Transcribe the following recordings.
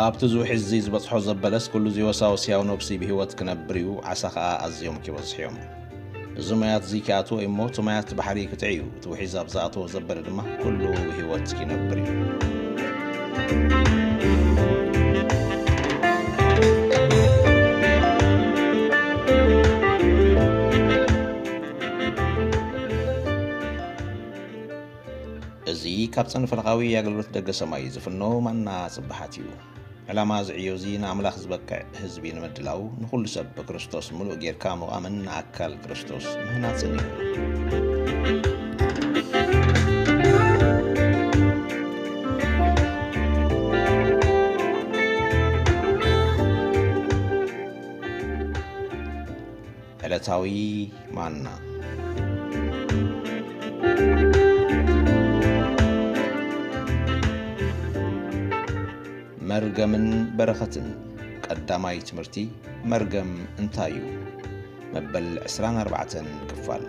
ኣብቲ እዚ ውሒዝ እዚ ዝበጽሖ ዘበለስ፣ ኩሉ እዚ ወሳወስ ህያው ነብሲ ብህይወት ክነብር እዩ፣ ዓሳ ኸኣ ኣዝዮም ኪበዝሑ እዮም። እዚ ማያት እዚ ኪኣትዎ እዩ እሞ፣ እቲ ማያት እቲ ባሕሪ ክጥዒ እዩ፣ እቲ ውሒዝ ኣብ ዝኣተዎ ዘበለ ድማ ኩሉ ብህይወት ኪነብር እዩ። እዚ ካብ ጸንፈለኻዊ ኣገልግሎት ደገ ሰማይ ዝፍኖ ማና ጽባሓት እዩ። ዕላማ እዚ ዕዮ እዚ ንኣምላኽ ዝበቅዕ ህዝቢ ንምድላው፣ ንኹሉ ሰብ ብክርስቶስ ምሉእ ጌርካ ምቓምን ንኣካል ክርስቶስ ምህናጽን እዩ። ዕለታዊ ማና። መርገምን በረኸትን። ቀዳማይ ትምህርቲ፣ መርገም እንታይ እዩ? መበል ዕስራን ኣርባዕተን ክፋል።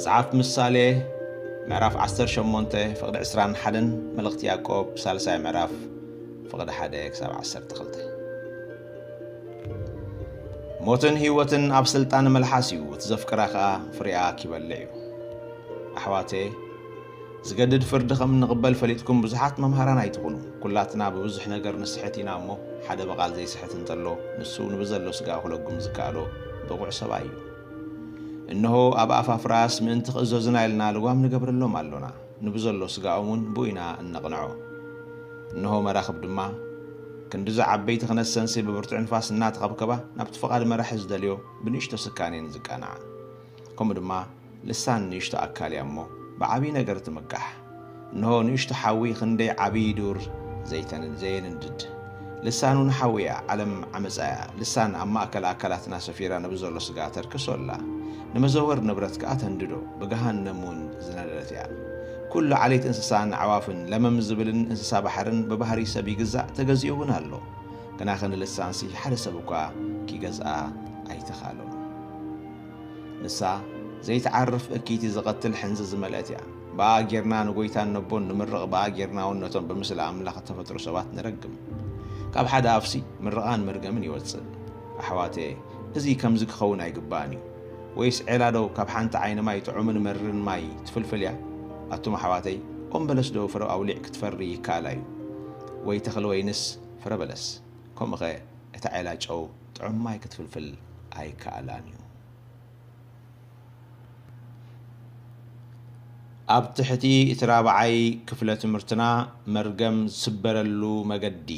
መጽሓፍ ምሳሌ ምዕራፍ ዓሰርተ ሸሞንተ ፍቕዲ ዕስራን ሓደን፣ መልእኽቲ ያዕቆብ ሳልሳይ ምዕራፍ ፍቕዲ ሓደ ክሳብ ዓሰርተ ክልተ። ሞትን ህይወትን ኣብ ስልጣን መልሓስ እዩ፣ እቲ ዘፍቅራ ኸኣ ፍሬኣ ኪበልዕ እዩ። ኣሕዋተየ፣ ዝገድድ ፍርዲ ከም እንቕበል ፈሊጥኩም ብዙሓት መምሃራን ኣይትኹኑ። ኩላትና ብብዙሕ ነገር ንስሕት ኢና እሞ፣ ሓደ ብቓል ዘይስሕት እንተሎ፣ ንሱ ንብዘሎ ስጋ ክለጉም ዝከኣሎ ብቑዕ ሰብኣይ እዩ። እንሆ ኣብ ኣፍ ኣፍራስ ምእንቲ ክእዘዙና ኢልና ልጓም ንገብረሎም ኣሎና፣ ንብዘሎ ስጋኦም እውን ብኡ ኢና እነቕንዖ። እንሆ መራኽብ ድማ ክንድዚ ዓበይቲ ክነሰንሲ ብብርቱዕ ንፋስ እናተኸብከባ ናብቲ ፍቓድ መራሒ ዝደልዮ ብንእሽቶ ስካኔን ዝቃንዓ። ከምኡ ድማ ልሳን ንእሽቶ ኣካል እያ እሞ፣ ብዓብዪ ነገር ትምካሕ። እንሆ ንእሽቶ ሓዊ ክንደይ ዓብዪ ዱር ዘይተን-፣ ዘየንድድ። ልሳን እውን ሓዊ እያ፣ ዓለም ዓመጻ እያ። ልሳን ኣብ ማእከል ኣካላትና ሰፊራ ነብዘሎ ስጋ ተርክሶ ኣላ። ንመዘወር ንብረት ከኣ ተንድዶ፣ ብገሃነም እውን ዝነደደት እያ። ኩሉ ዓሌት እንስሳን ኣዕዋፍን፣ ለመም ዝብልን እንስሳ ባሕርን ብባህሪ ሰብ ይግዛእ፣ ተገዚኡ እውን ኣሎ። ግናኸ ንልሳንሲ ሓደ ሰብ እኳ ኪገዝኣ ኣይተኻእሎን። ንሳ ዘይትዓርፍ እክይቲ ዝቐትል ሕንዚ ዝመልአት እያ። ብኣ ጌርና ንጎይታን ነቦን ንምርቕ፣ ብኣ ጌርና እውን ነቶም ብምስሊ ኣምላኽ እተፈጥሩ ሰባት ንረግም። ካብ ሓደ ኣፍሲ ምርቓን መርገምን ይወጽእ። ኣሕዋተየ፣ እዚ ከምዚ ክኸውን ኣይግባእን እዩ። ወይስ ዔላ ዶ ካብ ሓንቲ ዓይኒ ማይ ጥዑምን መሪርን ማይ ትፍልፍል እያ? ኣቱም ኣሕዋተይ፣ ኦም በለስ ዶ ፍረ ኣውሊዕ ክትፈሪ ይከኣላ እዩ? ወይ ተኽሊ ወይንስ ፍረ በለስ? ከምኡኸ እታ ዔላ ጨው ጥዑም ማይ ክትፍልፍል ኣይከኣላን እዩ። ኣብ ትሕቲ እቲ ራብዓይ ክፍለ ትምህርትና፣ መርገም ዝስበረሉ መገዲ።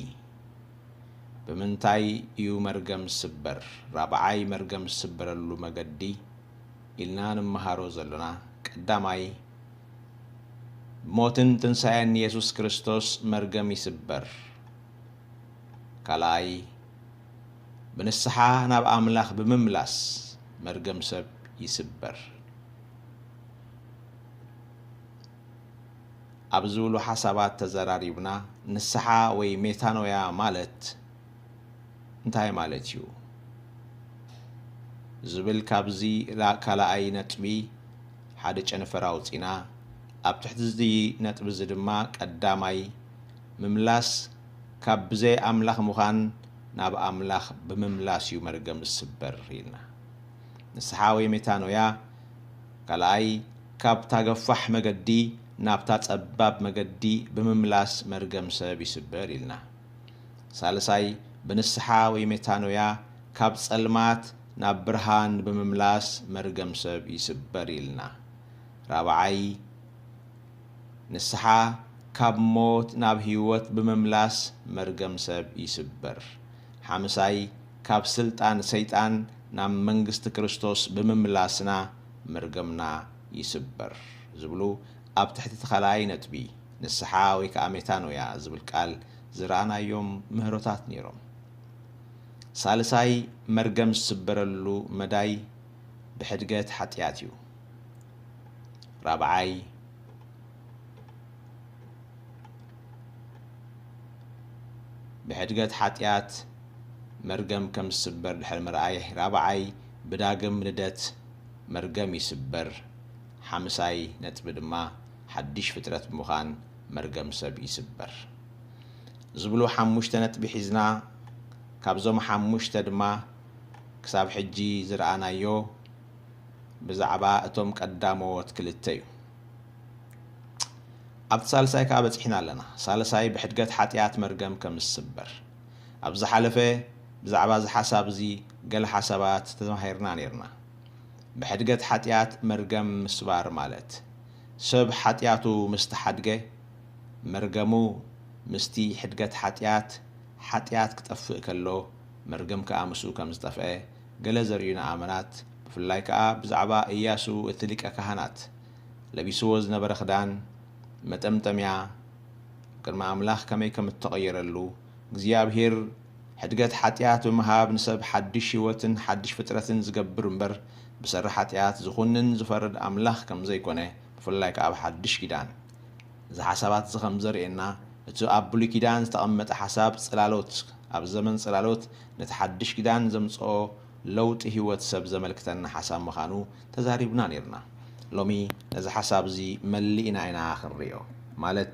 ብምንታይ እዩ መርገም ዝስበር? ራብዓይ መርገም ዝስበረሉ መገዲ ኢልና ንምሃሮ ዘሎና፣ ቀዳማይ፣ ብሞትን ትንሳኤን የሱስ ክርስቶስ መርገም ይስበር። ካልኣይ፣ ብንስሓ ናብ ኣምላኽ ብምምላስ መርገም ሰብ ይስበር። ኣብ ዝብሉ ሓሳባት ተዘራሪብና፣ ንስሓ ወይ ሜታኖያ ማለት እንታይ ማለት እዩ? ዝብል ካብዚ ላ-፣ ካልኣይ ነጥቢ ሓደ ጨንፈር ኣውጺና፣ ኣብ ትሕቲ እዚ ነጥቢ እዚ ድማ ቀዳማይ ምምላስ ካብ ብዘይ ኣምላኽ ምዃን ናብ ኣምላኽ ብምምላስ እዩ መርገም ዝስበር ኢልና። ንስሓ ወይ ሜታኖያ ካልኣይ ካብታ ገፋሕ መገዲ ናብታ ጸባብ መገዲ ብምምላስ መርገም ሰብ ይስበር ኢልና። ሳልሳይ ብንስሓ ወይ ሜታኖያ ካብ ጸልማት ናብ ብርሃን ብምምላስ መርገም ሰብ ይስበር ኢልና። ራብዓይ ንስሓ ካብ ሞት ናብ ህይወት ብምምላስ መርገም ሰብ ይስበር። ሓምሳይ ካብ ስልጣን ሰይጣን ናብ መንግስቲ ክርስቶስ ብምምላስና መርገምና ይስበር ዝብሉ ኣብ ትሕቲ እቲ ካልኣይ ነጥቢ ንስሓ ወይ ከዓ ሜታኖያ ዝብል ቃል ዝረኣናዮም ምህሮታት ነይሮም። ሳልሳይ መርገም ዝስበረሉ መዳይ ብሕድገት ሓጢኣት እዩ። ራብዓይ፣ ብሕድገት ሓጢኣት መርገም ከም ዝስበር ድሕሪ ምርኣይ፣ ራብዓይ፣ ብዳግም ልደት መርገም ይስበር። ሓምሳይ ነጥቢ ድማ ሓድሽ ፍጥረት ብምዃን መርገም ሰብ ይስበር ዝብሉ ሓሙሽተ ነጥቢ ሒዝና፣ ካብዞም ሓሙሽተ ድማ ክሳብ ሕጂ ዝረኣናዮ ብዛዕባ እቶም ቀዳሞት ክልተ እዩ። ኣብቲ ሳልሳይ ከኣ በጺሕና ኣለና። ሳልሳይ ብሕድገት ሓጢኣት መርገም ከም ዝስበር። ኣብ ዝሓለፈ ብዛዕባ እዚ ሓሳብ እዚ ገለ ሓሳባት ተማሂርና ነይርና። ብሕድገት ሓጢኣት መርገም ምስባር ማለት፣ ሰብ ሓጢኣቱ ምስ ተሓድገ፣ መርገሙ ምስቲ ሕድገት ሓጢኣት፣ ሓጢኣት ክጠፍእ ከሎ፣ መርገም ከኣ ምስኡ ከም ዝጠፍአ፣ ገለ ዘርእዩና ኣመናት፣ ብፍላይ ከኣ ብዛዕባ እያሱ እቲ ሊቀ ካህናት ለቢስዎ ዝነበረ ክዳን፣ መጠምጠምያ፣ ቅድሚ ኣምላኽ ከመይ ከም እተቐየረሉ፣ እግዚኣብሄር ሕድገት ሓጢኣት ብምሃብ ንሰብ ሓድሽ ህይወትን ሓድሽ ፍጥረትን ዝገብር እምበር፣ ብሰሪ ሓጢኣት ዝኹንን ዝፈርድ ኣምላኽ ከም ዘይኮነ፣ ብፍላይ ከኣ ኣብ ሓድሽ ኪዳን። እዚ ሓሳባት እዚ ከም ዘርእየና፣ እቲ ኣብ ብሉይ ኪዳን ዝተቐመጠ ሓሳብ ጽላሎት፣ ኣብ ዘመን ጽላሎት ነቲ ሓድሽ ኪዳን ዘምጽኦ ለውጢ ህይወት ሰብ ዘመልክተና ሓሳብ ምዃኑ ተዛሪብና ነይርና። ሎሚ ነዚ ሓሳብ እዚ መሊእና ኢና ክንርእዮ፣ ማለት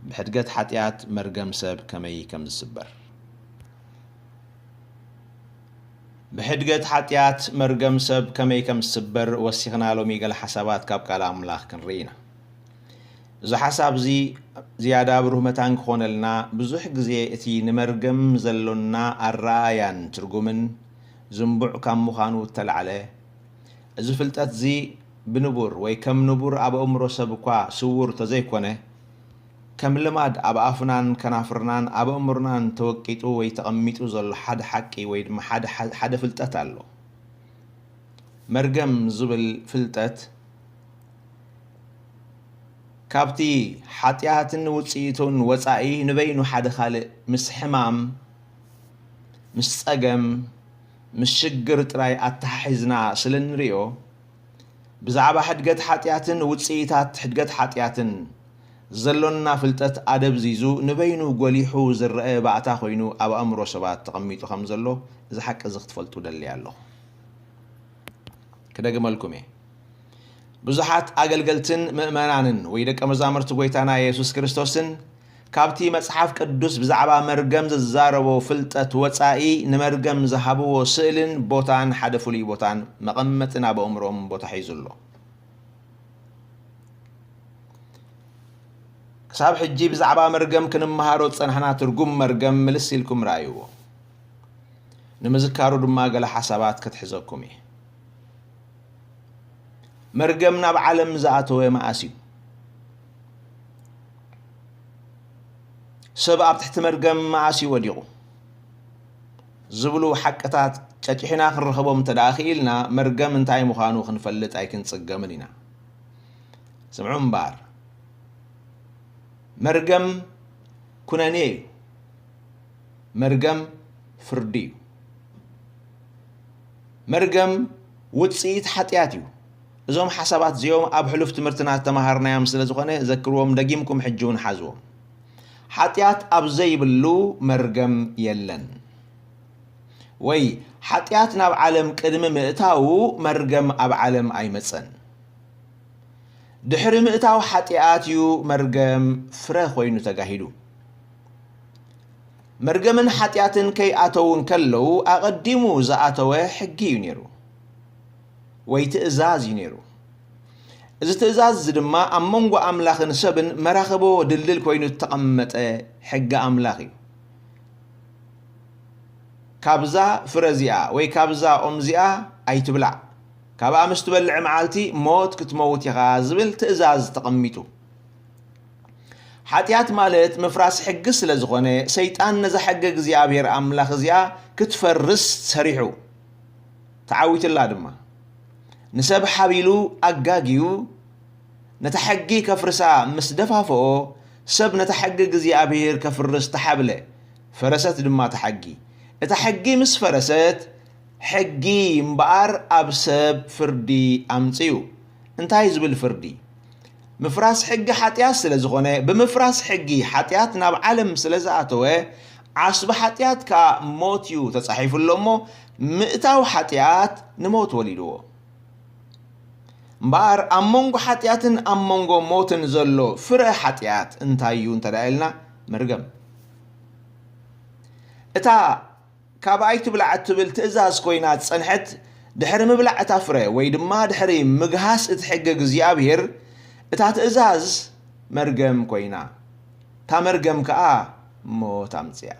ብሕድገት ሓጢኣት መርገም ሰብ ከመይ ከም ዝስበር። ብሕድገት ሓጢኣት መርገም ሰብ ከመይ ከም ዝስበር ወሲኽና ሎሚ ገለ ሓሳባት ካብ ቃል ኣምላኽ ክንርኢ ኢና። እዚ ሓሳብ እዚ ዝያዳ ብሩህ መታን ክኾነልና፣ ብዙሕ ግዜ እቲ ንመርገም ዘሎና ኣረኣእያን ትርጉምን ዝንቡዕ ካብ ምዃኑ እተላዕለ፣ እዚ ፍልጠት እዚ ብንቡር ወይ ከም ንቡር ኣብ ኣእምሮ ሰብ እኳ ስዉር ተዘይኮነ፣ ከም ልማድ ኣብ ኣፍናን ከናፍርናን ኣብ ኣእምሮናን ተወቂጡ ወይ ተቐሚጡ ዘሎ ሓደ ሓቂ ወይ ድማ ሓደ፣ ሓደ ፍልጠት ኣሎ። መርገም ዝብል ፍልጠት ካብቲ ሓጢኣትን ውጽኢቱን ወጻኢ ንበይኑ ሓደ ካልእ ምስ ሕማም፣ ምስ ጸገም፣ ምስ ሽግር ጥራይ ኣተሓሒዝና ስለ እንሪኦ፣ ብዛዕባ ሕድገት ሓጢኣትን ውጽኢታት ሕድገት ሓጢኣትን ዘሎና ፍልጠት ኣደብዚዙ ንበይኑ ጎሊሑ ዝረአ ባእታ ኮይኑ ኣብ ኣእምሮ ሰባት ተቐሚጡ ከም ዘሎ እዚ ሓቂ እዚ ክትፈልጡ ደሊ ኣለኹ። ክደግመልኩም እየ። ብዙሓት ኣገልገልትን ምእመናንን ወይ ደቀ መዛሙርቲ ጎይታና የሱስ ክርስቶስን ካብቲ መጽሓፍ ቅዱስ ብዛዕባ መርገም ዝዛረቦ ፍልጠት ወጻኢ ንመርገም ዝሃብዎ ስእልን ቦታን ሓደ ፍሉይ ቦታን መቐመጥን ኣብ ኣእምሮኦም ቦታ ሒዙ ኣሎ። ክሳብ ሕጂ ብዛዕባ መርገም ክንመሃሮ ዝጸናሕና ትርጉም መርገም ምልስ ኢልኩም ረኣይዎ። ንምዝካሩ ድማ ገለ ሓሳባት ከትሕዘኩም እየ። መርገም ናብ ዓለም ዝኣተወ መኣስ እዩ? ሰብ ኣብ ትሕቲ መርገም መኣስ እዩ ወዲቑ? ዝብሉ ሓቅታት ጨጭሒና ክንረኽቦም እንተ ደኣ ክኢልና፣ መርገም እንታይ ምዃኑ ክንፈልጥ ኣይክንጽገምን ኢና። ስምዑ እምበኣር፣ መርገም ኩነኔ እዩ። መርገም ፍርዲ እዩ። መርገም ውጽኢት ሓጢኣት እዩ። እዞም ሓሳባት እዚኦም ኣብ ሕሉፍ ትምህርትና ዝተማሃርናዮም ስለ ዝኾነ፣ ዘክርዎም፣ ደጊምኩም ሕጂ እውን ሓዝዎም። ሓጢኣት ኣብ ዘይብሉ መርገም የለን። ወይ ሓጢኣት ናብ ዓለም ቅድሚ ምእታዉ መርገም ኣብ ዓለም ኣይመጸን። ድሕሪ ምእታው ሓጢኣት እዩ መርገም ፍረ ኮይኑ ተጋሂዱ። መርገምን ሓጢኣትን ከይኣተዉ እንከለዉ ኣቐዲሙ ዝኣተወ ሕጊ እዩ ነይሩ፣ ወይ ትእዛዝ እዩ ነይሩ። እዚ ትእዛዝ እዚ ድማ ኣብ መንጎ ኣምላኽን ሰብን መራኽቦ ድልድል ኮይኑ እተቐመጠ ሕጊ ኣምላኽ እዩ። ካብዛ ፍረ እዚኣ ወይ ካብዛ ኦም እዚኣ ኣይትብላዕ፣ ካብኣ ምስ ትበልዕ መዓልቲ ሞት ክትመውት ኢኻ ዝብል ትእዛዝ ተቐሚጡ። ሓጢኣት ማለት ምፍራስ ሕጊ ስለ ዝኾነ፣ ሰይጣን ነዛ ሕጊ እግዚኣብሔር ኣምላኽ እዚኣ ክትፈርስ ሰሪሑ። ተዓዊትላ ድማ። ንሰብ ሓቢሉ ኣጋግዩ ነታ ሕጊ ከፍርሳ ምስ ደፋፍኦ፣ ሰብ ነታ ሕጊ እግዚኣብሔር ከፍርስ ተሓብለ። ፈረሰት ድማ እታ ሕጊ። እታ ሕጊ ምስ ፈረሰት፣ ሕጊ እምበኣር ኣብ ሰብ ፍርዲ ኣምጽኡ። እንታይ ዝብል ፍርዲ? ምፍራስ ሕጊ ሓጢኣት ስለ ዝኾነ፣ ብምፍራስ ሕጊ ሓጢኣት ናብ ዓለም ስለ ዝኣተወ፣ ዓስቢ ሓጢኣት ከኣ ሞት እዩ ተጻሒፉ ኣሎ እሞ፣ ምእታው ሓጢኣት ንሞት ወሊድዎ። እምበኣር ኣብ መንጎ ሓጢኣትን ኣብ መንጎ ሞትን ዘሎ ፍረ ሓጢኣት እንታይ እዩ እንተ ደኣ ኢልና፣ መርገም። እታ ካብ ኣይትብላዕ እትብል ትእዛዝ ኮይና ዝጸንሐት፣ ድሕሪ ምብላዕ እታ ፍረ ወይ ድማ ድሕሪ ምግሃስ እቲ ሕጊ እግዚኣብሔር፣ እታ ትእዛዝ መርገም ኮይና፣ እታ መርገም ከኣ ሞት ኣምጽያ።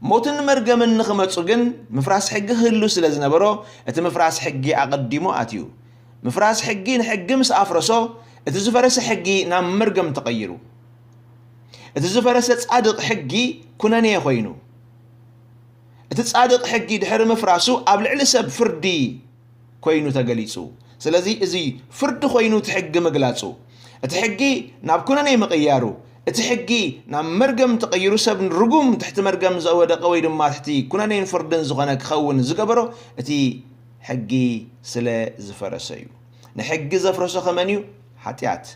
ሞትን መርገምን ንኽመጹ ግን ምፍራስ ሕጊ ክህሉ ስለ ዝነበሮ፣ እቲ ምፍራስ ሕጊ ኣቐዲሙ ኣትዩ። ምፍራስ ሕጊ ንሕጊ ምስ ኣፍረሶ፣ እቲ ዝፈረሰ ሕጊ ናብ መርገም ተቐይሩ። እቲ ዝፈረሰ ጻድቕ ሕጊ ኩነኔ ኮይኑ። እቲ ጻድቕ ሕጊ ድሕሪ ምፍራሱ ኣብ ልዕሊ ሰብ ፍርዲ ኮይኑ ተገሊጹ። ስለዚ እዚ ፍርዲ ኮይኑ እቲ ሕጊ ምግላጹ፣ እቲ ሕጊ ናብ ኩነኔ ምቕያሩ፣ እቲ ሕጊ ናብ መርገም ተቐይሩ ሰብ ርጉም ትሕቲ መርገም ዘወደቐ ወይ ድማ ትሕቲ ኩነኔን ፍርድን ዝኾነ ክኸውን ዝገበሮ እቲ ሕጊ ስለ ዝፈረሰ እዩ። ንሕጊ ዘፍረሶ ከመን እዩ? ሓጢኣት።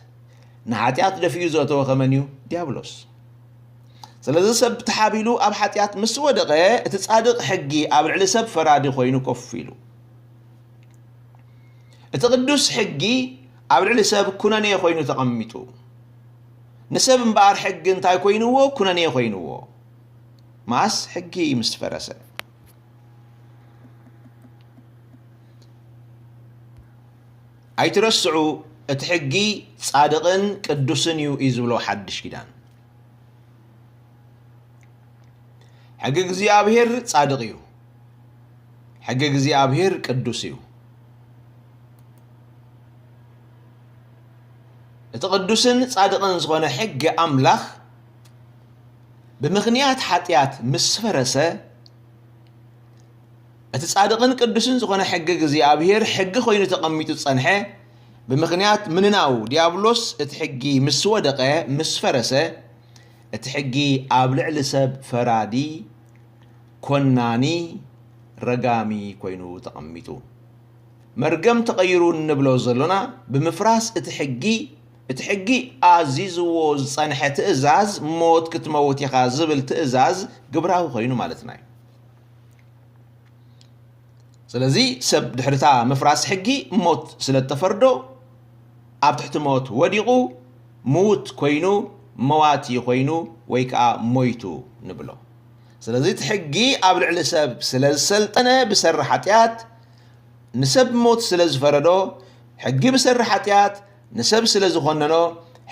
ንሓጢኣት ደፊኡ ዘእተወ ከመን እዩ? ዲያብሎስ። ስለዚ ሰብ ተሓቢሉ ኣብ ሓጢኣት ምስ ወደቐ፣ እቲ ጻድቕ ሕጊ ኣብ ልዕሊ ሰብ ፈራዲ ኮይኑ ኮፍ ኢሉ። እቲ ቅዱስ ሕጊ ኣብ ልዕሊ ሰብ ኩነኔ ኮይኑ ተቐሚጡ። ንሰብ እምበኣር ሕጊ እንታይ ኮይንዎ? ኩነኔ ኮይንዎ። ማስ ሕጊ ምስ ፈረሰ። ኣይትረስዑ፣ እቲ ሕጊ ጻድቕን ቅዱስን እዩ እዩ ዝብሎ ሓድሽ ኪዳን። ሕጊ እግዚኣብሔር ጻድቕ እዩ። ሕጊ እግዚኣብሔር ቅዱስ እዩ። እቲ ቅዱስን ጻድቕን ዝኾነ ሕጊ ኣምላኽ ብምኽንያት ሓጢኣት ምስ ፈረሰ፣ እቲ ጻድቕን ቅዱስን ዝኾነ ሕጊ እግዚኣብሔር ሕጊ ኮይኑ ተቐሚጡ ዝጸንሐ፣ ብምኽንያት ምንናው ዲያብሎስ እቲ ሕጊ ምስ ወደቐ፣ ምስ ፈረሰ፣ እቲ ሕጊ ኣብ ልዕሊ ሰብ ፈራዲ፣ ኮናኒ፣ ረጋሚ ኮይኑ ተቐሚጡ። መርገም ተቐይሩ እንብሎ ዘሎና ብምፍራስ እቲ ሕጊ፣ እቲ ሕጊ ኣዚዝዎ ዝጸንሐ ትእዛዝ፣ ሞት ክትመውት ኢኻ ዝብል ትእዛዝ ግብራዊ ኮይኑ ማለትና እዩ። ስለዚ ሰብ ድሕሪታ ምፍራስ ሕጊ ሞት ስለ እተፈርዶ ኣብ ትሕቲ ሞት ወዲቑ ምዉት ኮይኑ፣ መዋቲ ኮይኑ ወይ ከኣ ሞይቱ ንብሎ። ስለዚ እቲ ሕጊ ኣብ ልዕሊ ሰብ ስለ ዝሰልጠነ ብሰሪ ሓጢኣት ንሰብ ሞት ስለ ዝፈረዶ፣ ሕጊ ብሰሪ ሓጢኣት ንሰብ ስለ ዝኾነኖ፣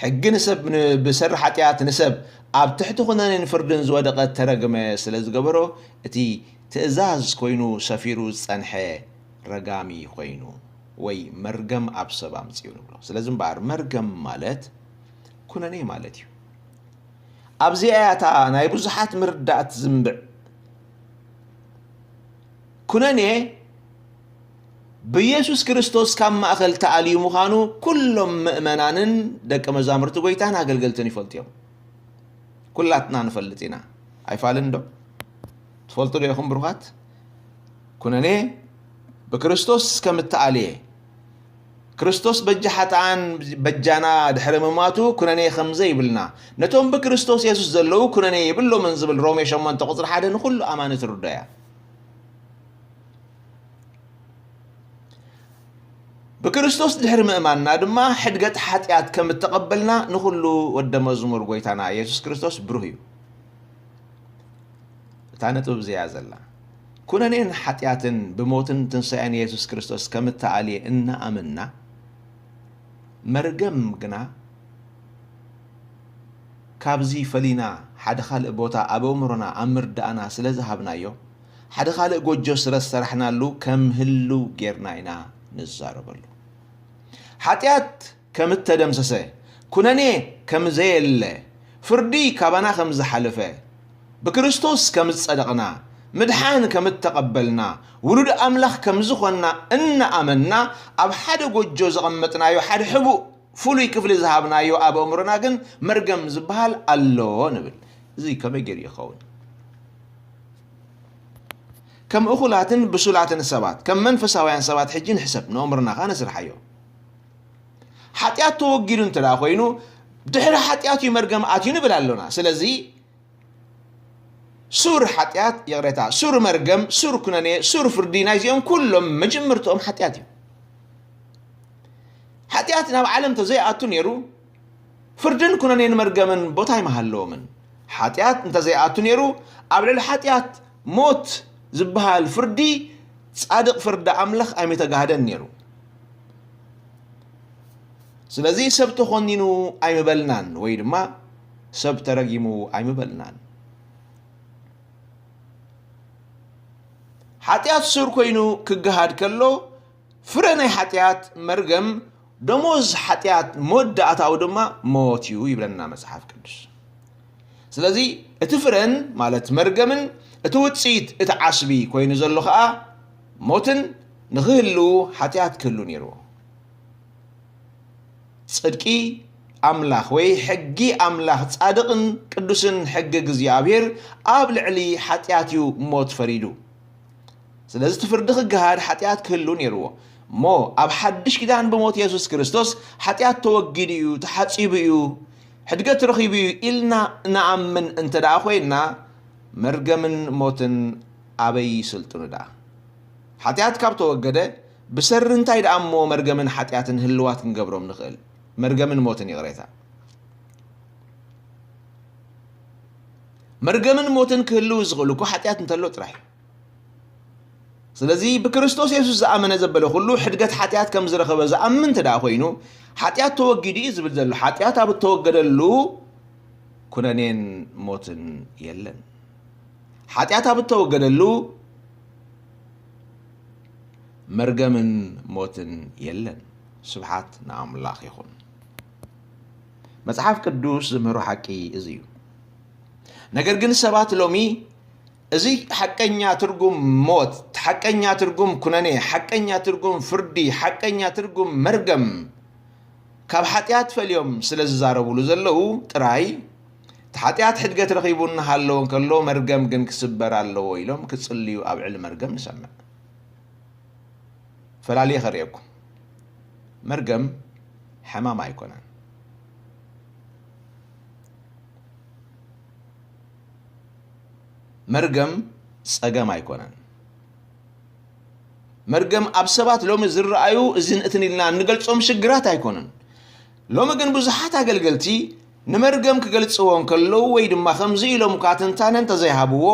ሕጊ ንሰብ ን-፣ ብሰሪ ሓጢኣት ንሰብ ኣብ ትሕቲ ኩነኔን ፍርድን ዝወደቐ ተረግመ ስለ ዝገበሮ፣ እቲ ትእዛዝ ኮይኑ ሰፊሩ ዝጸንሐ ረጋሚ ኮይኑ ወይ መርገም ኣብ ሰብ ኣምጺኡ ንብሎ። ስለዚ እምበኣር መርገም ማለት ኩነኔ ማለት እዩ። ኣብዚኣ እያ እታ ናይ ብዙሓት ምርዳእ ትዝንብዕ። ኩነኔ ብኢየሱስ ክርስቶስ ካብ ማእከል ተኣልዩ ምዃኑ ኩሎም ምእመናንን ደቀ መዛሙርቲ ጎይታን ኣገልገልትን ይፈልጡ እዮም። ኩላትና ንፈልጥ ኢና። ኣይፋልን ዶ? ትፈልጡ ዶ ኢኹም ብሩኻት? ኩነኔ ብክርስቶስ ከም እተኣልየ፣ ክርስቶስ በጃ ሓጥኣን በጃና ድሕሪ ምማቱ ኩነኔ ከም ዘይብልና፣ ነቶም ብክርስቶስ የሱስ ዘለዉ ኩነኔ የብሎምን ዝብል ሮሜ ሸሞንተ ቁጽሪ ሓደ ንኹሉ ኣማኒ ትርዶ እያ። ብክርስቶስ ድሕሪ ምእማንና ድማ ሕድገት ሓጢኣት ከም እተቐበልና ንኹሉ ወደ መዝሙር ጎይታና የሱስ ክርስቶስ ብሩህ እዩ። እታ ነጥብ እዚኣ ዘላ። ኩነኔን ሓጢኣትን ብሞትን ትንሳኤን የሱስ ክርስቶስ ከም እተኣልየ እናኣመንና፣ መርገም ግና ካብዚ ፈሊና ሓደ ካልእ ቦታ ኣብ ኣእምሮና ኣብ ምርዳእና ስለ ዝሃብናዮ፣ ሓደ ካልእ ጎጆ ስለ ዝሰራሕናሉ ከም ህልው ጌርና ኢና ንዛረበሉ። ሓጢኣት ከም እተደምሰሰ፣ ኩነኔ ከም ዘየለ፣ ፍርዲ ካባና ከም ዝሓለፈ፣ ብክርስቶስ ከም ዝጸደቕና፣ ምድሓን ከም እተቐበልና፣ ውሉድ ኣምላኽ ከም ዝኾንና እናኣመንና፣ ኣብ ሓደ ጎጆ ዘቐመጥናዮ ሓደ ሕቡእ ፍሉይ ክፍሊ ዝሃብናዮ ኣብ ኣእምሮና ግን መርገም ዝበሃል ኣሎ ንብል። እዚ ከመይ ገይሩ ይኸውን? ከም እኹላትን ብሱላትን ሰባት፣ ከም መንፈሳውያን ሰባት ሕጂ ንሕሰብ፣ ንእምርና ኸኣ ነስርሓዮ። ሓጢኣት ተወጊዱ እንተ ደኣ ኾይኑ፣ ድሕሪ ሓጢኣት እዩ መርገም ኣትዩ ንብል ኣሎና። ስለዚ ሱር ሓጢኣት፣ ይቕሬታ፣ ሱር መርገም፣ ሱር ኩነኔ፣ ሱር ፍርዲ ናይዚኦም ኩሎም መጀመርትኦም ሓጢኣት እዩ። ሓጢኣት ናብ ዓለም እንተዘይኣቱ ነይሩ፣ ፍርድን ኩነኔን መርገምን ቦታ ኣይምሃለዎምን። ሓጢኣት እንተዘይኣቱ ነይሩ፣ ኣብ ልዕሊ ሓጢኣት ሞት ዝበሃል ፍርዲ፣ ጻድቕ ፍርዲ ኣምላኽ ኣይምተጋህደን ነይሩ። ስለዚ ሰብ ተኾኒኑ ኣይምበልናን፣ ወይ ድማ ሰብ ተረጊሙ ኣይምበልናን። ሓጢኣት ሱር ኮይኑ ክገሃድ ከሎ፣ ፍረ ናይ ሓጢኣት መርገም፣ ደሞዝ ሓጢኣት መወዳእታኡ ድማ ሞት እዩ ይብለና መጽሓፍ ቅዱስ። ስለዚ እቲ ፍረን፣ ማለት መርገምን፣ እቲ ውጽኢት፣ እቲ ዓስቢ ኮይኑ ዘሎ ኸኣ ሞትን፣ ንኽህልው ሓጢኣት ክህሉ ነይርዎ። ጽድቂ ኣምላኽ ወይ ሕጊ ኣምላኽ፣ ጻድቕን ቅዱስን ሕጊ እግዚኣብሔር ኣብ ልዕሊ ሓጢኣት እዩ ሞት ፈሪዱ። ስለዚ እቲ ፍርዲ ክገሃድ ሓጢኣት ክህሉ ነይርዎ። እሞ ኣብ ሓድሽ ኪዳን ብሞት የሱስ ክርስቶስ ሓጢኣት ተወጊዱ እዩ፣ ተሓጺቡ እዩ፣ ሕድገት ረኺቡ እዩ ኢልና ንኣምን እንተ ደኣ ኮይንና፣ መርገምን ሞትን ኣበይ ይስልጥኑ ደኣ? ሓጢኣት ካብ ተወገደ፣ ብሰሪ እንታይ ደኣ እሞ መርገምን ሓጢኣትን ህልዋት ክንገብሮም ንኽእል? መርገምን ሞትን፣ ይቕሬታ። መርገምን ሞትን ክህልው ዝኽእል እኮ ሓጢኣት እንተሎ ጥራይ እዩ። ስለዚ ብክርስቶስ የሱስ ዝኣመነ ዘበለ ኩሉ ሕድገት ሓጢኣት ከም ዝረኸበ ዝኣምን እንተ ደኣ ኮይኑ፣ ሓጢኣት ተወጊዱ እዩ ዝብል ዘሎ። ሓጢኣት ኣብ እተወገደሉ ኩነኔን ሞትን የለን። ሓጢኣት ኣብ እተወገደሉ መርገምን ሞትን የለን። ስብሓት ንኣምላኽ ይኹን። መጽሓፍ ቅዱስ ዝምህሮ ሓቂ እዚ እዩ። ነገር ግን ሰባት ሎሚ እዚ ሓቀኛ ትርጉም ሞት፣ ሓቀኛ ትርጉም ኩነኔ፣ ሓቀኛ ትርጉም ፍርዲ፣ ሓቀኛ ትርጉም መርገም ካብ ሓጢኣት ፈልዮም ስለ ዝዛረቡሉ ዘለዉ ጥራይ፣ እቲ ሓጢኣት ሕድገት ረኺቡ እናሃለወ እንከሎ፣ መርገም ግን ክስበር ኣለዎ ኢሎም ክጽልዩ ኣብ ዕሊ መርገም ንሰምዕ። ፈላልየ ከርእየኩም። መርገም ሕማም ኣይኮነን። መርገም ጸገም ኣይኮነን። መርገም ኣብ ሰባት ሎሚ ዝረኣዩ እዝን እትን ኢልና እንገልጾም ሽግራት ኣይኮኑን። ሎሚ ግን ብዙሓት ኣገልገልቲ ንመርገም ክገልጽዎ እንከለዉ ወይ ድማ ከምዚ ኢሎም እኳ ትንታነ እንተዘይሃብዎ፣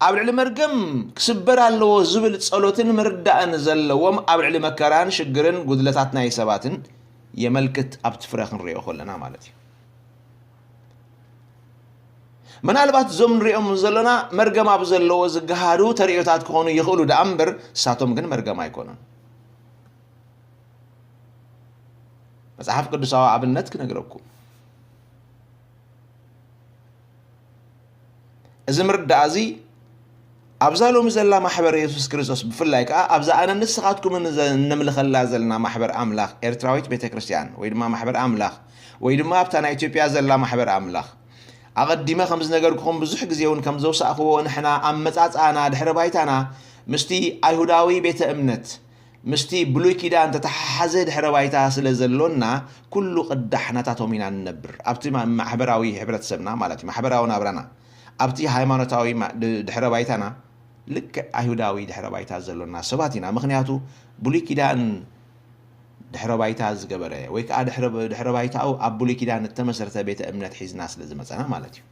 ኣብ ልዕሊ መርገም ክስበር ኣለዎ ዝብል ጸሎትን ምርዳእን ዘለዎም ኣብ ልዕሊ መከራን ሽግርን ጉድለታት ናይ ሰባትን የመልክት፣ ኣብቲ ፍረ ክንሪኦ ከለና ማለት እዩ። ምናልባት እዞም ንሪኦም ዘሎና መርገም ኣብ ዘለዎ ዝገሃዱ ተርእዮታት ክኾኑ ይኽእሉ ደኣ እምበር፣ ንሳቶም ግን መርገም ኣይኮኑን። መጽሓፍ ቅዱሳዊ ኣብነት ክነግረኩም። እዚ ምርዳእ እዚ ኣብዛ ሎሚ ዘላ ማሕበር የሱስ ክርስቶስ፣ ብፍላይ ከኣ ኣብዛ ኣነን ንስኻትኩምን ዘ-፣ እነምልኸላ ዘለና ማሕበር ኣምላኽ ኤርትራዊት ቤተ ክርስቲያን፣ ወይ ድማ ማሕበር ኣምላኽ፣ ወይ ድማ ኣብታ ናይ ኢትዮጵያ ዘላ ማሕበር ኣምላኽ፣ ኣቐዲመ ከም ዝነገርኩኹም፣ ብዙሕ ግዜ እውን ከም ዘውሳእክዎ፣ ንሕና ኣመጻጽኣና፣ ድሕረ ባይታና ምስቲ ኣይሁዳዊ ቤተ እምነት፣ ምስቲ ብሉይ ኪዳን ተተሓሓዘ ድሕረ ባይታ ስለ ዘሎና፣ ኩሉ ቅዳሕ ናታቶም ኢና ንነብር። ኣብቲ ማ-፣ ማሕበራዊ ሕብረተሰብና ማለት እዩ፣ ማሕበራዊ ናብራና፣ ኣብቲ ሃይማኖታዊ ማ-፣ ድ-፣ ድሕረ ባይታና ልክዕ ኣይሁዳዊ ድሕረ ባይታ ዘሎና ሰባት ኢና። ምኽንያቱ ብሉይ ኪዳን ድሕረ ባይታ ዝገበረ ወይ ከዓ ድሕረ፣ ድሕረ ባይታኡ ኣብ ብሉይ ኪዳን እተመሰረተ ቤተ እምነት ሒዝና ስለ ዝመጸና ማለት እዩ።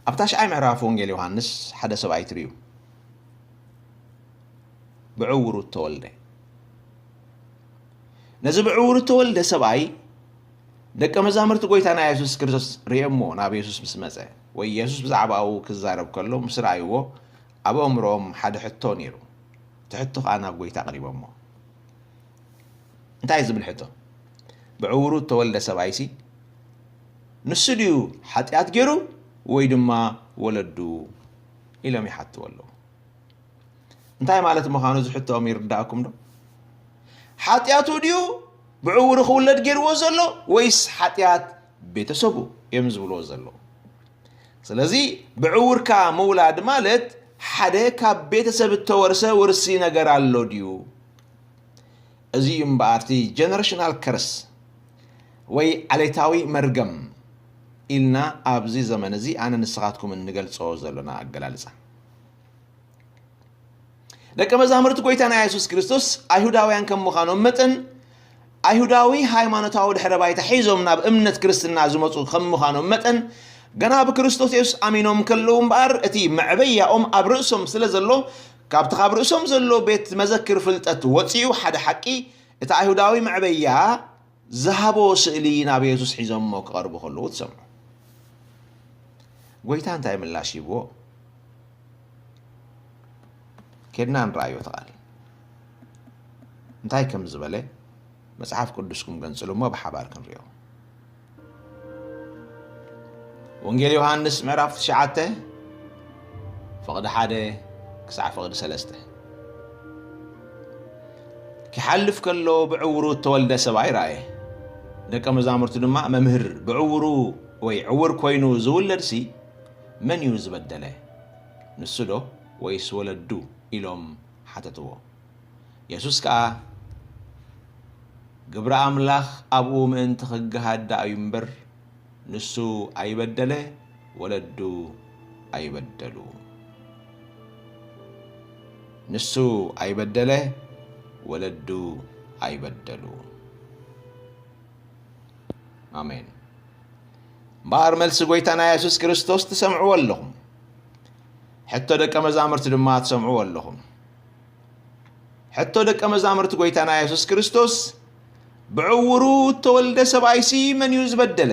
ኣብ ታሽዓይ ምዕራፍ ወንጌል ዮሃንስ ሓደ ሰብኣይ ትርእዩ። ብዕውሩ እተወልደ። ነዚ ብዕውሩ እተወልደ ሰብኣይ ደቀ መዛሙርቲ ጐይታና የሱስ ክርስቶስ ርእዮሞ ናብ የሱስ ምስ መጸ፣ ወይ የሱስ ብዛዕባኡ ክዛረብ ከሎ ምስ ረኣይዎ፣ ኣብ ኣእምሮኦም ሓደ ሕቶ ነይሩ። እቲ ሕቶ ኸኣ ናብ ጐይታ ኣቕሪቦሞ። እንታይ እዩ ዝብል ሕቶ? ብዕውሩ እተወልደ ሰብኣይሲ ንሱ ድዩ ሓጢኣት ገይሩ ወይ ድማ ወለዱ? ኢሎም ይሓትዎ ኣለዉ። እንታይ ማለት ምዃኑ እዚ ሕቶኦም ይርድኣኩም ዶ? ሓጢኣቱ ድዩ ብዕውሩ ክውለድ ገይርዎ ዘሎ ወይስ ሓጢኣት ቤተሰቡ እዮም ዝብልዎ ዘለዉ? ስለዚ ብዕውርካ ምውላድ ማለት ሓደ ካብ ቤተሰብ እተወርሰ ውርሲ ነገር ኣሎ ድዩ? እዚ እዩ እምበኣር እቲ ጀነሬሽናል ከርስ ወይ ዓሌታዊ መርገም ኢልና ኣብዚ ዘመን እዚ ኣነ ንስኻትኩም እንገልጾ ዘሎና ኣገላልጻ። ደቀ መዛሙርቲ ጎይታና የሱስ ክርስቶስ ኣይሁዳውያን ከም ምዃኖም መጠን፣ ኣይሁዳዊ ሃይማኖታዊ ድሕረ ባይታ ሒዞም ናብ እምነት ክርስትና ዝመጹ ከም ምዃኖም መጠን፣ ገና ብክርስቶስ የሱስ ኣሚኖም ከለዉ እምበኣር፣ እቲ መዕበያኦም ኣብ ርእሶም ስለ ዘሎ፣ ካብቲ ካብ ርእሶም ዘሎ ቤት መዘክር ፍልጠት ወጺኡ ሓደ ሓቂ፣ እቲ ኣይሁዳዊ መዕበያ ዝሃቦ ስእሊ ናብ የሱስ ሒዞሞ ክቐርቡ ከለዉ ትሰምዑ። ጎይታ እንታይ ምላሽ ሂብዎ? ኬድና ንረኣዮ እቲ ቃል። እንታይ ከም ዝበለ መጽሓፍ ቅዱስኩም ገንጽሉ እሞ ብሓባር ክንሪኦ። ወንጌል ዮሃንስ ምዕራፍ ትሽዓተ ፍቕዲ ሓደ ክሳዕ ፍቕዲ ሰለስተ። ክሓልፍ ከሎ ብዕውሩ እተወልደ ሰብኣይ ረኣየ። ደቀ መዛሙርቱ ድማ፣ "መምህር፣ ብዕውሩ ወይ ዕውር ኮይኑ ዝውለድሲ መን እዩ ዝበደለ? ንሱ ዶ ወይስ ወለዱ?" ኢሎም ሓተትዎ። የሱስ ከኣ፣ "ግብሪ ኣምላኽ ኣብኡ ምእንቲ ኽገሃድ ደኣ እዩ እምበር፣ ንሱ ኣይበደለ፣ ወለዱ ኣይበደሉ። ንሱ ኣይበደለ፣ ወለዱ ኣይበደሉ።" ኣሜን። እምበኣር መልሲ ጎይታና የሱስ ክርስቶስ ትሰምዕዎ ኣለኹም። ሕቶ ደቀ መዛሙርቲ ድማ ትሰምዕዎ ኣለኹም። ሕቶ ደቀ መዛሙርቲ ጎይታና የሱስ ክርስቶስ፣ "ብዕውሩ እተወልደ ሰብኣይሲ መን እዩ ዝበደለ?"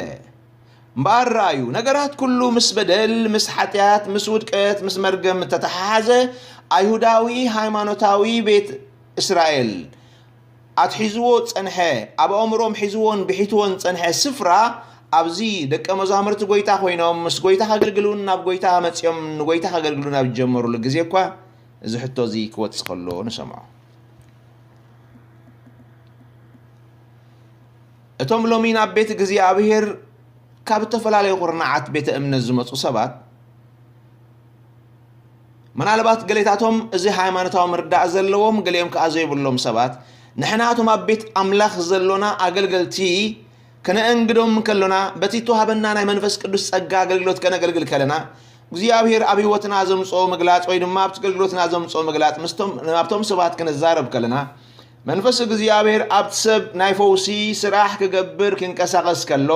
እምበኣር ረኣዩ፣ ነገራት ኩሉ ምስ በደል፣ ምስ ሓጢኣት፣ ምስ ውድቀት፣ ምስ መርገም እተተሓሓዘ ኣይሁዳዊ ሃይማኖታዊ ቤት እስራኤል ኣትሒዝዎ ጸንሐ፣ ኣብ ኣእምሮም ሒዝዎን ብሒትዎን ጸንሐ ስፍራ፣ ኣብዚ ደቀ መዛሙርቲ ጎይታ ኮይኖም ምስ ጎይታ ከገልግሉን ናብ ጎይታ መጺኦም ንጎይታ ከገልግሉን ኣብ ዝጀመሩሉ ግዜ እኳ፣ እዚ ሕቶ እዚ ክወጽእ ከሎ ንሰምዖ። እቶም ሎሚ ናብ ቤት እግዚኣብሔር ካብ እተፈላለዩ ኩርናዓት ቤተ እምነት ዝመጹ ሰባት፣ ምናልባት ገሌታቶም እዚ ሃይማኖታዊ ምርዳእ ዘለዎም፣ ገሊኦም ከኣ ዘይብሎም ሰባት፣ ንሕና እቶም ኣብ ቤት ኣምላኽ ዘሎና ኣገልገልቲ፣ ከነእንግዶም እንከሎና፣ በቲ እተዋህበና ናይ መንፈስ ቅዱስ ጸጋ ኣገልግሎት ከነገልግል ከለና፣ እግዚኣብሔር ኣብ ህይወትና ዘምጽኦ ምግላጽ ወይ ድማ ኣብቲ ኣገልግሎትና ዘምጽኦ ምግላጽ ምስቶም፣ ናብቶም ሰባት ክንዛረብ ከለና፣ መንፈስ እግዚኣብሔር ኣብቲ ሰብ ናይ ፈውሲ ስራሕ ክገብር ክንቀሳቐስ ከሎ፣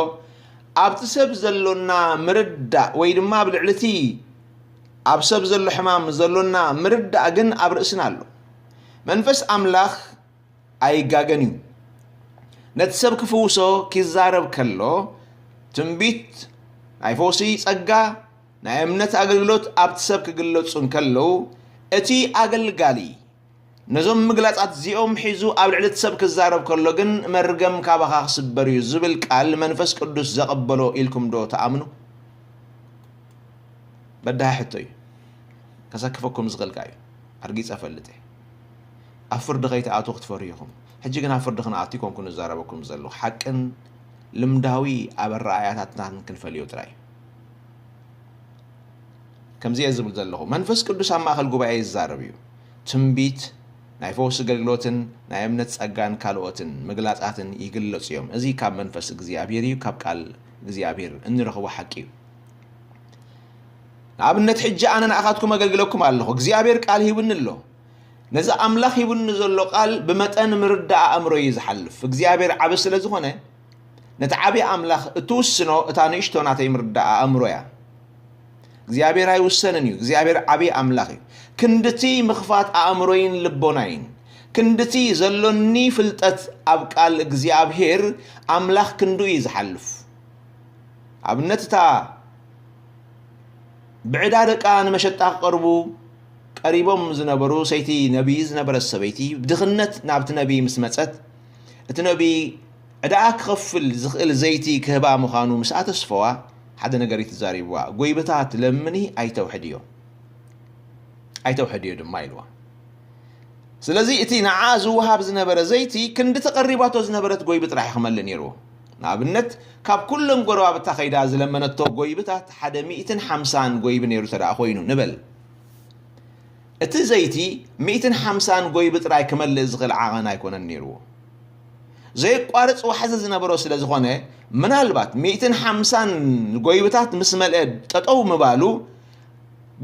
ኣብቲ ሰብ ዘሎና ምርዳእ ወይ ድማ ኣብ ልዕሊ እቲ ኣብ ሰብ ዘሎ ሕማም ዘሎና ምርዳእ ግን ኣብ ርእስና ኣሎ። መንፈስ ኣምላኽ ኣይጋገን እዩ። ነቲ ሰብ ክፍውሶ ኪዛረብ ከሎ፣ ትንቢት፣ ናይ ፈውሲ ጸጋ፣ ናይ እምነት ኣገልግሎት ኣብቲ ሰብ ክግለጹ እንከለዉ፣ እቲ ኣገልጋሊ ነዞም ምግላጻት እዚኦም ሒዙ ኣብ ልዕሊ እቲ ሰብ ክዛረብ ከሎ ግን፣ "መርገም ካባኻ ክስበር እዩ" ዝብል ቃል መንፈስ ቅዱስ ዘቐበሎ ኢልኩም ዶ ትኣምኑ? በዳሂ ሕቶ እዩ። ከሰክፈኩም ዝኽእል ከኣ እዩ። ኣርጊጸ እፈልጥ እየ። ኣብ ፍርዲ ከይትኣትዉ ክትፈርሁ ኢኹም። ሕጂ ግን ኣብ ፍርዲ ክንኣቱ ኣይኮንኩን እዛረበኩም ዘለኹ። ሓቅን ልምዳዊ ኣበረኣእያታትናን ክንፈልዮ ጥራይ እዩ። ከምዚ እየ ዝብል ዘለኹ። መንፈስ ቅዱስ ኣብ ማእከል ጉባኤ ይዛረብ እዩ። ትንቢት፣ ናይ ፈውሲ ኣገልግሎትን ናይ እምነት ጸጋን ካልኦትን ምግላጻትን ይግለጹ እዮም። እዚ ካብ መንፈስ እግዚኣብሔር እዩ፣ ካብ ቃል እግዚኣብሔር እንረኽቦ ሓቂ እዩ። ንኣብነት፣ ሕጂ ኣነ ንኣኻትኩም ኣገልግለኩም ኣለኹ። እግዚኣብሔር ቃል ሂቡኒ ኣሎ። ነዚ ኣምላኽ ሂቡኒ ዘሎ ቃል ብመጠን ምርዳእ ኣእምሮ እዩ ዝሓልፍ። እግዚኣብሔር ዓቢ ስለ ዝኾነ፣ ነቲ ዓቢ ኣምላኽ እትውስኖ እታ ንእሽቶ ናተይ ምርዳእ ኣእምሮ እያ። እግዚኣብሔር ኣይውሰንን እዩ። እግዚኣብሔር ዓቢ ኣምላኽ እዩ። ክንድቲ ምኽፋት ኣእምሮይን ልቦናይን፣ ክንድቲ ዘሎኒ ፍልጠት ኣብ ቃል እግዚኣብሔር ኣምላኽ ክንዱ እዩ ዝሓልፍ። ኣብነት፣ እታ ብዕዳ ደቃ ንመሸጣ ክቐርቡ ቀሪቦም ዝነበሩ ሰይቲ ነቢይ ዝነበረት ሰበይቲ፣ ብድኽነት ናብቲ ነቢይ ምስ መጸት፣ እቲ ነቢይ ዕዳኣ ክኸፍል ዝኽእል ዘይቲ ክህባ ምዃኑ ምስ ኣተስፈዋ፣ ሓደ ነገር እዩ ተዛሪብዋ። "ጎይብታ ትለምኒ ኣይተውሕድዮ፣ ኣይተውሕድዮ ድማ" ኢልዋ። ስለዚ እቲ ንዓ ዝወሃብ ዝነበረ ዘይቲ ክንዲ ተቐሪባቶ ዝነበረት ጎይቢ ጥራሕ እዩ ክመልእ ነይርዎ። ንኣብነት፣ ካብ ኩለን ጎረባብታ ከይዳ ዝለመነቶ ጎይብታት ሓደ ሚእትን ሓምሳን ጎይቢ ነይሩ እንተ ደኣ ኮይኑ ንበል። እቲ ዘይቲ ሚእትን ሓምሳን ጎይቢ ጥራይ ክመልእ ዝኽእል ዓቐን ኣይኮነን ነይርዎ። ዘየቋርጽ ዋሕዚ ዝነበሮ ስለ ዝኾነ፣ ምናልባት ሚእትን ሓምሳን ጎይብታት ምስ መልአ ጠጠው ምባሉ፣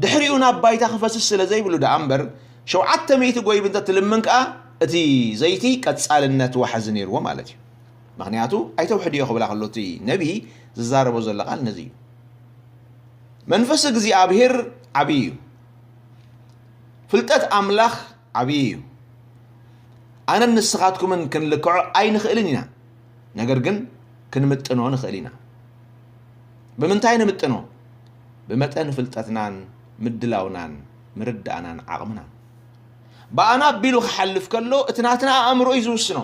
ድሕሪኡ ናብ ባይታ ክፈስስ ስለ ዘይብሉ ደኣ እምበር፣ ሸውዓተ ሚእቲ ጎይቢ እንተ ትልምን ከኣ፣ እቲ ዘይቲ ቀጻልነት ዋሕዚ ነይርዎ ማለት እዩ። ምኽንያቱ፣ ኣይተውሕድዮ ክብላ ከሎ እቲ ነቢ ዝዛረቦ ዘሎ ቃል ነዚ እዩ። መንፈስ እግዚኣብሔር ዓብዪ እዩ። ፍልጠት ኣምላኽ ዓብዪ እዩ። ኣነን ንስኻትኩምን ክንልክዖ ኣይንኽእልን ኢና። ነገር ግን ክንምጥኖ ንኽእል ኢና። ብምንታይ ንምጥኖ? ብመጠን ፍልጠትናን ምድላውናን ምርዳእናን ዓቕምናን። ብኣና ኣቢሉ ክሓልፍ ከሎ እቲ ናትና ኣእምሮ እዩ ዝውስኖ።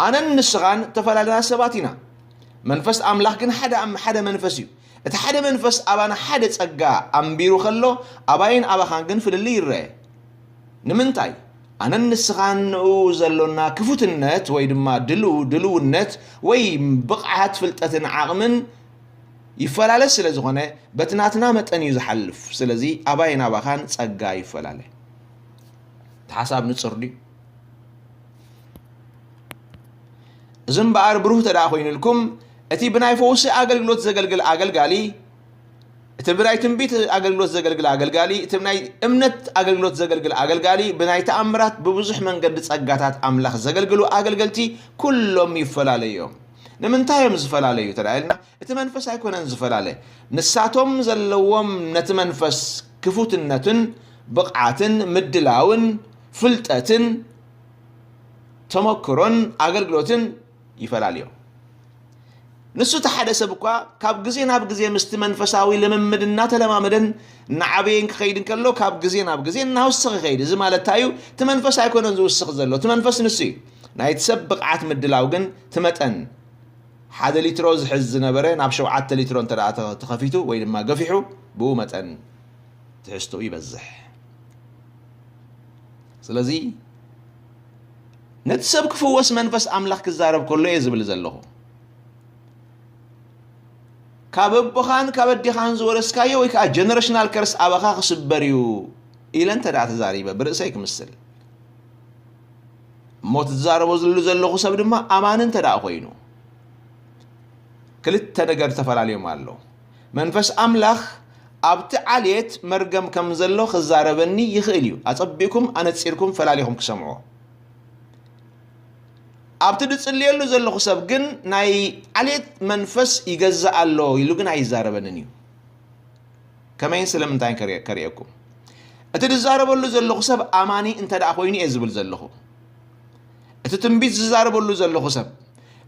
ኣነን ንስኻን እተፈላለና ሰባት ኢና። መንፈስ ኣምላኽ ግን ሓደ ኣም-፣ ሓደ መንፈስ እዩ። እቲ ሓደ መንፈስ ኣባና ሓደ ጸጋ ኣንቢሩ ከሎ፣ ኣባይን ኣባኻን ግን ፍልልይ ይረአ። ንምንታይ? ኣነን ንስኻን ንኡ ዘሎና ክፉትነት ወይ ድማ ድልው-፣ ድልውነት ወይ ብቕዓት ፍልጠትን ዓቕምን ይፈላለ ስለ ዝኾነ፣ በቲ ናትና መጠን እዩ ዝሓልፍ። ስለዚ ኣባይን ኣባኻን ጸጋ ይፈላለ። እቲ ሓሳብ ንጹር ድዩ? እዚ እምበኣር ብሩህ ተደኣ ኮይኑልኩም፣ እቲ ብናይ ፈውሲ ኣገልግሎት ዘገልግል ኣገልጋሊ፣ እቲ ብናይ ትንቢት ኣገልግሎት ዘገልግል ኣገልጋሊ፣ እቲ ብናይ እምነት ኣገልግሎት ዘገልግል ኣገልጋሊ፣ ብናይ ተኣምራት ብብዙሕ መንገዲ ጸጋታት ኣምላኽ ዘገልግሉ ኣገልገልቲ ኩሎም ይፈላለዩ እዮም። ንምንታይ እዮም ዝፈላለዩ ተደኣ ኢልና፣ እቲ መንፈስ ኣይኮነን ዝፈላለ። ንሳቶም ዘለዎም ነቲ መንፈስ ክፉትነትን ብቕዓትን ምድላውን ፍልጠትን ተመክሮን ኣገልግሎትን ይፈላልዮ። ንሱ እቲ ሓደ ሰብ እኳ ካብ ግዜ ናብ ግዜ ምስቲ መንፈሳዊ ልምምድ እናተለማመደን እናዓበየን ክኸይድ እንከሎ፣ ካብ ግዜ ናብ ግዜ እናወሰኸ ይኸይድ። እዚ ማለት እንታይ እዩ? እቲ መንፈስ ኣይኮነን ዝውስኽ ዘሎ፣ እቲ መንፈስ ንሱ እዩ። ናይቲ ሰብ ብቕዓት ምድላው ግን፣ እቲ መጠን፣ ሓደ ሊትሮ ዝሕዝ ዝነበረ ናብ ሸውዓተ ሊትሮ እንተ ደኣ ተ-፣ ተኸፊቱ ወይ ድማ ገፊሑ፣ ብኡ መጠን ትሕዝቶኡ ይበዝሕ። ስለዚ ነቲ ሰብ ክፍወስ መንፈስ ኣምላኽ ክዛረብ ከሎ እየ ዝብል ዘለኹ። ካብ ኣቦኻን ካብ ኣዴኻን ዝወረስካዮ ወይ ከዓ ጀነሬሽናል ከርስ ኣባኻ ክስበር እዩ ኢለ እንተ ደኣ ተዛሪበ ብርእሰይ ክምስል። እሞ እቲ ዝዛረበሉ ዘለኹ ሰብ ድማ ኣማኒ እንተ ደኣ ኮይኑ፣ ክልተ ነገር ተፈላልዮም ኣሎ። መንፈስ ኣምላኽ ኣብቲ ዓሌት መርገም ከም ዘሎ ክዛረበኒ ይኽእል እዩ። ኣጸቢቕኩም ኣነጺርኩም ፈላሊኹም ክሰምዖ። ኣብቲ ዝጽልየሉ ዘለኹ ሰብ ግን ናይ ዓሌት መንፈስ ይገዝእ ኣሎ ኢሉ ግን ኣይዛረበንን እዩ። ከመይን ስለምንታይን ከርየ-፣ ከርእየኩም። እቲ ዝዛረበሉ ዘለኹ ሰብ ኣማኒ እንተ ደኣ ኮይኑ እየ ዝብል ዘለኹ። እቲ ትንቢት ዝዛረበሉ ዘለኹ ሰብ፣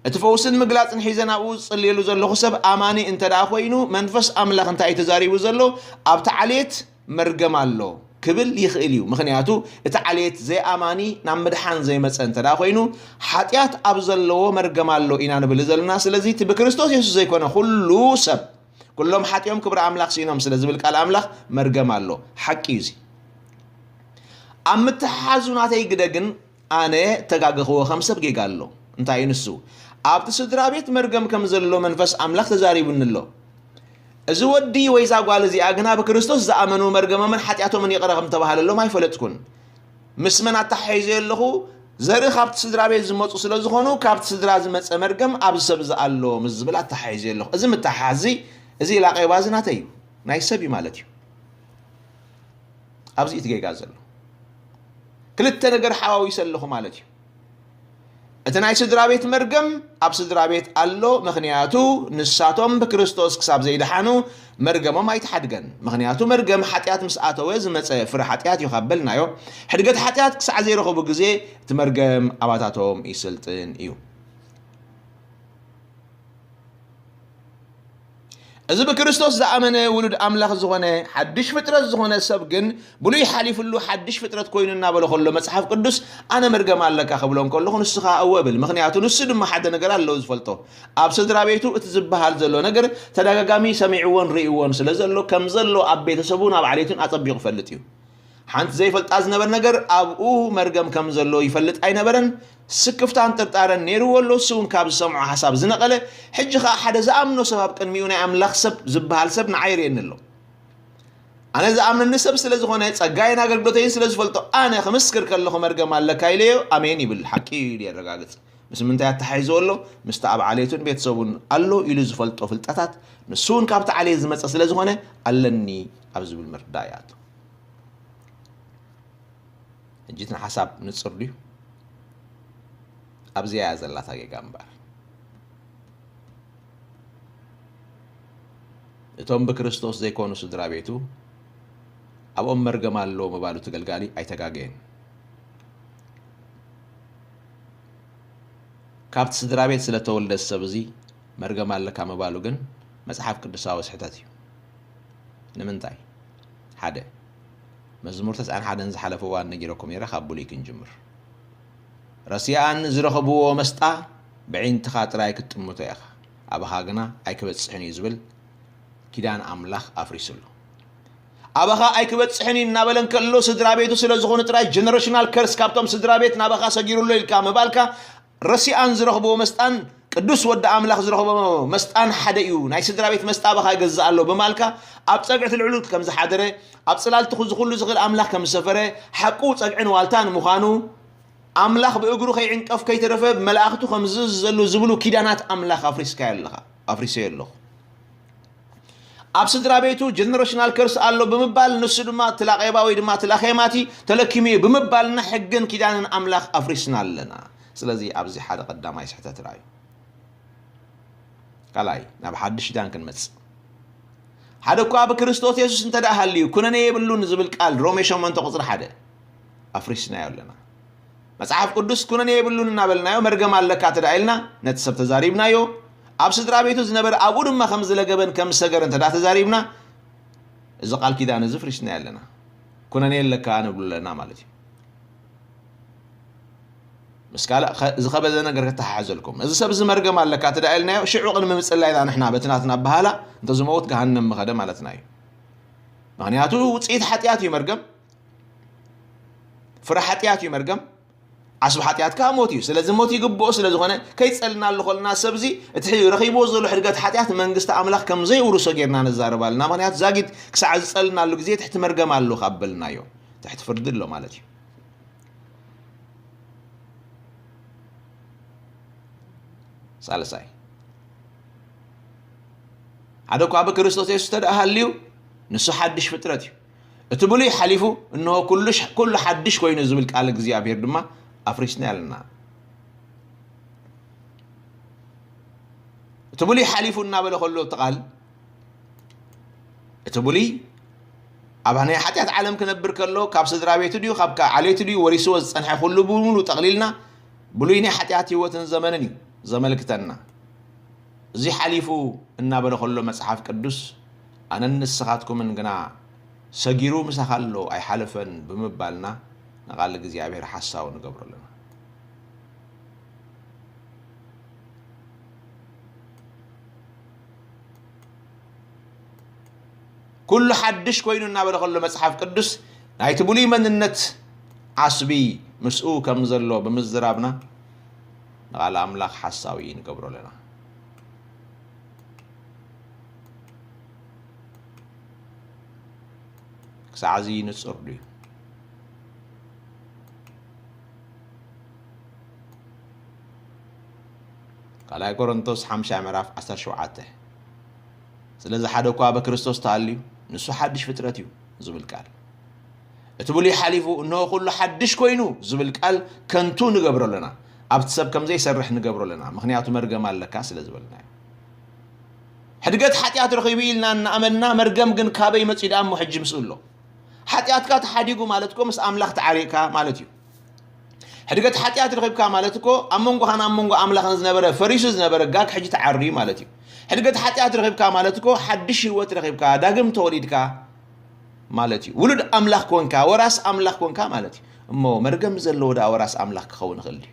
እቲ ፈውስን ምግላጽን ሒዘ ናብኡ ዝጽልየሉ ዘለኹ ሰብ ኣማኒ እንተ ደኣ ኮይኑ፣ መንፈስ ኣምላኽ እንታይ እዩ ተዛሪቡ ዘሎ? ኣብቲ ዓሌት መርገም ኣሎ ክብል ይኽእል እዩ። ምኽንያቱ፣ እቲ ዓሌት ዘይኣማኒ ናብ ምድሓን ዘይመጸ እንተ ደኣ ኮይኑ፣ ሓጢኣት ኣብ ዘለዎ መርገም ኣሎ ኢና ንብል ዘለና። ስለዚ፣ እቲ ብክርስቶስ የሱስ ዘይኮነ ኩሉ ሰብ፣ ኩሎም ሓጢኦም ክብሪ ኣምላኽ ስኢኖም ስለ ዝብል ቃል ኣምላኽ መርገም ኣሎ። ሓቂ እዩ እዚ። ኣብ ምትሕሓዙ ናተይ ግደ ግን ኣነ እተጋገኽዎ ከም ሰብ ጌጋ ኣሎ። እንታይ እዩ ንሱ? ኣብቲ ስድራ ቤት መርገም ከም ዘሎ መንፈስ ኣምላኽ ተዛሪቡኒ ኣሎ። እዚ ወዲ ወይ እዛ ጓል እዚኣ ግና ብክርስቶስ ዝኣመኑ መርገሞምን ሓጢኣቶምን ይቕረ ከም ተባህለሎም ኣይፈለጥኩን። ምስ መን ኣተሓሒዘ ኣለኹ? ዘርኢ ካብቲ ስድራ ቤት ዝመጹ ስለ ዝኾኑ፣ ካብቲ ስድራ ዝመጸ መርገም ኣብዚ ሰብ እዚ ኣሎ ምስ ዝብል ኣተሓሒዘ ኣለኹ። እዚ ምትሕሓዝ እዚ፣ እዚ ላቄባ እዚ ናተይ እዩ፣ ናይ ሰብ እዩ ማለት እዩ። ኣብዚ እዩ እቲ ጌጋ ዘሎ። ክልተ ነገር ሓዋዊሰ ኣለኹ ማለት እዩ። እቲ ናይ ስድራ ቤት መርገም ኣብ ስድራ ቤት ኣሎ፣ ምኽንያቱ ንሳቶም ብክርስቶስ ክሳብ ዘይደሓኑ መርገሞም ኣይተሓድገን። ምኽንያቱ መርገም ሓጢኣት ምስ ኣተወ ዝመጸ ፍረ ሓጢኣት እዩ ካብ በልናዮ፣ ሕድገት ሓጢኣት ክሳዕ ዘይረኸቡ ግዜ እቲ መርገም ኣባታቶም ይስልጥን እዩ። እዚ ብክርስቶስ ዝኣመነ ውሉድ ኣምላኽ ዝኾነ፣ ሓድሽ ፍጥረት ዝኾነ ሰብ ግን፣ ብሉይ ሓሊፉሉ ሓድሽ ፍጥረት ኮይኑ እናበሎ ከሎ፣ መጽሓፍ ቅዱስ፣ "ኣነ መርገም ኣለካ" ክብሎ እንከለኹ፣ ንሱ ኸኣ "እወ" እብል። ምኽንያቱ ንሱ ድማ ሓደ ነገር ኣለዎ ዝፈልጦ። ኣብ ስድራ ቤቱ እቲ ዝበሃል ዘሎ ነገር ተደጋጋሚ ሰሚዕዎን ርእይዎን ስለ ዘሎ፣ ከም ዘሎ ኣብ ቤተሰቡን ኣብ ዓሌቱን ኣጸቢቑ ይፈልጥ እዩ። ሓንቲ ዘይፈልጣ ዝነበር ነገር፣ ኣብኡ መርገም ከም ዘሎ ይፈልጥ ኣይነበረን። ስክፍታን ጥርጣረን ነይርዎ ኣሎ። እሱ እውን ካብ ዝሰምዖ ሓሳብ ዝነቐለ፣ ሕጂ ኸኣ ሓደ ዝኣምኖ ሰብ ኣብ ቅድሚኡ ናይ ኣምላኽ ሰብ ዝበሃል ሰብ ንዓይ ይርእየኒ ኣሎ። ኣነ ዝኣምነኒ ሰብ ስለ ዝኾነ፣ ጸጋይን ኣገልግሎተይን ስለ ዝፈልጦ፣ ኣነ ክምስክር ከለኹ መርገም ኣለካ ኢለዮ፣ ኣሜን ይብል። ሓቂ እዩ ኢሉ የረጋግጽ። ምስ ምንታይ ኣተሓሒዝዎ ኣሎ? ምስቲ ኣብ ዓሌቱን ቤተሰቡን ኣሎ ኢሉ ዝፈልጦ ፍልጠታት፣ ንሱ እውን ካብቲ ዓሌት ዝመጸ ስለ ዝኾነ፣ ኣለኒ ኣብ ዝብል ምርዳእ ይኣቱ። ሕጂ እቲ ሓሳብ ንጹር ድዩ? ኣብዚኣ እያ ዘላታ ጌጋ እምበኣር። እቶም ብክርስቶስ ዘይኮኑ ስድራ ቤቱ፣ ኣብኦም መርገም ኣሎ ምባሉ እቲ ገልጋሊ ኣይተጋገየን። ካብቲ ስድራ ቤት ስለ ተወልደ ሰብ እዚ መርገም ኣለካ ምባሉ ግን መጽሓፍ ቅዱሳዊ ስሕተት እዩ። ንምንታይ? ሓደ፣ መዝሙር ተስዓን ሓደን ዝሓለፈ እዋን ነጊረኩም ነይረ፣ ካብ ብሉይ ክንጅምር። ረሲኣን ዝረኸብዎ መስጣ ብዒንትኻ ጥራይ ክትጥምቶ ኢኻ፣ ኣባኻ ግና ኣይክበጽሕን እዩ ዝብል ኪዳን ኣምላኽ ኣፍሪሱ ኣሎ። ኣባኻ ኣይክበጽሕን እዩ እናበለ እንከሎ፣ ስድራ ቤቱ ስለ ዝኾኑ ጥራይ ጀነሬሽናል ከርስ ካብቶም ስድራ ቤት ናባኻ ሰጊሩ ኣሎ ኢልካ ምባልካ፣ ረሲኣን ዝረኽብዎ መስጣን ቅዱስ ወዲ ኣምላኽ ዝረኽቦ መስጣን ሓደ እዩ። ናይ ስድራ ቤት መስጣ ኣባኻ ይገዝእ ኣሎ ብማልካ፣ ኣብ ጸግዒ እቲ ልዕሉ ከም ዝሓደረ፣ ኣብ ጽላልቲ እዚ ኩሉ ዝኽእል ኣምላኽ ከም ዝሰፈረ፣ ሓቁ ጸግዕን ዋልታን ምዃኑ፣ ኣምላኽ ብእግሩ ከይዕንቀፍ ከይተረፈ መላእኽቱ ከም ዝእዝዘሉ ዝብሉ ኪዳናት ኣምላኽ ኣፍሪስካዮ ኣለኻ፣ ኣፍሪሰዮ ኣለኹ። ኣብ ስድራ ቤቱ ጀነሬሽናል ከርስ ኣሎ ብምባል፣ ንሱ ድማ እቲ ላቄባ ወይ ድማ እቲ ላኼማቲ ተለኪሙ እዩ ብምባልና፣ ሕግን ኪዳንን ኣምላኽ ኣፍሪስና ኣለና። ስለዚ ኣብዚ ሓደ ቀዳማይ ስሕተት ርኣዩ። ካልኣይ፣ ናብ ሓድሽ ኪዳን ክንመጽእ። ሓደ እኳ ብክርስቶስ የሱስ እንተ ደኣ ሃልዩ፣ ኩነኔ የብሉን ዝብል ቃል ሮሜ ሸሞንተ ቁጽሪ ሓደ ኣፍሪስናዮ ኣለና። መጽሓፍ ቅዱስ ኩነኔ የብሉን እናበልናዮ፣ መርገም ኣለካ እንተ ደኣ ኢልና፣ ነቲ ሰብ ተዛሪብናዮ። ኣብ ስድራ ቤቱ ዝነበረ ኣብኡ ድማ ከም ዝለገበን ከም ዝሰገረን እንተ ደኣ ተዛሪብና፣ እዚ ቃል ኪዳን እዚ ፍሪስናዮ ኣለና። ኩነኔ ኣለካ ንብሉ ኣለና ማለት እዩ። ምስ ካልእ ኸ-፣ ዝኸበደ ነገር ከተሓሕዘልኩም። እዚ ሰብ እዚ መርገም ኣለካ እንተ ደኣ ኢልናዮ፣ ሽዑ ቅድሚ ምጽላይና ንሕና በቲ ናትና ኣበሃህላ፣ እንተ ዝመውት ገሃነም ምኸደ ማለትና እዩ። ምኽንያቱ ውጽኢት ሓጢኣት እዩ መርገም። ፍረ ሓጢኣት እዩ መርገም። ዓስቢ ሓጢኣት ከኣ ሞት እዩ። ስለዚ ሞት ይግብኦ ስለ ዝኾነ፣ ከይጸልናሉ ከለና ሰብ እዚ እቲ ረኺብዎ ዘሎ ሕድገት ሓጢኣት መንግስቲ ኣምላኽ ከም ዘይውርሶ ጌርና ንዛረብ ኣለና። ምኽንያቱ ዛጊት ክሳዕ ዝጸልናሉ ግዜ ትሕቲ መርገም ኣሎ ካብ በልናዮ፣ ትሕቲ ፍርዲ ኣሎ ማለት እዩ። ሳልሳይ፣ ሓደ እኳ ብክርስቶስ የሱስ እንተ ደኣ ሃልዩ፣ ንሱ ሓድሽ ፍጥረት እዩ። እቲ ብሉይ ሓሊፉ፣ እንሆ፣ ኩሉ ሽ-፣ ኩሉ ሓድሽ ኮይኑ ዝብል ቃል እግዚኣብሔር ድማ ኣፍሪስና ኣለና። እቲ ብሉይ ሓሊፉ እናበለ ከሎ እቲ ቃል፣ እቲ ብሉይ ኣብ ናይ ሓጢኣት ዓለም ክነብር ከሎ፣ ካብ ስድራ ቤቱ ድዩ፣ ካብ ካ-፣ ዓሌቱ ድዩ፣ ወሪስዎ ዝጸንሐ ኩሉ ብምሉእ ጠቕሊልና፣ ብሉይ ናይ ሓጢኣት ህይወትን ዘመንን እዩ ዘመልክተና። እዚ ሓሊፉ እናበለ ከሎ መጽሓፍ ቅዱስ፣ ኣነን ንስኻትኩምን ግና ሰጊሩ ምሳኻ ኣሎ ኣይሓለፈን ብምባልና፣ ንቓል እግዚኣብሔር ሓሳዊ ንገብሮ ኣለና። ኩሉ ሓድሽ ኮይኑ እናበለ ከሎ መጽሓፍ ቅዱስ፣ ናይቲ ብሉይ መንነት ዓስቢ ምስኡ ከም ዘሎ ብምዝራብና፣ ንቓል ኣምላኽ ሓሳዊ ንገብሮ ኣለና። ክሳዕ እዚ ንጹር ድዩ? ካልኣይ ቆሮንቶስ ሓምሻይ ምዕራፍ ዓሰርተ ሸውዓተ። ስለዚ ሓደ እኳ ብክርስቶስ ተሃልዩ፣ ንሱ ሓድሽ ፍጥረት እዩ ዝብል ቃል። እቲ ብሉይ ሓሊፉ፣ እንሆ ኩሉ ሓድሽ ኮይኑ ዝብል ቃል ከንቱ ንገብሮ ኣለና። ኣብቲ ሰብ ከም ዘይሰርሕ ንገብሮ ኣለና። ምኽንያቱ መርገም ኣለካ ስለ ዝበልናዮ። ሕድገት ሓጢኣት ረኺቡ ኢልና እናኣመንና፣ መርገም ግን ካበይ መጺኡ ደኣ እሞ ሕጂ ምስኡ ኣሎ? ሓጢኣትካ ተሓዲጉ ማለት እኮ ምስ ኣምላኽ ተዓሪቕካ ማለት እዩ። ሕድገት ሓጢኣት ረኺብካ ማለት እኮ ኣብ መንጎኻን ኣብ መንጎ ኣምላኽን ዝነበረ ፈሪሱ ዝነበረ ጋግ ሕጂ ተዓርዩ ማለት እዩ። ሕድገት ሓጢኣት ረኺብካ ማለት እኮ ሓድሽ ህይወት ረኺብካ፣ ዳግም ተወሊድካ ማለት እዩ። ውሉድ ኣምላኽ ኮንካ፣ ወራስ ኣምላኽ ኮንካ ማለት እዩ። እሞ መርገም ዘለዎ ደኣ ወራስ ኣምላኽ ክኸውን ይኽእል ድዩ?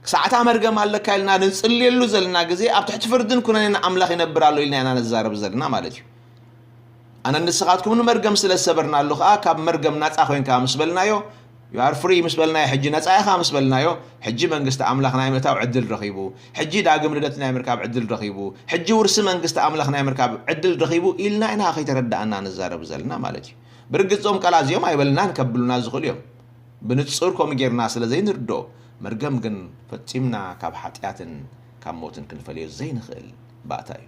ክሳዕታ መርገም ኣለካ ኢልና ንጽልየሉ ዘለና ግዜ፣ ኣብ ትሕቲ ፍርድን ኩነኔን ኣምላኽ ይነብር ኣሎ ኢልና ኢና ንዛረብ ዘለና ማለት እዩ። ኣነን ንስኻትኩምን መርገም ስለ ዝሰበርናሉ ከኣ፣ ካብ መርገም ናጻ ኮይንካ ምስ በልናዮ፣ You are free ምስ በልናዮ፣ ሕጂ ነጻ ኢኻ ምስ በልናዮ፣ ሕጂ መንግስቲ ኣምላኽ ናይ ምእታው ዕድል ረኺቡ፣ ሕጂ ዳግም ልደት ናይ ምርካብ ዕድል ረኺቡ፣ ሕጂ ውርሲ መንግስቲ ኣምላኽ ናይ ምርካብ ዕድል ረኺቡ ኢልና ኢና ከይተረዳእና ንዛረብ ዘለና ማለት እዩ። ብርግጽ እዞም ቃላት እዚኦም ኣይበልናን ከብሉና ዝኽእሉ እዮም። ብንጹር ከምኡ ጌርና ስለ ዘይንርድኦ፣ መርገም ግን ፈጺምና ካብ ሓጢኣትን ካብ ሞትን ክንፈልዮ ዘይንኽእል ባእታ እዩ።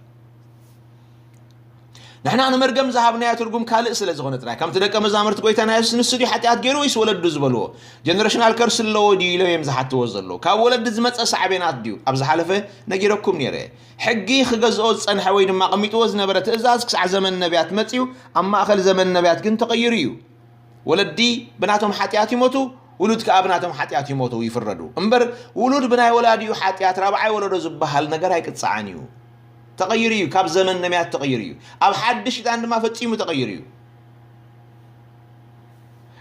ንሕና ንመርገም ዝሃብናዮ ትርጉም ካልእ ስለ ዝኾነ ጥራይ፣ ከምቲ ደቀ መዛሙርቲ ጎይታና የሱስ፣ "ንሱ ድዩ ሓጢኣት ገይሩ ወይስ ወለዱ?" ዝበልዎ፣ ጀነሬሽናል ከርስ ኣለዎ ድዩ ኢሎም እዮም ዝሓትዎ ዘለዉ። ካብ ወለዲ ዝመጸ ሳዕቤናት ድዩ? ኣብ ዝሓለፈ ነጊረኩም ነይረ። ሕጊ ክገዝኦ ዝጸንሐ ወይ ድማ ኣቐሚጥዎ ዝነበረ ትእዛዝ ክሳዕ ዘመን ነቢያት መጺኡ፣ ኣብ ማእከል ዘመን ነቢያት ግን ተቐይሩ እዩ። ወለዲ ብናቶም ሓጢኣት ይሞቱ፣ ውሉድ ከኣ ብናቶም ሓጢኣት ይሞቱ፣ ይፍረዱ። እምበር ውሉድ ብናይ ወላዲኡ ሓጢኣት ራብዓይ ወለዶ ዝበሃል ነገር ኣይቅጻዕን እዩ። ተቐይሩ እዩ፣ ካብ ዘመን ነቢያት ተቐይሩ እዩ። ኣብ ሓድሽ ኪዳን ድማ ፈጺሙ ተቐይሩ እዩ።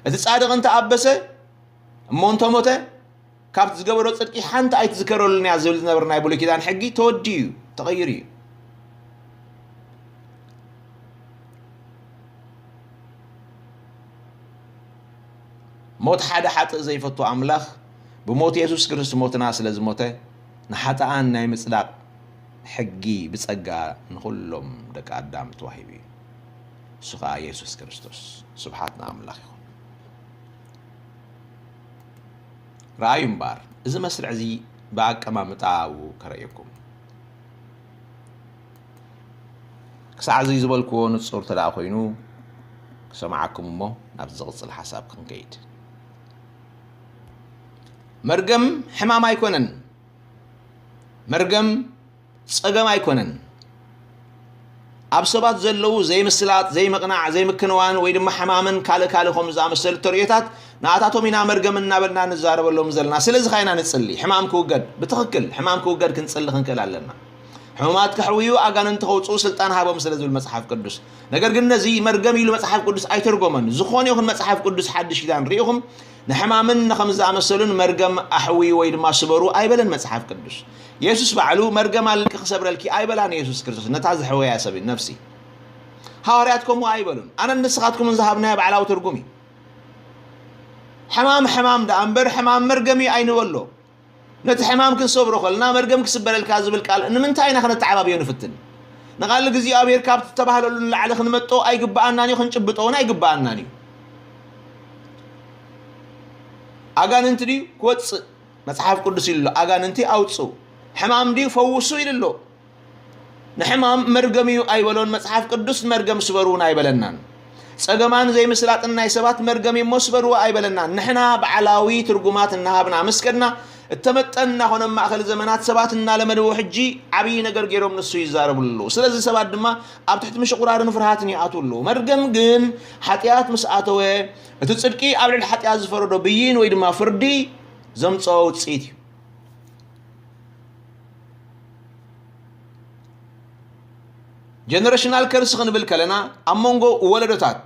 እቲ ጻድቕ እንተ ኣበሰ እሞ እንተ ሞተ፣ ካብቲ ዝገበሮ ጽድቂ ሓንቲ ኣይትዝከረሉን እያ ዝብል ዝነበረ ናይ ብሉይ ኪዳን ሕጊ ተወዲኡ እዩ፣ ተቐይሩ እዩ። ሞት ሓደ ሓጥእ ዘይፈቱ ኣምላኽ ብሞት የሱስ ክርስቶስ ሞትና ስለ ዝሞተ፣ ንሓጥኣን ናይ ምጽዳቕ ሕጊ ብጸጋ ንኹሎም ደቂ ኣዳም ተዋሂቡ እዩ። እሱ ኸኣ የሱስ ክርስቶስ። ስብሓት ንኣምላኽ ይኹን። ረኣዩ እምበኣር፣ እዚ መስርዕ እዚ ብኣቀማምጣኡ ከርእየኩም። ክሳዕ እዚ ዝበልክዎ ንጹር እንተ ደኣ ኮይኑ፣ ክሰምዓኩም እሞ ናብቲ ዝቕጽል ሓሳብ ክንከይድ። መርገም ሕማም ኣይኮነን። መርገም ጸገም ኣይኮነን። ኣብ ሰባት ዘለዉ ዘይምስላጥ፣ ዘይምቕናዕ፣ ዘይምክንዋን ወይ ድማ ሕማምን ካልእ ካልእ ከምኡ ዝኣመሰሉ ተርእዮታት ንኣታቶም ኢና መርገም እናበልና ንዛረበሎም ዘለና። ስለዚ ኸኣ ኢና ንጽሊ፣ ሕማም ክውገድ። ብትኽክል ሕማም ክውገድ ክንጽሊ ክንክእል ኣለና። ሕሙማት ከሕውዩ፣ ኣጋንንቲ ከውጽኡ ስልጣን ሃቦም ስለ ዝብል መጽሓፍ ቅዱስ። ነገር ግን ነዚ መርገም ኢሉ መጽሓፍ ቅዱስ ኣይተርጎመን። ዝኾነ ይኹን መጽሓፍ ቅዱስ ሓድሽ ኪዳን ርኢኹም ንሕማምን ንኸም ዝኣመሰሉን መርገም ኣሕውዩ ወይ ድማ ስበሩ ኣይበለን መጽሓፍ ቅዱስ። የሱስ ባዕሉ መርገም ኣለኪ ክሰብረልኪ ኣይበላን የሱስ ክርስቶስ ነታ ዝሕወያ ሰብ ነፍሲ። ሃዋርያት ከምኡ ኣይበሉን። ኣነን ንስኻትኩምን ዝሃብናዮ ባዕላዊ ትርጉም እዩ። ሕማም ሕማም ደኣ እምበር ሕማም መርገም እዩ ኣይንበሎ። ነቲ ሕማም ክንሰብሮ ከለና መርገም ክስበረልካ ዝብል ቃል ንምንታይ ኢና ከነተዓባብዮ ንፍትን? ንቓል እግዚኣብሔር ካብ እተባህለሉ ንላዕሊ ክንመጦ ኣይግብኣናን እዩ፣ ክንጭብጦ እውን ኣይግብኣናን እዩ። ኣጋንንቲ ድዩ ክወፅእ? መጽሓፍ ቅዱስ ኢሉ ኣሎ፣ ኣጋንንቲ ኣውፅኡ። ሕማም ድዩ ፈውሱ ኢሉ ኣሎ። ንሕማም መርገም እዩ ኣይበሎን መጽሓፍ ቅዱስ፣ ንመርገም ስበሩ እውን ኣይበለናን። ጸገማን ዘይምስላጥን ናይ ሰባት መርገም እዩ እሞ ስበርዎ ኣይበለናን። ንሕና ባዕላዊ ትርጉማት እናሃብና ምስ ከድና፣ እተመጠን እናኾነ ኣብ ማእከል ዘመናት ሰባት እናለመድዎ ሕጂ ዓብዪ ነገር ገይሮም ንሱ ይዛረብሉ ኣለዉ። ስለዚ ሰባት ድማ ኣብ ትሕቲ ምሽቑራርን ፍርሃትን ይኣትዉ ኣለዉ። መርገም ግን ሓጢኣት ምስ ኣተወ፣ እቲ ጽድቂ ኣብ ልዕሊ ሓጢኣት ዝፈረዶ ብይን ወይ ድማ ፍርዲ ዘምጽኦ ውጽኢት እዩ። ጀነሬሽናል ከርስ ክንብል ከለና ኣብ መንጎ ወለዶታት፣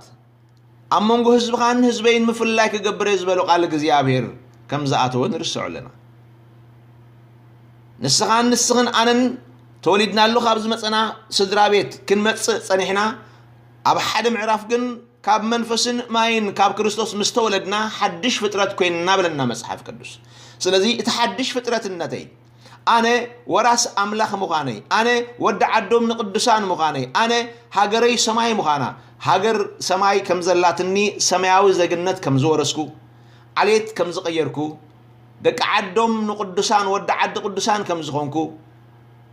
ኣብ መንጎ ህዝብኻን ህዝበይን ምፍልላይ ክገብር እየ ዝበሎ ቃል እግዚኣብሔር ከም ዝኣተወ ንርስዖ ኣለና። ንስኻን ንስኽን ኣነን ተወሊድናሉ ካብ ዝመጸና ስድራ ቤት ክንመጽእ ጸኒሕና፣ ኣብ ሓደ ምዕራፍ ግን ካብ መንፈስን ማይን ካብ ክርስቶስ ምስ ተወለድና ሓድሽ ፍጥረት ኮይንና በለና መጽሓፍ ቅዱስ። ስለዚ እቲ ሓድሽ ፍጥረትነተይ ኣነ ወራስ ኣምላኽ ምዃነይ፣ ኣነ ወዲ ዓዶም ንቅዱሳን ምዃነይ፣ ኣነ ሃገረይ ሰማይ ምዃና፣ ሃገር ሰማይ ከም ዘላትኒ፣ ሰማያዊ ዜግነት ከም ዝወረስኩ፣ ዓሌት ከም ዝቐየርኩ፣ ደቂ ዓዶም ንቅዱሳን፣ ወዲ ዓዲ ቅዱሳን ከም ዝኾንኩ፣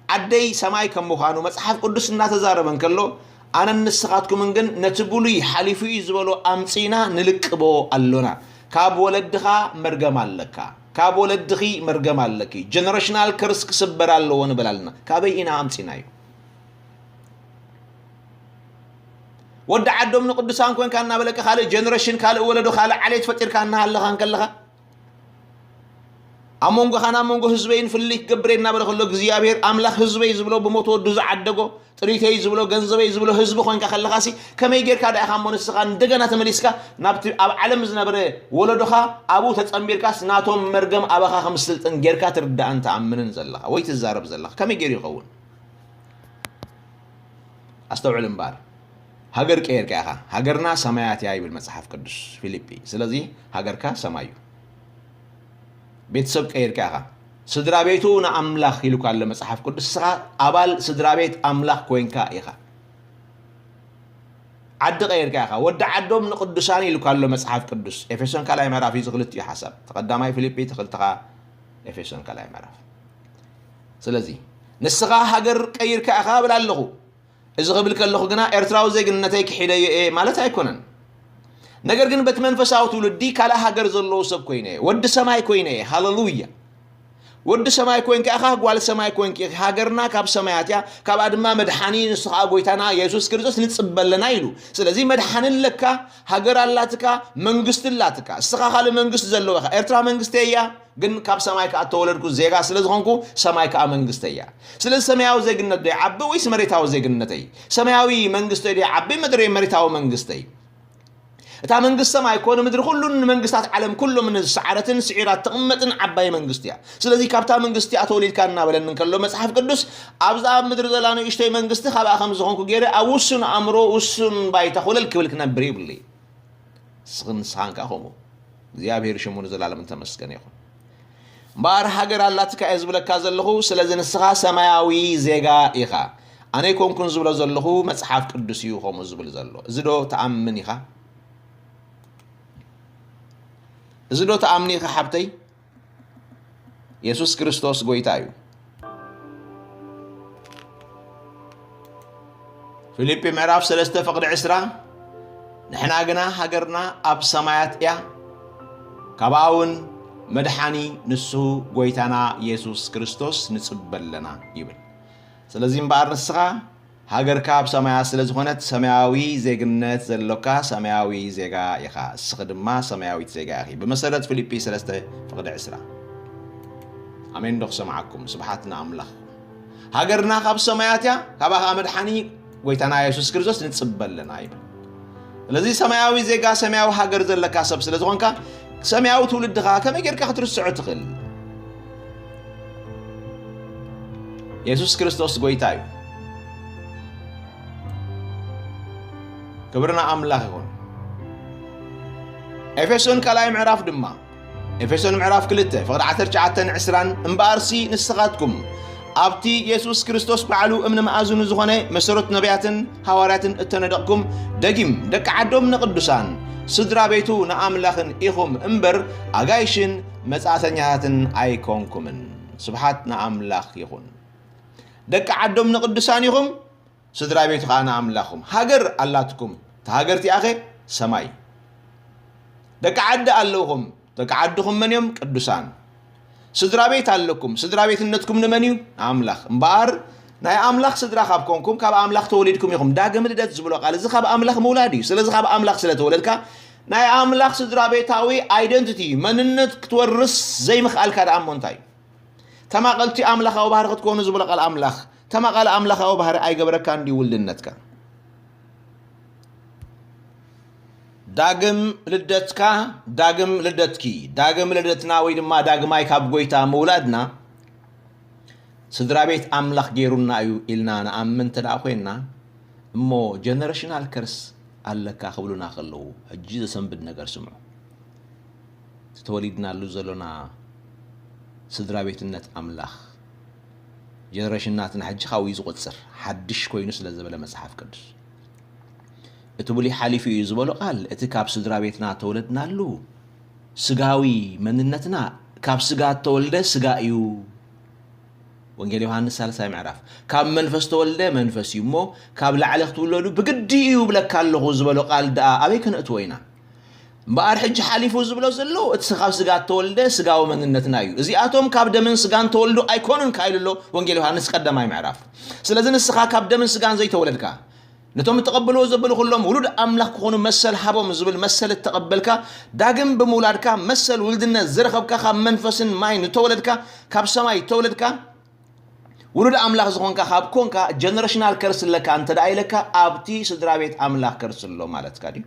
ዓደይ ሰማይ ከም ምዃኑ መጽሓፍ ቅዱስ እናተዛረበ እንከሎ፣ ኣነን ንስኻትኩምን ግን ነቲ ብሉይ ሓሊፉ እዩ ዝበሎ ኣምጺእና ንልቅቦ ኣሎና። ካብ ወለድኻ መርገም ኣለካ፣ ካብ ወለድኺ መርገም ኣለኪ። ጀነሬሽናል ከርስ ክስበር ኣለዎ ንብል ኣለና። ካበይ ኢና ኣምጺእናዮ? ወዲ ዓዶም ንቅዱሳን ኮንካ እናበለካ ካልእ ጀነሬሽን፣ ካልእ ወለዶ፣ ካልእ ዓሌት ፈጢርካ እናሃለኻ እንከለኻ፣ ኣብ መንጎኻን ኣብ መንጎ ህዝበይን ፍልልይ ክገብር እየ እናበለ ከሎ እግዚኣብሔር ኣምላኽ ህዝበይ ዝብሎ ብሞት ወዱ ዝዓደጎ፣ ጥሪተይ ዝብሎ፣ ገንዘበይ ዝብሎ ህዝቢ ኮንካ ከለኻሲ ከመይ ጌርካ ደኣ ኢኻ እሞ ንስኻ እንደገና ተመሊስካ ናብቲ ኣብ ዓለም ዝነበረ ወለዶኻ ኣብኡ ተጸንቢርካስ ናቶም መርገም ኣባኻ ከም ዝስልጥን ጌርካ ትርዳእን ትኣምንን ዘለኻ ወይ ትዛረብ ዘለኻ? ከመይ ገይሩ ይኸውን? ኣስተውዕል እምበኣር። ሃገር ቀይርካ ኢኻ። ሃገርና ሰማያት እያ ይብል መጽሓፍ ቅዱስ ፊልጲ። ስለዚ ሃገርካ ሰማይ እዩ። ቤተሰብ ቀይርካ ኢኻ። ስድራ ቤቱ ንኣምላኽ ኢሉካ ኣሎ መጽሓፍ ቅዱስ። ንስኻ ኣባል ስድራ ቤት ኣምላኽ ኮይንካ ኢኻ። ዓዲ ቀይርካ ኢኻ። ወዲ ዓዶም ንቅዱሳን ኢሉካ ኣሎ መጽሓፍ ቅዱስ። ኤፌሶን ካልኣይ ምዕራፍ እዩ፣ እዚ ክልቲኡ ሓሳብ። ተቐዳማይ ፊልጲ፣ ተኽልተኻ ኤፌሶን ካልኣይ ምዕራፍ። ስለዚ ንስኻ ሃገር ቀይርካ ኢኻ እብል ኣለኹ። እዚ ክብል ከለኹ ግና ኤርትራዊ ዜግነተይ ክሒደዮ እየ ማለት ኣይኮነን። ነገር ግን በቲ መንፈሳዊ ትውልዲ ካልእ ሃገር ዘለዎ ሰብ ኮይነ እየ፣ ወዲ ሰማይ ኮይነ እየ። ሃለሉያ! ወዲ ሰማይ ኮይንካ ኢኻ፣ ጓል ሰማይ ኮይንኪ ኢኺ። ሃገርና ካብ ሰማያት እያ፣ ካብኣ ድማ መድሓኒ፣ ንሱ ኸኣ ጎይታና የሱስ ክርስቶስ ንጽበ ኣለና ኢሉ። ስለዚ መድሓኒ ኣለካ፣ ሃገር ኣላትካ፣ መንግስቲ ኣላትካ። እስኻ ካልእ መንግስቲ ዘለዎ ኢኻ። ኤርትራ መንግስተይ እያ፣ ግን ካብ ሰማይ ከኣ እተወለድኩ ዜጋ ስለ ዝኾንኩ፣ ሰማይ ከኣ መንግስተይ እያ። ስለዚ ሰማያዊ ዜግነት ዶ ይዓቢ ወይስ መሬታዊ ዜግነተይ? ሰማያዊ መንግስተይ ዶ ይዓቢ፣ ምድሪ መሬታዊ መንግስተይ? እታ መንግስቲ ሰማይ እኮ ንምድሪ ኩሉን ንመንግስታት ዓለም ኩሎም ንዝሰዓረትን ስዒራ እትቕመጥን ዓባይ መንግስቲ እያ። ስለዚ ካብታ መንግስቲ እያ ተወሊድካ እናበለኒ እንከሎ መጽሓፍ ቅዱስ፣ ኣብዛ ኣብ ምድሪ ዘላ ንእሽተይ መንግስቲ ካብኣ ከም ዝኾንኩ ገይረ ኣብ ውሱን ኣእምሮ፣ ውሱን ባይታ ኮለል ክብል ክነብር ይብሊ። ንስኽን ንስኻን ከኣ ከምኡ። እግዚኣብሔር ሽሙ ንዘላለም እንተመስገነ ይኹን። እምበኣር ሃገር ኣላትካ እየ ዝብለካ ዘለኹ፣ ስለዚ ንስኻ ሰማያዊ ዜጋ ኢኻ። ኣነ ኣይኮንኩን ዝብሎ ዘለኹ፣ መጽሓፍ ቅዱስ እዩ ከምኡ ዝብል ዘሎ። እዚ ዶ ትኣምን ኢኻ? እዚ ዶ ትኣምኒ ኢኻ ሓብተይ? የሱስ ክርስቶስ ጎይታ እዩ። ፊልጲ ምዕራፍ ሰለስተ ፍቕዲ ዕስራ፣ ንሕና ግና ሃገርና ኣብ ሰማያት እያ፣ ካብኣ እውን መድሓኒ ንሱ ጎይታና የሱስ ክርስቶስ ንጽበ ኣለና ይብል። ስለዚ እምበኣር ንስኻ ሃገርካ ኣብ ሰማያት ስለ ዝኾነት፣ ሰማያዊ ዜግነት ዘሎካ ሰማያዊ ዜጋ ኢኻ። እስኺ ድማ ሰማያዊት ዜጋ ኢኺ። ብመሰረት ፊልጲ ሰለስተ ፍቕዲ ዕስራ። ኣሜን ዶ ክሰምዓኩም? ስብሓት ንኣምላኽ። ሃገርና ካብ ሰማያት እያ፣ ካብኣ ኸኣ መድሓኒ ጎይታና የሱስ ክርስቶስ ንጽበ ኣለና ይብል። ስለዚ ሰማያዊ ዜጋ፣ ሰማያዊ ሃገር ዘለካ ሰብ ስለ ዝኾንካ፣ ሰማያዊ ትውልድኻ ከመይ ጌርካ ክትርስዖ ትኽእል? የሱስ ክርስቶስ ጎይታ እዩ። ክብሪ ንኣምላኽ ይኹን። ኤፌሶን ካልኣይ ምዕራፍ ድማ፣ ኤፌሶን ምዕራፍ ክልተ ፍቕዲ ዓሰርተ ትሽዓተን ዕስራን፣ እምበኣርሲ ንስኻትኩም ኣብቲ የሱስ ክርስቶስ ባዕሉ እምኒ መኣዝኑ ዝኾነ መሰረት ነቢያትን ሃዋርያትን እተነደቕኩም፣ ደጊም ደቂ ዓዶም ንቕዱሳን፣ ስድራ ቤቱ ንኣምላኽን ኢኹም እምበር ኣጋይሽን መጻእተኛታትን ኣይኮንኩምን። ስብሓት ንኣምላኽ ይኹን። ደቂ ዓዶም ንቕዱሳን ኢኹም፣ ስድራ ቤቱ ኸኣ ንኣምላኹም። ሃገር ኣላትኩም፣ እታ ሃገር እቲኣኸ ሰማይ። ደቂ ዓዲ ኣለውኹም፣ ደቂ ዓድኹም መን እዮም? ቅዱሳን። ስድራ ቤት ኣለኩም፣ ስድራ ቤትነትኩም ንመን እዩ? ንኣምላኽ። እምበኣር ናይ ኣምላኽ ስድራ ካብ ኮንኩም፣ ካብ ኣምላኽ ተወሊድኩም ኢኹም። ዳግም ልደት ዝብሎ ቃል እዚ ካብ ኣምላኽ ምውላድ እዩ። ስለዚ ካብ ኣምላኽ ስለ ተወለድካ፣ ናይ ኣምላኽ ስድራ ቤታዊ ኣይደንቲቲ፣ መንነት ክትወርስ ዘይምኽኣልካ ደኣ እሞ እንታይ እዩ? ተማቐልቲ ኣምላኻዊ ባህሪ ክትኮኑ ዝብሎ ቃል ኣምላኽ፣ ተማቓሊ ኣምላኻዊ ባህሪ ኣይገበረካን ድዩ ውልድነትካ? ዳግም ልደትካ፣ ዳግም ልደትኪ፣ ዳግም ልደትና ወይ ድማ ዳግማይ ካብ ጎይታ ምውላድና ስድራ ቤት ኣምላኽ ገይሩና እዩ ኢልና ንኣምን እንተ ደኣ ኮይንና፣ እሞ ጀነሬሽናል ከርስ ኣለካ ክብሉና ከለዉ፣ ሕጂ ዘሰንብድ ነገር ስምዑ። እቲ ተወሊድናሉ ዘሎና ስድራ ቤትነት ኣምላኽ፣ ጀነሬሽን ናትና ሕጂ ካብኡ እዩ ዝቑጽር፣ ሓድሽ ኮይኑ ስለ ዝበለ መጽሓፍ ቅዱስ። እቲ ብሉይ ሓሊፉ እዩ ዝበሎ ቃል፣ እቲ ካብ ስድራ ቤትና ተወለድናሉ ስጋዊ መንነትና ካብ ስጋ እተወልደ ስጋ እዩ። ወንጌል ዮሃንስ ሳልሳይ ምዕራፍ፣ ካብ መንፈስ ተወልደ መንፈስ እዩ እሞ፣ ካብ ላዕሊ ክትውለዱ ብግዲ እዩ ይብለካ ኣለኹ ዝበሎ ቃል ደኣ ኣበይ ከነእትዎ ኢና? እምበኣር ሕጂ ሓሊፉ ዝብሎ ዘሎ፣ እቲ ካብ ስጋ እተወልደ ስጋዊ መንነትና እዩ። እዚኣቶም ካብ ደምን ስጋን ተወልዱ ኣይኮኑን ከኣ ኢሉ ኣሎ ወንጌል ዮሃንስ ቀዳማይ ምዕራፍ። ስለዚ ንስኻ ካብ ደምን ስጋን ዘይተወለድካ፣ ነቶም እተቐበልዎ ዘበሉ ኩሎም ውሉድ ኣምላኽ ክኾኑ መሰል ሃቦም ዝብል መሰል እተቐበልካ፣ ዳግም ብምውላድካ መሰል ውልድነት ዝረኸብካ፣ ካብ መንፈስን ማይን ዝተወለድካ፣ ካብ ሰማይ ዝተወለድካ፣ ውሉድ ኣምላኽ ዝኾንካ ካብ ኮንካ፣ ጀነሬሽናል ከርስ ኣለካ እንተ ደኣ ኢለካ፣ ኣብቲ ስድራ ቤት ኣምላኽ ከርስ ኣሎ ማለትካ ድዩ?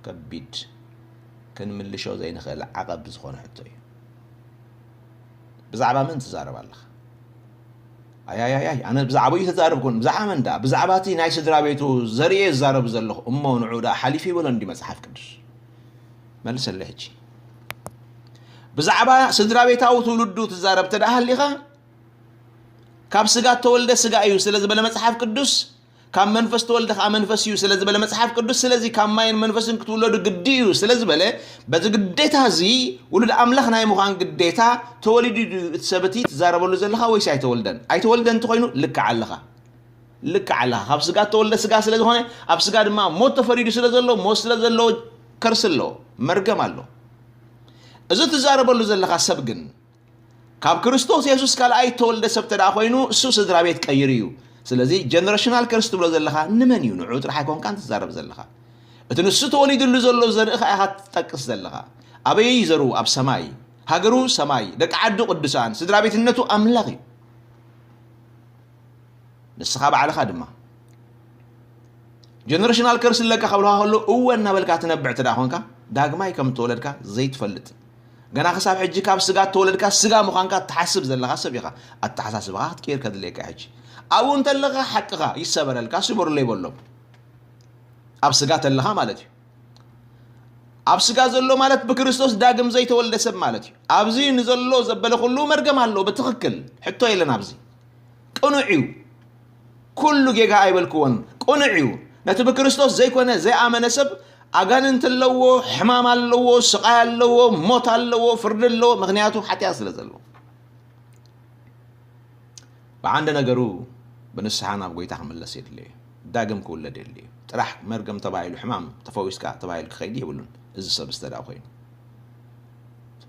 ከቢድ፣ ክንምልሾ ዘይንኽእል ዓቐብ ዝኾነ ሕቶ እዩ። ብዛዕባ መን ትዛረብ ኣለኻ? ኣያያያይ ኣነ ብዛዕባኡ ተዛረብኩን ብዛዕባ መን ደኣ ብዛዕባ እቲ ናይ ስድራ ቤቱ ዘርእየ ዝዛረብ ዘለኹ እሞ ንዑ ደኣ ሓሊፉ ይበሎ እንዲ መጽሓፍ ቅዱስ መልሰለ ሕጂ ብዛዕባ ስድራ ቤታዊ ትውልዱ ትዛረብ ተደኣ ሃሊኻ ካብ ስጋ ተወልደ ስጋ እዩ ስለ ዝበለ መጽሓፍ ቅዱስ ካብ መንፈስ ተወልደ ከዓ መንፈስ እዩ ስለ ዝበለ መጽሓፍ ቅዱስ ስለዚ ካብ ማይን መንፈስን ክትውለዱ ግዲ እዩ ስለ ዝበለ በዚ ግዴታ እዚ ውሉድ ኣምላኽ ናይ ምዃን ግዴታ ተወሊዱ እቲ ሰብ እቲ ትዛረበሉ ዘለኻ ወይስ ኣይተወልደን ኣይተወልደን እንተኮይኑ ልክዕ ኣለኻ ልክዕ ኣለኻ ካብ ስጋ ተወልደ ስጋ ስለ ዝኾነ ኣብ ስጋ ድማ ሞት ተፈሪዱ ስለ ዘሎ ሞት ስለ ዘለዎ ከርሲ ኣለዎ መርገም ኣሎ እዚ ትዛረበሉ ዘለኻ ሰብ ግን ካብ ክርስቶስ የሱስ ካልኣይ ተወልደ ሰብ ተደኣ ኮይኑ እሱ ስድራ ቤት ቀይሩ እዩ ስለዚ ጀነሬሽናል ከርስ ትብሎ ዘለኻ ንመን እዩ ንዑ ጥራሕ ኣይኮንካን ትዛረብ ዘለኻ እቲ ንሱ ተወሊድሉ ዘሎ ዘርኢ ኸዓ ኢኻ ትጠቅስ ዘለኻ ኣበይ ዘሩ ኣብ ሰማይ ሃገሩ ሰማይ ደቂ ዓዱ ቅዱሳን ስድራ ቤትነቱ ኣምላኽ እዩ ንስኻ ባዕልኻ ድማ ጀነሬሽናል ከርስ ኣለካ ከብልኻ ከሎ እወ እናበልካ ትነብዕ ትዳ ኮንካ ዳግማይ ከም ተወለድካ ዘይትፈልጥ ገና ክሳብ ሕጂ ካብ ስጋ ተወለድካ ስጋ ምዃንካ ትሓስብ ዘለኻ ሰብ ኢኻ ኣተሓሳስባኻ ክትቀይር ከድልየካ ሕጂ ኣብኡ እንተለኻ ሓቅኻ ይሰበረልካ ስበሩለይ በሎም ኣብ ስጋ ተለኻ ማለት እዩ ኣብ ስጋ ዘሎ ማለት ብክርስቶስ ዳግም ዘይተወልደ ሰብ ማለት እዩ ኣብዚ ንዘሎ ዘበለ ኩሉ መርገም ኣሎ ብትኽክል ሕቶ የለን ኣብዚ ቅኑዕ እዩ ኩሉ ጌጋ ኣይበልክዎን ቅኑዕ እዩ ነቲ ብክርስቶስ ዘይኮነ ዘይኣመነ ሰብ ኣጋንንቲ ኣለዎ ሕማም ኣለዎ ስቓይ ኣለዎ ሞት ኣለዎ ፍርዲ ኣለዎ ምክንያቱ ሓጢኣት ስለ ዘለዎ ብዓንደ ነገሩ ብንስሓ ናብ ጎይታ ክምለስ የድልዮ ዳግም ክውለድ የድልዮ ጥራሕ መርገም ተባሂሉ ሕማም ተፈዊስካ ተባሂሉ ክኸይድ የብሉን እዚ ሰብ ዝተዳ ኮይኑ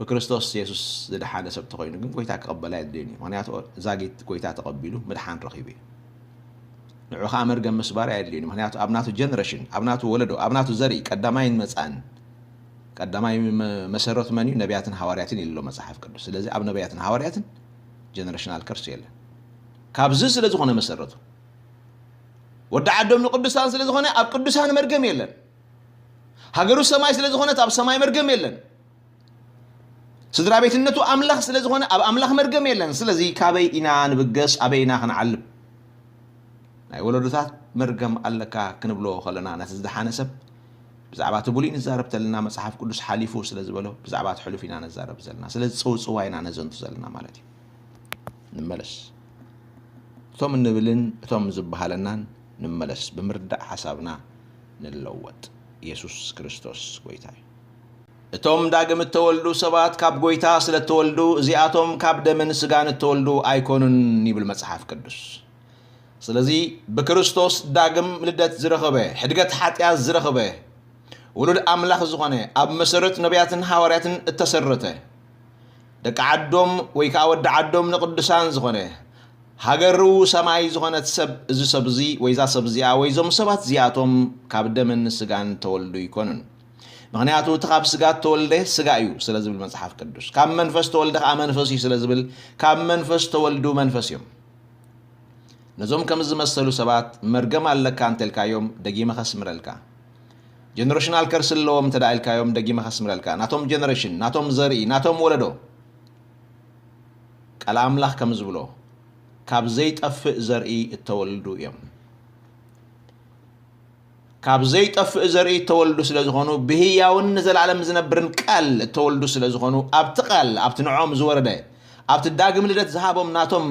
ብክርስቶስ የሱስ ዝደሓነ ሰብ ተኮይኑ ግን ጎይታ ክቐበላ የድልዮን እዩ ምክንያቱ ዛጊት ጎይታ ተቐቢሉ ምድሓን ረኺቡ እዩ ንዑ ከዓ መርገም ምስባር ኣየድልዮን እዩ ምክንያቱ ኣብ ናቱ ጀነሬሽን ኣብ ናቱ ወለዶ ኣብ ናቱ ዘርኢ ቀዳማይን መፃእን ቀዳማይ መሰረቱ መን እዩ ነቢያትን ሃዋርያትን ኢሉ መፅሓፍ ቅዱስ ስለዚ ኣብ ነቢያትን ሃዋርያትን ጀነሬሽናል ከርስ የለን ካብዚ ስለ ዝኾነ መሰረቱ ወዲ ዓዶም ንቅዱሳን ስለ ዝኾነ ኣብ ቅዱሳን መርገም የለን ሃገሩ ሰማይ ስለ ዝኾነት ኣብ ሰማይ መርገም የለን ስድራ ቤትነቱ ኣምላኽ ስለ ዝኾነ ኣብ ኣምላኽ መርገም የለን ስለዚ ካበይ ኢና ንብገስ ኣበይ ኢና ክንዓልብ ናይ ወለዶታት መርገም ኣለካ ክንብሎ ከለና ነቲ ዝደሓነ ሰብ ብዛዕባ እቲ ብሉይ ንዛረብ ተለና መጽሓፍ ቅዱስ ሓሊፉ ስለ ዝበሎ ብዛዕባ እቲ ሕሉፍ ኢና ነዛረብ ዘለና ስለዚ ጽውጽዋ ኢና ነዘንቱ ዘለና ማለት እዩ ንመለስ እቶም እንብልን እቶም ዝበሃለናን ንመለስ ብምርዳእ ሓሳብና ንለወጥ ኢየሱስ ክርስቶስ ጎይታ እዩ እቶም ዳግም እተወልዱ ሰባት ካብ ጎይታ ስለ እተወልዱ እዚኣቶም ካብ ደምን ስጋን እተወልዱ ኣይኮኑን ይብል መጽሓፍ ቅዱስ ስለዚ ብክርስቶስ ዳግም ልደት ዝረኸበ ሕድገት ሓጢኣት ዝረኸበ ውሉድ ኣምላኽ ዝኾነ ኣብ መሰረት ነቢያትን ሃዋርያትን እተሰረተ ደቂ ዓዶም ወይ ከዓ ወዲ ዓዶም ንቅዱሳን ዝኾነ ሃገሩ ሰማይ ዝኾነት ሰብ እዚ ሰብ እዚ ወይ እዛ ሰብ እዚኣ ወይ እዞም ሰባት እዚኣቶም ካብ ደምን ስጋን ተወልዱ ይኮኑን ምክንያቱ እቲ ካብ ስጋ ተወልደ ስጋ እዩ ስለ ዝብል መፅሓፍ ቅዱስ ካብ መንፈስ ተወልደ ከዓ መንፈስ እዩ ስለ ዝብል ካብ መንፈስ ተወልዱ መንፈስ እዮም ነዞም ከም ዝመሰሉ ሰባት መርገም ኣለካ እንተልካዮም ደጊመ ከስምረልካ ጀነሬሽናል ከርስ ኣለዎም እንተ ኢልካዮም ደጊመ ከስምረልካ ናቶም ጀነሬሽን ናቶም ዘርኢ ናቶም ወለዶ ቃል ኣምላኽ ከም ዝብሎ ካብ ዘይጠፍእ ዘርኢ እተወልዱ እዮም ካብ ዘይጠፍእ ዘርኢ እተወልዱ ስለ ዝኾኑ ብህያውን ንዘለኣለም ዝነብርን ቃል እተወልዱ ስለ ዝኾኑ ኣብቲ ቃል ኣብቲ ንዖም ዝወረደ ኣብቲ ዳግም ልደት ዝሃቦም ናቶም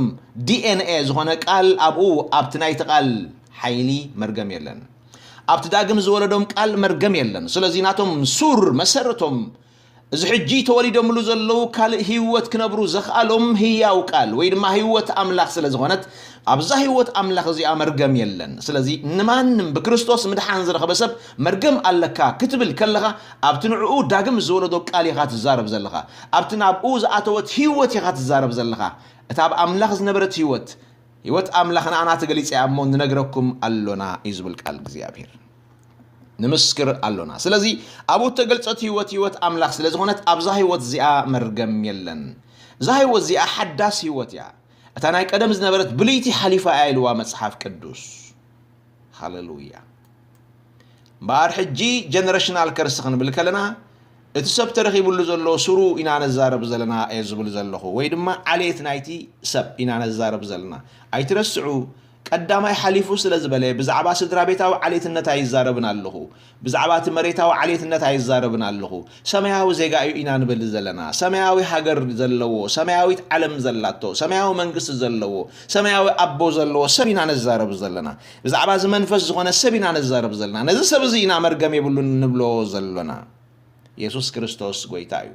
ዲኤንኤ ዝኾነ ቃል ኣብኡ ኣብቲ ናይቲ ቃል ሓይሊ መርገም የለን ኣብቲ ዳግም ዝወለዶም ቃል መርገም የለን ስለዚ ናቶም ሱር መሰረቶም እዚ ሕጂ ተወሊዶምሉ ዘለዉ ካልእ ህይወት ክነብሩ ዘኽኣሎም ህያው ቃል ወይ ድማ ህይወት ኣምላኽ ስለ ዝኾነት ኣብዛ ህይወት ኣምላኽ እዚኣ መርገም የለን ስለዚ ንማንም ብክርስቶስ ምድሓን ዝረኸበ ሰብ መርገም ኣለካ ክትብል ከለኻ ኣብቲ ንዕኡ ዳግም ዝወለዶ ቃል ኢኻ ትዛረብ ዘለኻ ኣብቲ ናብኡ ዝኣተወት ህይወት ኢኻ ትዛረብ ዘለኻ እታ ኣብ ኣምላኽ ዝነበረት ህይወት ህይወት ኣምላኽ ንኣና ተገሊጸ እያ እሞ ንነግረኩም ኣሎና እዩ ዝብል ቃል እግዚኣብሔር ንምስክር ኣሎና ስለዚ ኣብኡ እተገልጸት ህይወት ህይወት ኣምላኽ ስለ ዝኾነት ኣብዛ ህይወት እዚኣ መርገም የለን እዛ ህይወት እዚኣ ሓዳስ ህይወት እያ እታ ናይ ቀደም ዝነበረት ብልይቲ ሓሊፋ እያ ኢልዋ መጽሓፍ ቅዱስ ሃሌሉያ እምበኣር ሕጂ ጀነሬሽናል ከርስ ክንብል ከለና እቲ ሰብ ተረኺቡሉ ዘሎ ስሩ ኢና ነዛረብ ዘለና እየ ዝብል ዘለኹ፣ ወይ ድማ ዓሌት ናይቲ ሰብ ኢና ነዛረብ ዘለና። ኣይትረስዑ፣ ቀዳማይ ሓሊፉ ስለ ዝበለ፣ ብዛዕባ ስድራ ቤታዊ ዓሌትነት ኣይዛረብን ኣለኹ። ብዛዕባ እቲ መሬታዊ ዓሌትነት ኣይዛረብን ኣለኹ። ሰማያዊ ዜጋ እዩ ኢና ንብል ዘለና። ሰማያዊ ሃገር ዘለዎ፣ ሰማያዊት ዓለም ዘላቶ፣ ሰማያዊ መንግስቲ ዘለዎ፣ ሰማያዊ ኣቦ ዘለዎ ሰብ ኢና ነዛረብ ዘለና። ብዛዕባ እዚ መንፈስ ዝኾነ ሰብ ኢና ነዛረብ ዘለና። ነዚ ሰብ እዚ ኢና መርገም የብሉን ንብሎ ዘለና። የሱስ ክርስቶስ ጎይታ እዩ።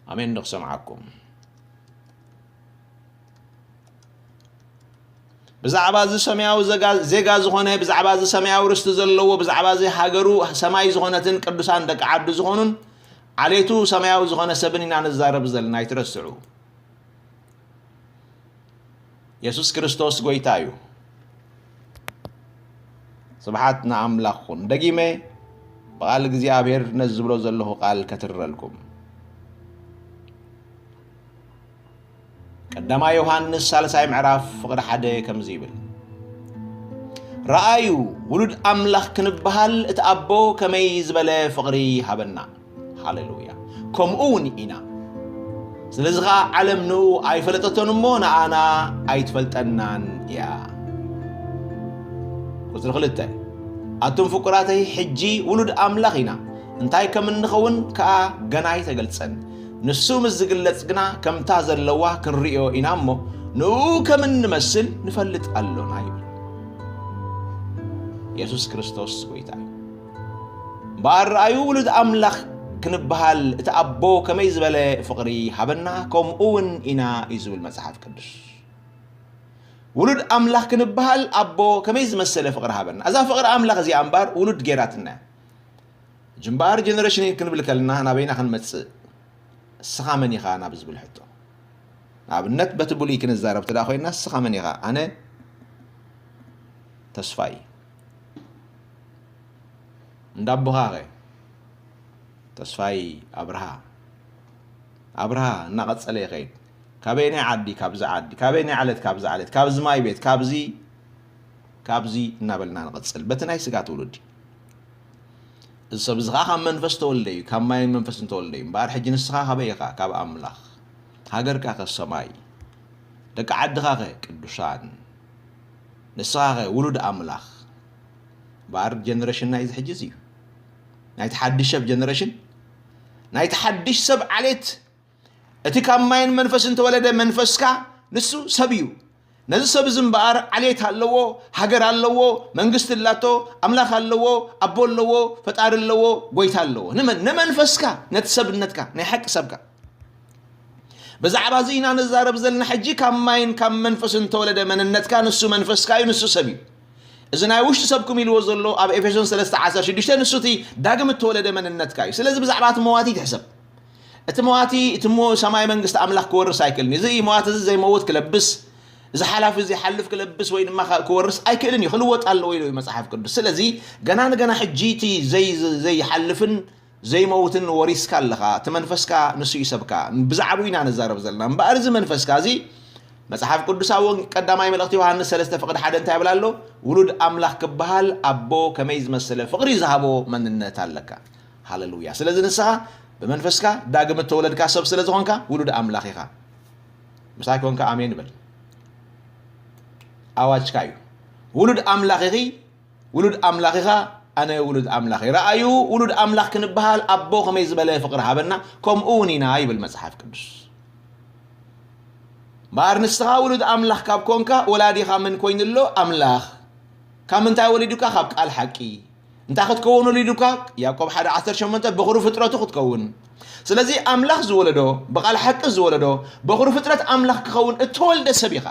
ኣሜን። ዶ ክሰምዓኩም? ብዛዕባ እዚ ሰማያዊ ዘጋ-፣ ዜጋ ዝኾነ፣ ብዛዕባ እዚ ሰማያዊ ርስቲ ዘለዎ፣ ብዛዕባ እዚ ሃገሩ ሰማይ ዝኾነትን ቅዱሳን ደቂ ዓዱ ዝኾኑን ዓሌቱ ሰማያዊ ዝኾነ ሰብን ኢና ንዛረብ ዘለና። ኣይትረስዑ። የሱስ ክርስቶስ ጎይታ እዩ። ስብሓት ንኣምላኽ ኹን። ደጊመ ብቓል እግዚኣብሔር ነዚ ዝብሎ ዘለኹ ቃል ከትርረልኩም። ቀዳማይ ዮሃንስ ሳልሳይ ምዕራፍ ፍቕዲ ሓደ ከምዚ ይብል፣ "ረኣዩ፣ ውሉድ ኣምላኽ ክንበሃል እቲ ኣቦ ከመይ ዝበለ ፍቕሪ ሃበና። ሃሌሉያ። ከምኡ እውን ኢና። ስለዚ ኸዓ ዓለም ንኡ ኣይፈለጠቶን እሞ ንኣና ኣይትፈልጠናን እያ።" ቁጽሪ ክልተ፣ "ኣቱም ፍቁራተይ፣ ሕጂ ውሉድ ኣምላኽ ኢና፣ እንታይ ከም እንኸውን ከኣ ገና ኣይተገልጸን። ንሱ ምስ ዝግለጽ ግና ከምታ ዘለዋ ክንርእዮ ኢና እሞ፣ ንኡ ከም እንመስል ንፈልጥ ኣሎና" ይብል። የሱስ ክርስቶስ ጎይታ እዩ። እምበኣር ረኣዩ፣ ውሉድ ኣምላኽ ክንበሃል እቲ ኣቦ ከመይ ዝበለ ፍቕሪ ሃበና፣ ከምኡ እውን ኢና እዩ ዝብል መጽሓፍ ቅዱስ። ውሉድ ኣምላኽ ክንበሃል ኣቦ ከመይ ዝመሰለ ፍቕሪ ሃበና። እዛ ፍቕሪ ኣምላኽ እዚኣ እምበኣር ውሉድ ጌራትና እያ። ሕጂ እምበኣር ጀነሬሽን ክንብል ከለና ናበይና ክንመጽእ? እስኻ መን ኢኻ ናብ ዝብል ሕቶ። ንኣብነት በቲ ብሉይ ክንዛረብ እንተ ደኣ ኮይንና፣ እስኻ መን ኢኻ? ኣነ ተስፋይ። እንዳ ኣቦኻኸ? ተስፋይ ኣብርሃ። ኣብርሃ እናቐጸለ ይኸይድ። ካበየናይ ዓዲ ካብዚ ዓዲ፣ ካበየናይ ዓለት ካብዚ ዓለት፣ ካብዚ ማይ ቤት፣ ካብዚ፣ ካብዚ እናበልና ንቐጽል። በቲ ናይ ስጋ ትውልዲ። እዚ ሰብ እዚ ኸዓ ካብ መንፈስ ተወልደ እዩ፣ ካብ ማይን መንፈስን ተወልደ እዩ። እምበኣር ሕጂ ንስኻ ካበይ ኢኻ? ካብ ኣምላኽ። ሃገርካ ከ ሰማይ። ደቂ ዓድኻ ከ ቅዱሳን። ንስኻ ከ ውሉድ ኣምላኽ። እምበኣር ጀነሬሽን ናይዚ ሕጂ እዚ እዩ። ናይቲ ሓድሽ ሰብ ጀነሬሽን፣ ናይቲ ሓድሽ ሰብ ዓሌት፣ እቲ ካብ ማይን መንፈስን ተወለደ መንፈስካ ንሱ ሰብ እዩ። ነዚ ሰብ እዚ እምበኣር ዓሌት ኣለዎ፣ ሃገር ኣለዎ፣ መንግስቲ ኣላቶ፣ ኣምላኽ ኣለዎ፣ ኣቦ ኣለዎ፣ ፈጣሪ ኣለዎ፣ ጎይታ ኣለዎ። ንመን? ንመንፈስካ፣ ነቲ ሰብነትካ፣ ናይ ሓቂ ሰብካ። ብዛዕባ እዚ ኢና ንዛረብ ዘለና ሕጂ። ካብ ማይን ካብ መንፈስን ተወለደ መንነትካ፣ ንሱ መንፈስካ እዩ፣ ንሱ ሰብ እዩ። እዚ ናይ ውሽጢ ሰብኩም ኢልዎ ዘሎ ኣብ ኤፌሶን ሰለስተ ዓሰርተ ሽዱሽተ፣ ንሱ እቲ ዳግም እተወለደ መንነትካ እዩ። ስለዚ ብዛዕባ እቲ መዋቲ ትሕሰብ። እቲ መዋቲ፣ እቲ እሞ ሰማይ መንግስቲ ኣምላኽ ክወርስ ኣይክእልን እዩ። እዚ መዋቲ እዚ ዘይመውት ክለብስ፣ እዚ ሓላፊ ዘይሓልፍ ክለብስ ወይ ድማ ኸ-፣ ክወርስ ኣይክእልን እዩ። ክልወጥ ኣለዎ ኢሉ እዩ መጽሓፍ ቅዱስ። ስለዚ ገና ንገና ሕጂ እቲ ዘይ-፣ ዘይሓልፍን ዘይመውትን ወሪስካ ኣለኻ። እቲ መንፈስካ ንሱ እዩ ሰብካ። ብዛዕባኡ ኢና ንዛረብ ዘለና። እምበኣር እዚ መንፈስካ እዚ መጽሓፍ ቅዱስ ኣብ ወንጌ-፣ ቀዳማይ መልእኽቲ ዮሃንስ ሰለስተ ፍቕዲ ሓደ እንታይ ይብል ኣሎ? ውሉድ ኣምላኽ ክበሃል ኣቦ ከመይ ዝመሰለ ፍቕሪ ዝሃቦ መንነት ኣለካ። ሃሌሉያ። ስለዚ ንስኻ ብመንፈስካ ዳግም እተወለድካ ሰብ ስለ ዝኾንካ ውሉድ ኣምላኽ ኢኻ። ምሳይ ኮንካ ኣሜን በል። ኣዋጅካ እዩ። ውሉድ ኣምላኽ ኢኺ፣ ውሉድ ኣምላኽ ኢኻ፣ ኣነ ውሉድ ኣምላኽ እየ። ረኣዩ፣ ውሉድ ኣምላኽ ክንበሃል ኣቦ ከመይ ዝበለ ፍቕሪ ሃበና፣ ከምኡ እውን ኢና ይብል መጽሓፍ ቅዱስ። እምበኣር ንስኻ ውሉድ ኣምላኽ ካብ ኮንካ፣ ወላዲኻ መን ኮይኑ ኣሎ? ኣምላኽ። ካብ ምንታይ ወሊዱካ? ካብ ቃል ሓቂ። እንታይ ክትከውን ወሊዱካ? ያዕቆብ ሓደ ዓሰርተ ሸሞንተ፣ በኹሪ ፍጥረቱ ክትከውን። ስለዚ ኣምላኽ ዝወለዶ፣ ብቓል ሓቂ ዝወለዶ፣ በኹሪ ፍጥረት ኣምላኽ ክኸውን እተወልደ ሰብ ኢኻ።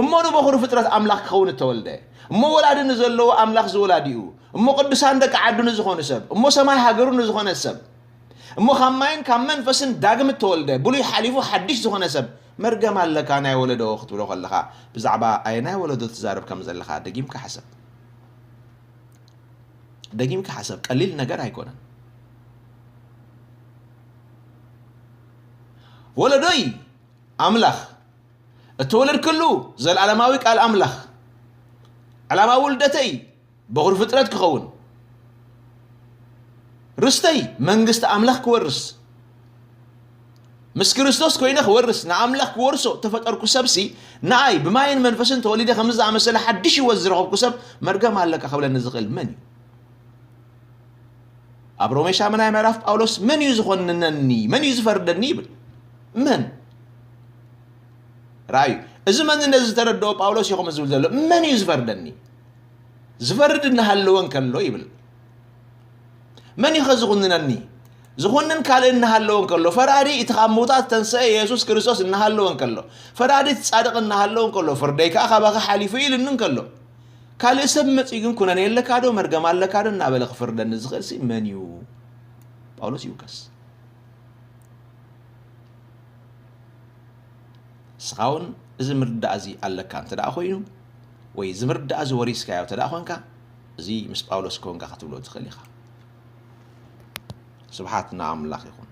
እሞ ንበኹሪ ፍጥረት ኣምላኽ ክኸውን እተወልደ፣ እሞ ወላዲ ንዘለዎ ኣምላኽ ዝወላዲኡ፣ እሞ ቅዱሳን ደቂ ዓዱ ንዝኾኑ ሰብ፣ እሞ ሰማይ ሃገሩ ንዝኾነ ሰብ፣ እሞ ካብ ማይን ካብ መንፈስን ዳግም እተወልደ፣ ብሉይ ሓሊፉ ሓድሽ ዝኾነ ሰብ፣ መርገም ኣለካ ናይ ወለዶ ክትብሎ ከለኻ፣ ብዛዕባ ኣየናይ ወለዶ ትዛረብ ከም ዘለኻ ደጊምካ ሕሰብ። ደጊምካ ሕሰብ፣ ቀሊል ነገር ኣይኮነን። ወለዶይ ኣምላኽ፣ እተወለድክሉ ዘልኣለማዊ ቃል ኣምላኽ፣ ዕላማ ውልደተይ በኹሪ ፍጥረት ክኸውን፣ ርስተይ መንግስቲ ኣምላኽ ክወርስ፣ ምስ ክርስቶስ ኮይነ ክወርስ፣ ንኣምላኽ ክወርሶ ተፈጠርኩ ሰብሲ፣ ንኣይ ብማይን መንፈስን ተወሊደ ከምዚ ዝኣመሰለ ሓድሽ ህይወት ዝረኸብኩ ሰብ መርገም ኣለካ ክብለኒ ዝኽእል መን እዩ? ኣብ ሮሜ ሻምናይ ምዕራፍ ጳውሎስ መን እዩ ዝኾንነኒ? መን እዩ ዝፈርደኒ ይብል? መን? ራእዩ። እዚ መንነት ዝተረድኦ ጳውሎስ እዩ ከምኡ ዝብል ዘሎ። መን እዩ ዝፈርደኒ? ዝፈርድ እናሃለወ እንከሎ ይብል። መን እዩ ዝኹንነኒ? ዝኹንን ካልእ እናሃለወ እንከሎ፣ ፈራዲ እቲ ካብ ምውታት ዝተንስአ የሱስ ክርስቶስ እናሃለወ እንከሎ፣ ፈራዲ እቲ ጻድቕ እናሃለወ እንከሎ፣ ፍርደይ ከኣ ካባኻ ሓሊፉ ኢልኒ እንከሎ፣ ካልእ ሰብ መጺኡ ግን ኩነኔ ኣለካ ዶ፣ መርገም ኣለካ ዶ እናበለ ክፍርደኒ ዝኽእል ሲ መን እዩ? ጳውሎስ ይውቀስ። ንስኻ እውን እዚ ምርዳእ እዚ ኣለካ እንተ ደኣ ኮይኑ፣ ወይ እዚ ምርዳእ እዚ ወሪስካዮ እንተ ደኣ ኮንካ፣ እዚ ምስ ጳውሎስ ኮንካ ክትብሎ ትኽእል ኢኻ። ስብሓት ንኣምላኽ ይኹን።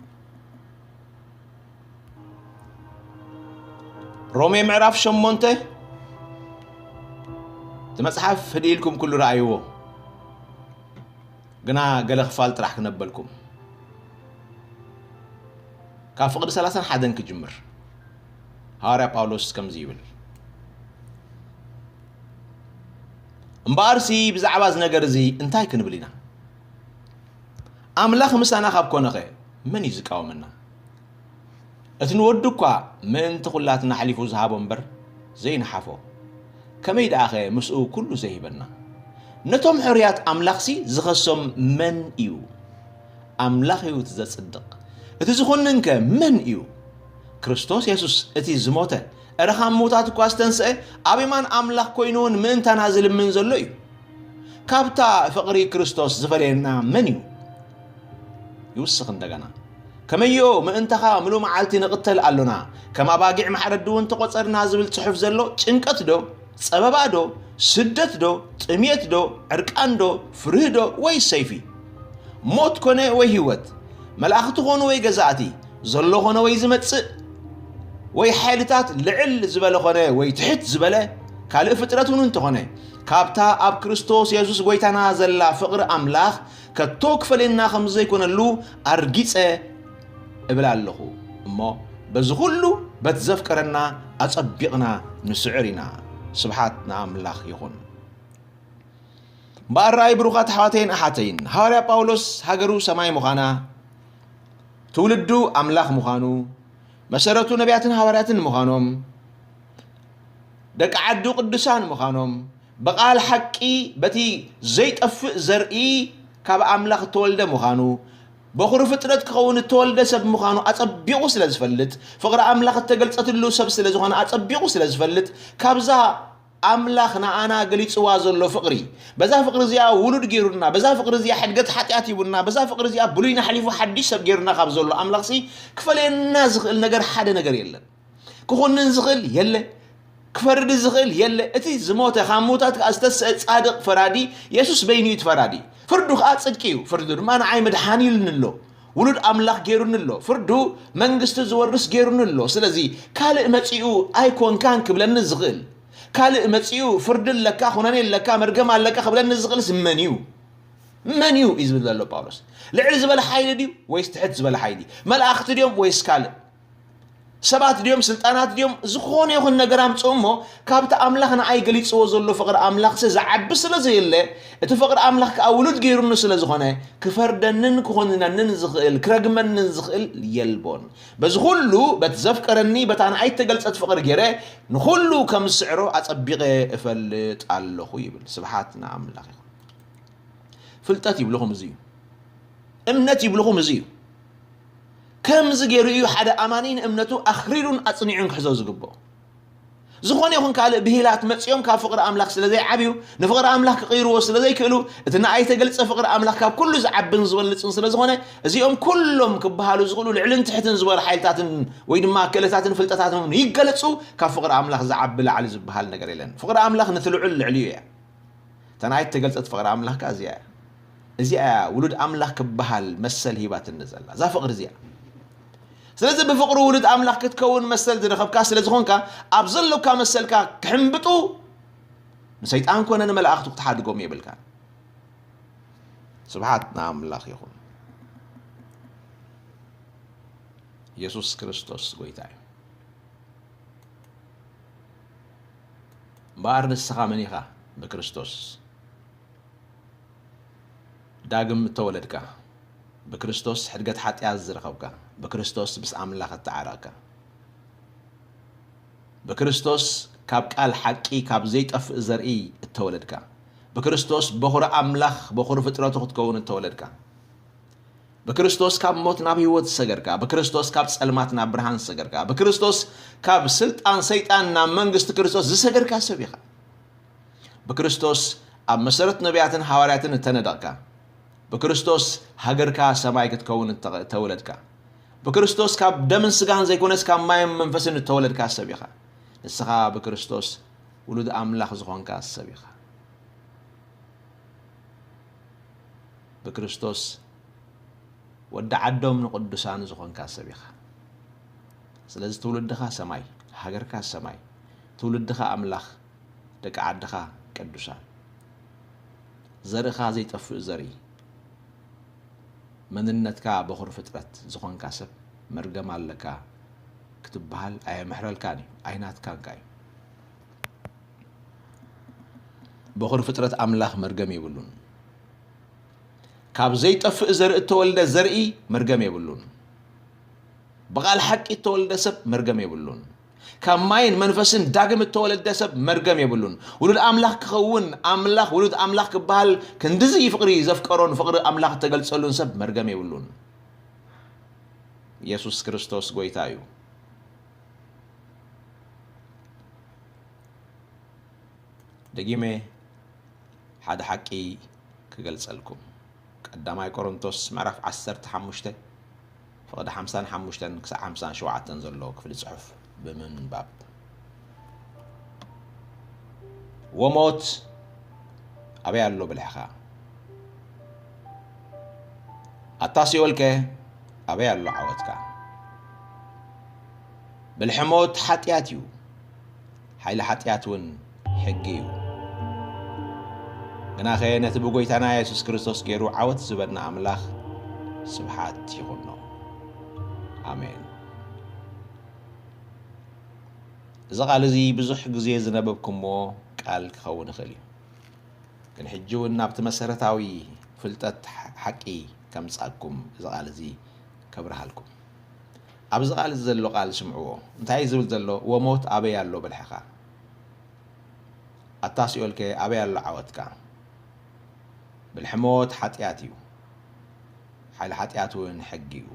ሮሜ ምዕራፍ ሸሞንተ፣ እቲ መጽሓፍ ህድእ ኢልኩም ኩሉ ረኣይዎ፣ ግና ገለ ክፋል ጥራሕ ክነበልኩም። ካብ ፍቕዲ ሰላሳን ሓደን ክጅምር። ሃዋርያ ጳውሎስ ከምዚ ይብል፣ እምበኣርሲ ብዛዕባ እዚ ነገር እዚ እንታይ ክንብል ኢና? ኣምላኽ ምሳና ካብ ኮነኸ መን እዩ ዝቃወመና? እቲ ንወዱ እኳ ምእንቲ ኹላትና ኣሕሊፉ ዝሃቦ እምበር ዘይነሓፎ፣ ከመይ ደኣኸ ምስኡ ኩሉ ዘይህበና? ነቶም ሕሩያት ኣምላኽሲ ዝኸሶም መን እዩ? ኣምላኽ እዩ እቲ ዘጽድቕ። እቲ ዝኹንንከ መን እዩ? ክርስቶስ የሱስ እቲ ዝሞተ፣ እረ ካብ ምዉታት እኳ ዝተንስአ፣ ኣብ የማን ኣምላኽ ኮይኑ እውን ምእንታና ዝልምን ዘሎ እዩ። ካብታ ፍቕሪ ክርስቶስ ዝፈልየና መን እዩ? ይውስኽ እንደገና። ከመዮ ምእንታኻ ምሉእ መዓልቲ ንቕተል ኣሎና፣ ከም ኣባጊዕ ማሕረዲ እውን ተቖጸርና ዝብል ጽሑፍ ዘሎ ጭንቀት ዶ? ጸበባ ዶ? ስደት ዶ? ጥሜት ዶ? ዕርቃን ዶ? ፍርሂ ዶ? ወይ ሰይፊ? ሞት ኮነ ወይ ህይወት? መላእኽቲ ኮኑ ወይ ገዛእቲ? ዘሎ ኮነ ወይ ዝመጽእ? ወይ ሓይልታት ልዕል ዝበለ ኮነ ወይ ትሕት ዝበለ? ካልእ ፍጥረት እውን እንተኾነ፣ ካብታ ኣብ ክርስቶስ የሱስ ጐይታና ዘላ ፍቕሪ ኣምላኽ ከቶ ክፈልየና ከም ዘይኮነሉ ኣርጊጸ እብል ኣለኹ። እሞ በዚ ኹሉ በቲ ዘፍቀረና ኣጸቢቕና ንስዕር ኢና። ስብሓት ንኣምላኽ ይኹን። እምበኣር ረኣይ ብሩኻት ኣሕዋተይን ኣሓተይን፣ ሃዋርያ ጳውሎስ ሃገሩ ሰማይ ምዃና፣ ትውልዱ ኣምላኽ ምዃኑ፣ መሰረቱ ነቢያትን ሃዋርያትን ምዃኖም፣ ደቂ ዓዱ ቅዱሳን ምዃኖም፣ ብቓል ሓቂ በቲ ዘይጠፍእ ዘርኢ ካብ ኣምላኽ እተወልደ ምዃኑ፣ በኹሪ ፍጥረት ክኸውን እተወልደ ሰብ ምዃኑ ኣጸቢቑ ስለ ዝፈልጥ፣ ፍቕሪ ኣምላኽ እተገልጸትሉ ሰብ ስለ ዝኾነ ኣጸቢቑ ስለ ዝፈልጥ፣ ካብዛ ኣምላኽ ንኣና ገሊጽዋ ዘሎ ፍቕሪ፣ በዛ ፍቕሪ እዚኣ ውሉድ ገይሩና፣ በዛ ፍቕሪ እዚኣ ሕድገት ሓጢኣት ሂቡና፣ በዛ ፍቕሪ እዚኣ ብሉይና ኣሕሊፉ ሓድሽ ሰብ ገይሩና ካብ ዘሎ ኣምላኽሲ ክፈልየና ዝኽእል ነገር ሓደ ነገር የለን። ክኹንን ዝኽእል የለ፣ ክፈርድ ዝኽእል የለ። እቲ ዝሞተ ካብ ምዉታት ከኣ ዝተስአ ጻድቕ ፈራዲ የሱስ በይኑ እዩ እቲ ፈራዲ። ፍርዱ ከኣ ጽድቂ እዩ። ፍርዱ ድማ ንዓይ መድሓኒ ኢሉኒ ኣሎ። ውሉድ ኣምላኽ ገይሩኒ ኣሎ። ፍርዱ መንግስቲ ዝወርስ ገይሩኒ ኣሎ። ስለዚ ካልእ መጺኡ ኣይኮንካን ክብለኒ ዝኽእል፣ ካልእ መጺኡ ፍርዲ ኣለካ፣ ኩነኔ ኣለካ፣ መርገም ኣለካ ክብለኒ ዝኽእልስ መን እዩ? መን እዩ እዩ ዝብል ዘሎ ጳውሎስ? ልዕል ዝበለ ሓይሊ ድዩ ወይስ ትሕት ዝበለ ሓይሊ? መላእኽቲ ድዮም ወይስ ካልእ? ሰባት ድዮም? ስልጣናት ድዮም? ዝኾነ ይኹን ነገር ኣምጽኡ እሞ፣ ካብቲ ኣምላኽ ንዓይ ገሊጽዎ ዘሎ ፍቕሪ ኣምላኽሲ ዝዓቢ ስለ ዘየለ፣ እቲ ፍቕሪ ኣምላኽ ከኣ ውሉድ ገይሩኒ ስለ ዝኾነ፣ ክፈርደንን ክኾንነንን ዝኽእል፣ ክረግመንን ዝኽእል የልቦን። በዚ ኩሉ በቲ ዘፍቀረኒ በታ ንዓይ እተገልጸት ፍቕሪ ገይረ ንኹሉ ከም ዝስዕሮ ኣጸቢቐ እፈልጥ ኣለኹ ይብል። ስብሓት ንኣምላኽ ይኹን። ፍልጠት ይብልኹም እዚ እዩ። እምነት ይብልኹም እዚ እዩ። ከምዚ ገይሩ እዩ ሓደ ኣማኒ ንእምነቱ ኣኽሪሩን ኣጽኒዑን ክሕዞ ዝግብኦ። ዝኾነ ይኹን ካልእ ብሂላት መጺኦም ካብ ፍቕሪ ኣምላኽ ስለ ዘይዓብዩ፣ ንፍቕሪ ኣምላኽ ክቕይርዎ ስለ ዘይክእሉ፣ እቲ ንኣይ ተገልጸ ፍቕሪ ኣምላኽ ካብ ኩሉ ዝዓብን ዝበልጽን ስለ ዝኾነ፣ እዚኦም ኩሎም ክበሃሉ ዝኽእሉ ልዕልን ትሕትን ዝበሉ ሓይልታትን ወይ ድማ ክእለታትን ፍልጠታትን እውን ይገለጹ፣ ካብ ፍቕሪ ኣምላኽ ዝዓቢ ላዕሊ ዝበሃል ነገር የለን። ፍቕሪ ኣምላኽ ነቲ ልዑል ልዕሊኡ እያ። እታ ናይ እተገልጸት ፍቕሪ ኣምላኽ ከኣ እዚኣ እያ። እዚኣ እያ ውሉድ ኣምላኽ ክበሃል መሰል ሂባትኒ ዘላ፣ እዛ ፍቕሪ እዚኣ። ስለዚ ብፍቕሩ ውሉድ ኣምላኽ ክትከውን መሰል ዝረኸብካ ስለ ዝኾንካ፣ ኣብ ዘሎካ መሰልካ ክሕንብጡ ንሰይጣን ኮነ ንመላእኽቱ ክትሓድጎም የብልካን። ስብሓት ንኣምላኽ ይኹን። የሱስ ክርስቶስ ጎይታ እዩ። እምበኣር ንስኻ መን ኢኻ? ብክርስቶስ ዳግም እተወለድካ፣ ብክርስቶስ ሕድገት ሓጢኣት ዝረኸብካ፣ ብክርስቶስ ምስ ኣምላኽ እተዓረቕካ፣ ብክርስቶስ ካብ ቃል ሓቂ፣ ካብ ዘይጠፍእ ዘርኢ እተወለድካ፣ ብክርስቶስ በኹሪ ኣምላኽ፣ በኹሪ ፍጥረቱ ክትከውን እተወለድካ፣ ብክርስቶስ ካብ ሞት ናብ ህይወት ዝሰገርካ፣ ብክርስቶስ ካብ ጸልማት ናብ ብርሃን ዝሰገርካ፣ ብክርስቶስ ካብ ስልጣን ሰይጣን ናብ መንግስቲ ክርስቶስ ዝሰገርካ ሰብ ኢኻ። ብክርስቶስ ኣብ መሰረት ነቢያትን ሃዋርያትን እተነደቕካ፣ ብክርስቶስ ሃገርካ ሰማይ ክትከውን እተ-፣ እተወለድካ፣ ብክርስቶስ ካብ ደምን ስጋን ዘይኮነስ ካብ ማይን መንፈስን እተወለድካ ሰብ ኢኻ። ንስኻ ብክርስቶስ ውሉድ ኣምላኽ ዝኾንካ ሰብ ኢኻ። ብክርስቶስ ወዲ ዓዶም ንቅዱሳን ዝኾንካ ሰብ ኢኻ። ስለዚ ትውልድኻ ሰማይ፣ ሃገርካ ሰማይ፣ ትውልድኻ ኣምላኽ፣ ደቂ ዓድኻ ቅዱሳን። ዘርእኻ ዘይጠፍእ ዘርኢ፣ መንነትካ በኹሪ ፍጥረት ዝኾንካ ሰብ መርገም ኣለካ ክትበሃል ኣየምሕረልካን እዩ፣ ኣይናትካን ከኣ እዩ። በኹሪ ፍጥረት ኣምላኽ መርገም የብሉን። ካብ ዘይጠፍእ ዘርኢ እተወልደ ዘርኢ መርገም የብሉን። ብቓል ሓቂ እተወልደ ሰብ መርገም የብሉን። ካብ ማይን መንፈስን ዳግም እተወለደ ሰብ መርገም የብሉን። ውሉድ ኣምላኽ ክኸውን፣ ኣምላኽ፣ ውሉድ ኣምላኽ ክበሃል ክንድዚ ፍቕሪ ዘፍቀሮን ፍቕሪ ኣምላኽ እተገልጸሉን ሰብ መርገም የብሉን። የሱስ ክርስቶስ ጎይታ እዩ። ደጊመ ሓደ ሓቂ ክገልጸልኩም። ቀዳማይ ቆሮንቶስ ምዕራፍ ዓሰርተ ሓሙሽተ ፍቕዲ ሓምሳን ሓሙሽተን ክሳዕ ሓምሳን ሸውዓተን ዘሎ ክፍሊ ጽሑፍ ብምንባብ። ወሞት ኣበይ ኣሎ ብልሕኻ? ኣታ ሲኦልከ ኣበይ ኣሎ ዓወትካ? ብልሒ ሞት ሓጢኣት እዩ፣ ሓይሊ ሓጢኣት እውን ሕጊ እዩ። ግናኸ ነቲ ብጎይታና የሱስ ክርስቶስ ገይሩ ዓወት ዝህበና ኣምላኽ ስብሓት ይኹኖ። ኣሜን። እዚ ቃል እዚ ብዙሕ ግዜ ዝነበብኩሞ ቃል ክኸውን ይኽእል እዩ። ግን ሕጂ እውን ናብቲ መሰረታዊ ፍልጠት ሓ-፣ ሓቂ ከምጻኩም እዚ ቃል እዚ ከብርሃልኩም። ኣብዚ ቃል እዚ ዘሎ ቃል ስምዕዎ። እንታይ እዩ ዝብል ዘሎ? ወሞት ኣበይ ኣሎ ብልሕኻ? ኣታ ሲኦልከ ኣበይ ኣሎ ዓወትካ? ብልሒ ሞት ሓጢኣት እዩ። ሓይሊ ሓጢኣት እውን ሕጊ እዩ።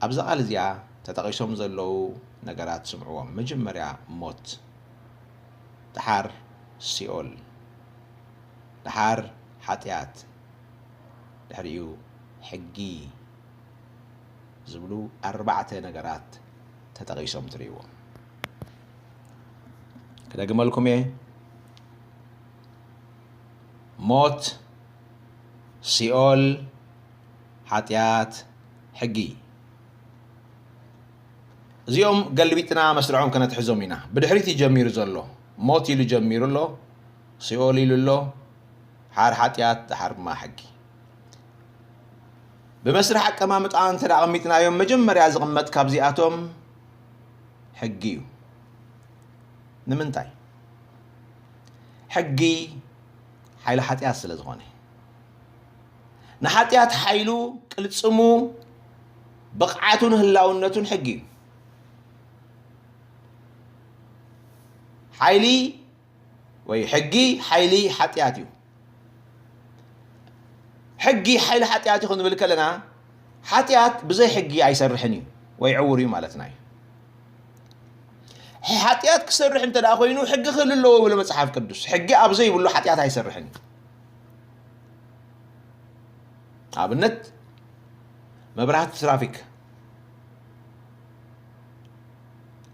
ኣብዛ ቃል እዚኣ ተጠቒሶም ዘለዉ ነገራት ስምዕዎም። መጀመርያ ሞት፣ ደሓር ሲኦል፣ ደሓር ሓጢኣት፣ ድሕሪኡ ሕጊ ዝብሉ ኣርባዕተ ነገራት ተጠቒሶም ትርእይዎም። ክደግመልኩም እየ። ሞት፣ ሲኦል፣ ሓጢኣት፣ ሕጊ። እዚኦም ገልቢጥና መስርዖም ከነትሕዞም ኢና። ብድሕሪት እዩ ጀሚሩ ዘሎ። ሞት ኢሉ ጀሚሩ ኣሎ፣ ሲኦል ኢሉ ኣሎ፣ ሓር ሓጢኣት፣ ደሓር ድማ ሕጊ። ብመስርሕ ኣቀማምጣ እንተ ደኣ ኣቐሚጥናዮም፣ መጀመርያ ዝቕመጥ ካብዚኣቶም ሕጊ እዩ። ንምንታይ? ሕጊ ሓይሊ ሓጢኣት ስለ ዝኾነ። ንሓጢኣት ሓይሉ፣ ቅልጽሙ፣ ብቕዓቱን ህላውነቱን ሕጊ እዩ። ሓይሊ ወይ ሕጊ ሓይሊ ሓጢኣት እዩ። ሕጊ ሓይሊ ሓጢኣት እዩ ክንብል ከለና፣ ሓጢኣት ብዘይ ሕጊ ኣይሰርሕን እዩ ወይ ዕዉር እዩ ማለትና እዩ። ሓጢኣት ክሰርሕ እንተ ደኣ ኮይኑ፣ ሕጊ ክህሉ ኣለዎ ይብሎ መጽሓፍ ቅዱስ። ሕጊ ኣብ ዘይብሉ ሓጢኣት ኣይሰርሕን እዩ። ኣብነት፣ መብራህቲ ትራፊክ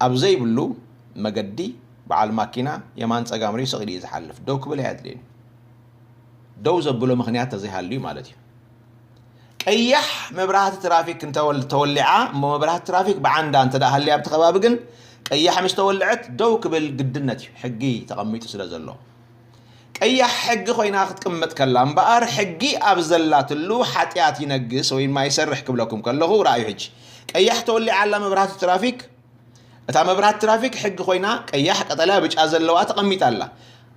ኣብ ዘይብሉ መገዲ፣ በዓል ማኪና የማን ጸጋም ርእዩ ስቕ ኢሉ እዩ ዝሓልፍ። ደው ክብል ኣየድልዮን። ደው ዘብሎ ምኽንያት ተዘይሃልዩ ማለት እዩ። ቀያሕ መብራህቲ ትራፊክ እንተወል-፣ ተወሊዓ፣ እሞ መብራህቲ ትራፊክ ብዓንዳ እንተ ደኣ ሃልያ ኣብቲ ከባቢ ግን፣ ቀያሕ ምስ ተወልዐት ደው ክብል ግድነት እዩ፣ ሕጊ ተቐሚጡ ስለ ዘሎ። ቀያሕ ሕጊ ኮይና ክትቅመጥ ከላ እምበኣር፣ ሕጊ ኣብ ዘላትሉ ሓጢኣት ይነግስ ወይ ድማ ይሰርሕ ክብለኩም ከለኹ ርኣዩ። ሕጂ ቀያሕ ተወሊዓ ኣላ መብራህቲ ትራፊክ። እታ መብራህቲ ትራፊክ ሕጊ ኮይና ቀያሕ፣ ቀጠልያ፣ ብጫ ዘለዋ ተቐሚጣ ኣላ።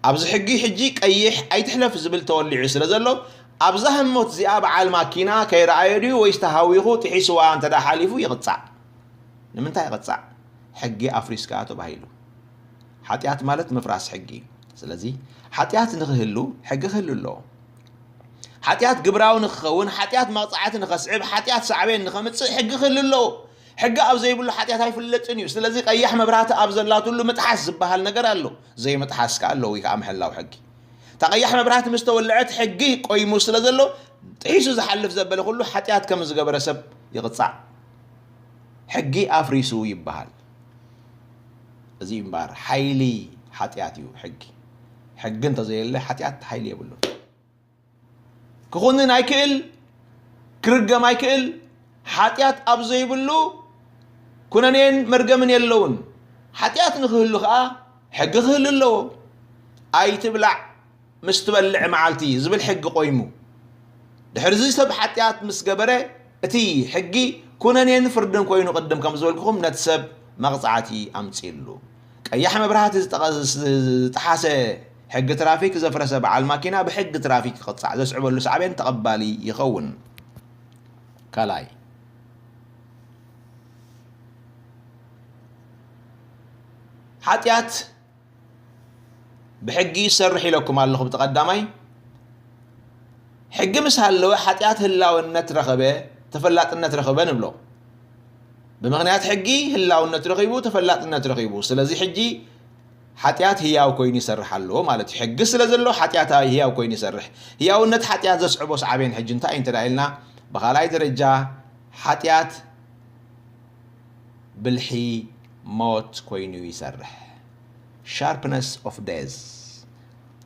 ኣብዚ ሕጊ ሕጂ ቀይሕ ኣይትሕለፍ ዝብል ተወሊዑ ስለ ዘሎ ኣብዛ ህሞት እዚኣ በዓል ማኪና ከይረኣዮ ድዩ ወይስ ተሃዊኹ ጥሒስዋ እንተ ደኣ ሓሊፉ ይቕጻዕ። ንምንታይ ይቕጻዕ? ሕጊ ኣፍሪስካ ተባሂሉ። ሓጢኣት ማለት ምፍራስ ሕጊ እዩ። ስለዚ ሓጢኣት ንኽህሉ ሕጊ ክህሉ ኣለዎ። ሓጢኣት ግብራዊ ንክኸውን፣ ሓጢኣት መቕጻዕቲ ንኸስዕብ፣ ሓጢኣት ሳዕቤን ንኸምጽእ ሕጊ ክህሉ ኣለዎ። ሕጊ ኣብ ዘይብሉ ሓጢኣት ኣይፍለጥን እዩ። ስለዚ ቀያሕ መብራህቲ ኣብ ዘላትሉ ምጥሓስ ዝበሃል ነገር ኣሎ። ዘይምጥሓስ ከኣ ኣለዎ፣ ወይ ከኣ ምሕላው ሕጊ። እታ ቀያሕ መብራህቲ ምስ ተወልዐት ሕጊ ቆይሙ ስለ ዘሎ ጥሒሱ ዝሓልፍ ዘበለ ኩሉ ሓጢኣት ከም ዝገበረ ሰብ ይቕጻዕ። ሕጊ ኣፍሪሱ ይበሃል። እዚ እምበኣር ሓይሊ ሓጢኣት እዩ ሕጊ። ሕጊ እንተዘየለ ሓጢኣት ሓይሊ የብሉን። ክኹንን ኣይክእል፣ ክርገም ኣይክእል። ሓጢኣት ኣብ ዘይብሉ ኩነኔን መርገምን የለውን። ሓጢኣት ንክህሉ ከኣ ሕጊ ክህሉ ኣለዎ። ኣይትብላዕ ምስ ትበልዕ መዓልቲ ዝብል ሕጊ ቆይሙ። ድሕርዚ ሰብ ሓጢኣት ምስ ገበረ እቲ ሕጊ ኩነኔን ፍርድን ኮይኑ ቅድም ከም ዝበልኩኹም ነቲ ሰብ መቕጻዕቲ ኣምጺእሉ። ቀያሕ መብራህቲ ዝጠቐ-፣ ዝጠሓሰ ሕጊ ትራፊክ ዘፍረሰ በዓል ማኪና ብሕጊ ትራፊክ ይቕጻዕ። ዘስዕበሉ ሳዕቤን ተቐባሊ ይኸውን። ካልኣይ፣ ሓጢኣት ብሕጊ ይሰርሕ ኢለኩም ኣለኹ። ብቲ ቀዳማይ ሕጊ ምስ ሃለወ ሓጢኣት ህላውነት ረኸበ፣ ተፈላጥነት ረኸበ ንብሎ። ብምኽንያት ሕጊ ህላውነት ረኺቡ፣ ተፈላጥነት ረኺቡ። ስለዚ ሕጂ ሓጢኣት ህያው ኮይኑ ይሰርሕ ኣለዎ ማለት እዩ። ሕጊ ስለ ዘሎ ሓጢኣት ህያው ኮይኑ ይሰርሕ። ህያውነት ሓጢኣት ዘስዕቦ ሳዕቤን ሕጂ እንታይ እዩ እንተ ደኣ ኢልና፣ ብኻልኣይ ደረጃ ሓጢኣት ብልሒ ሞት ኮይኑ ይሰርሕ። Sharpness of death፣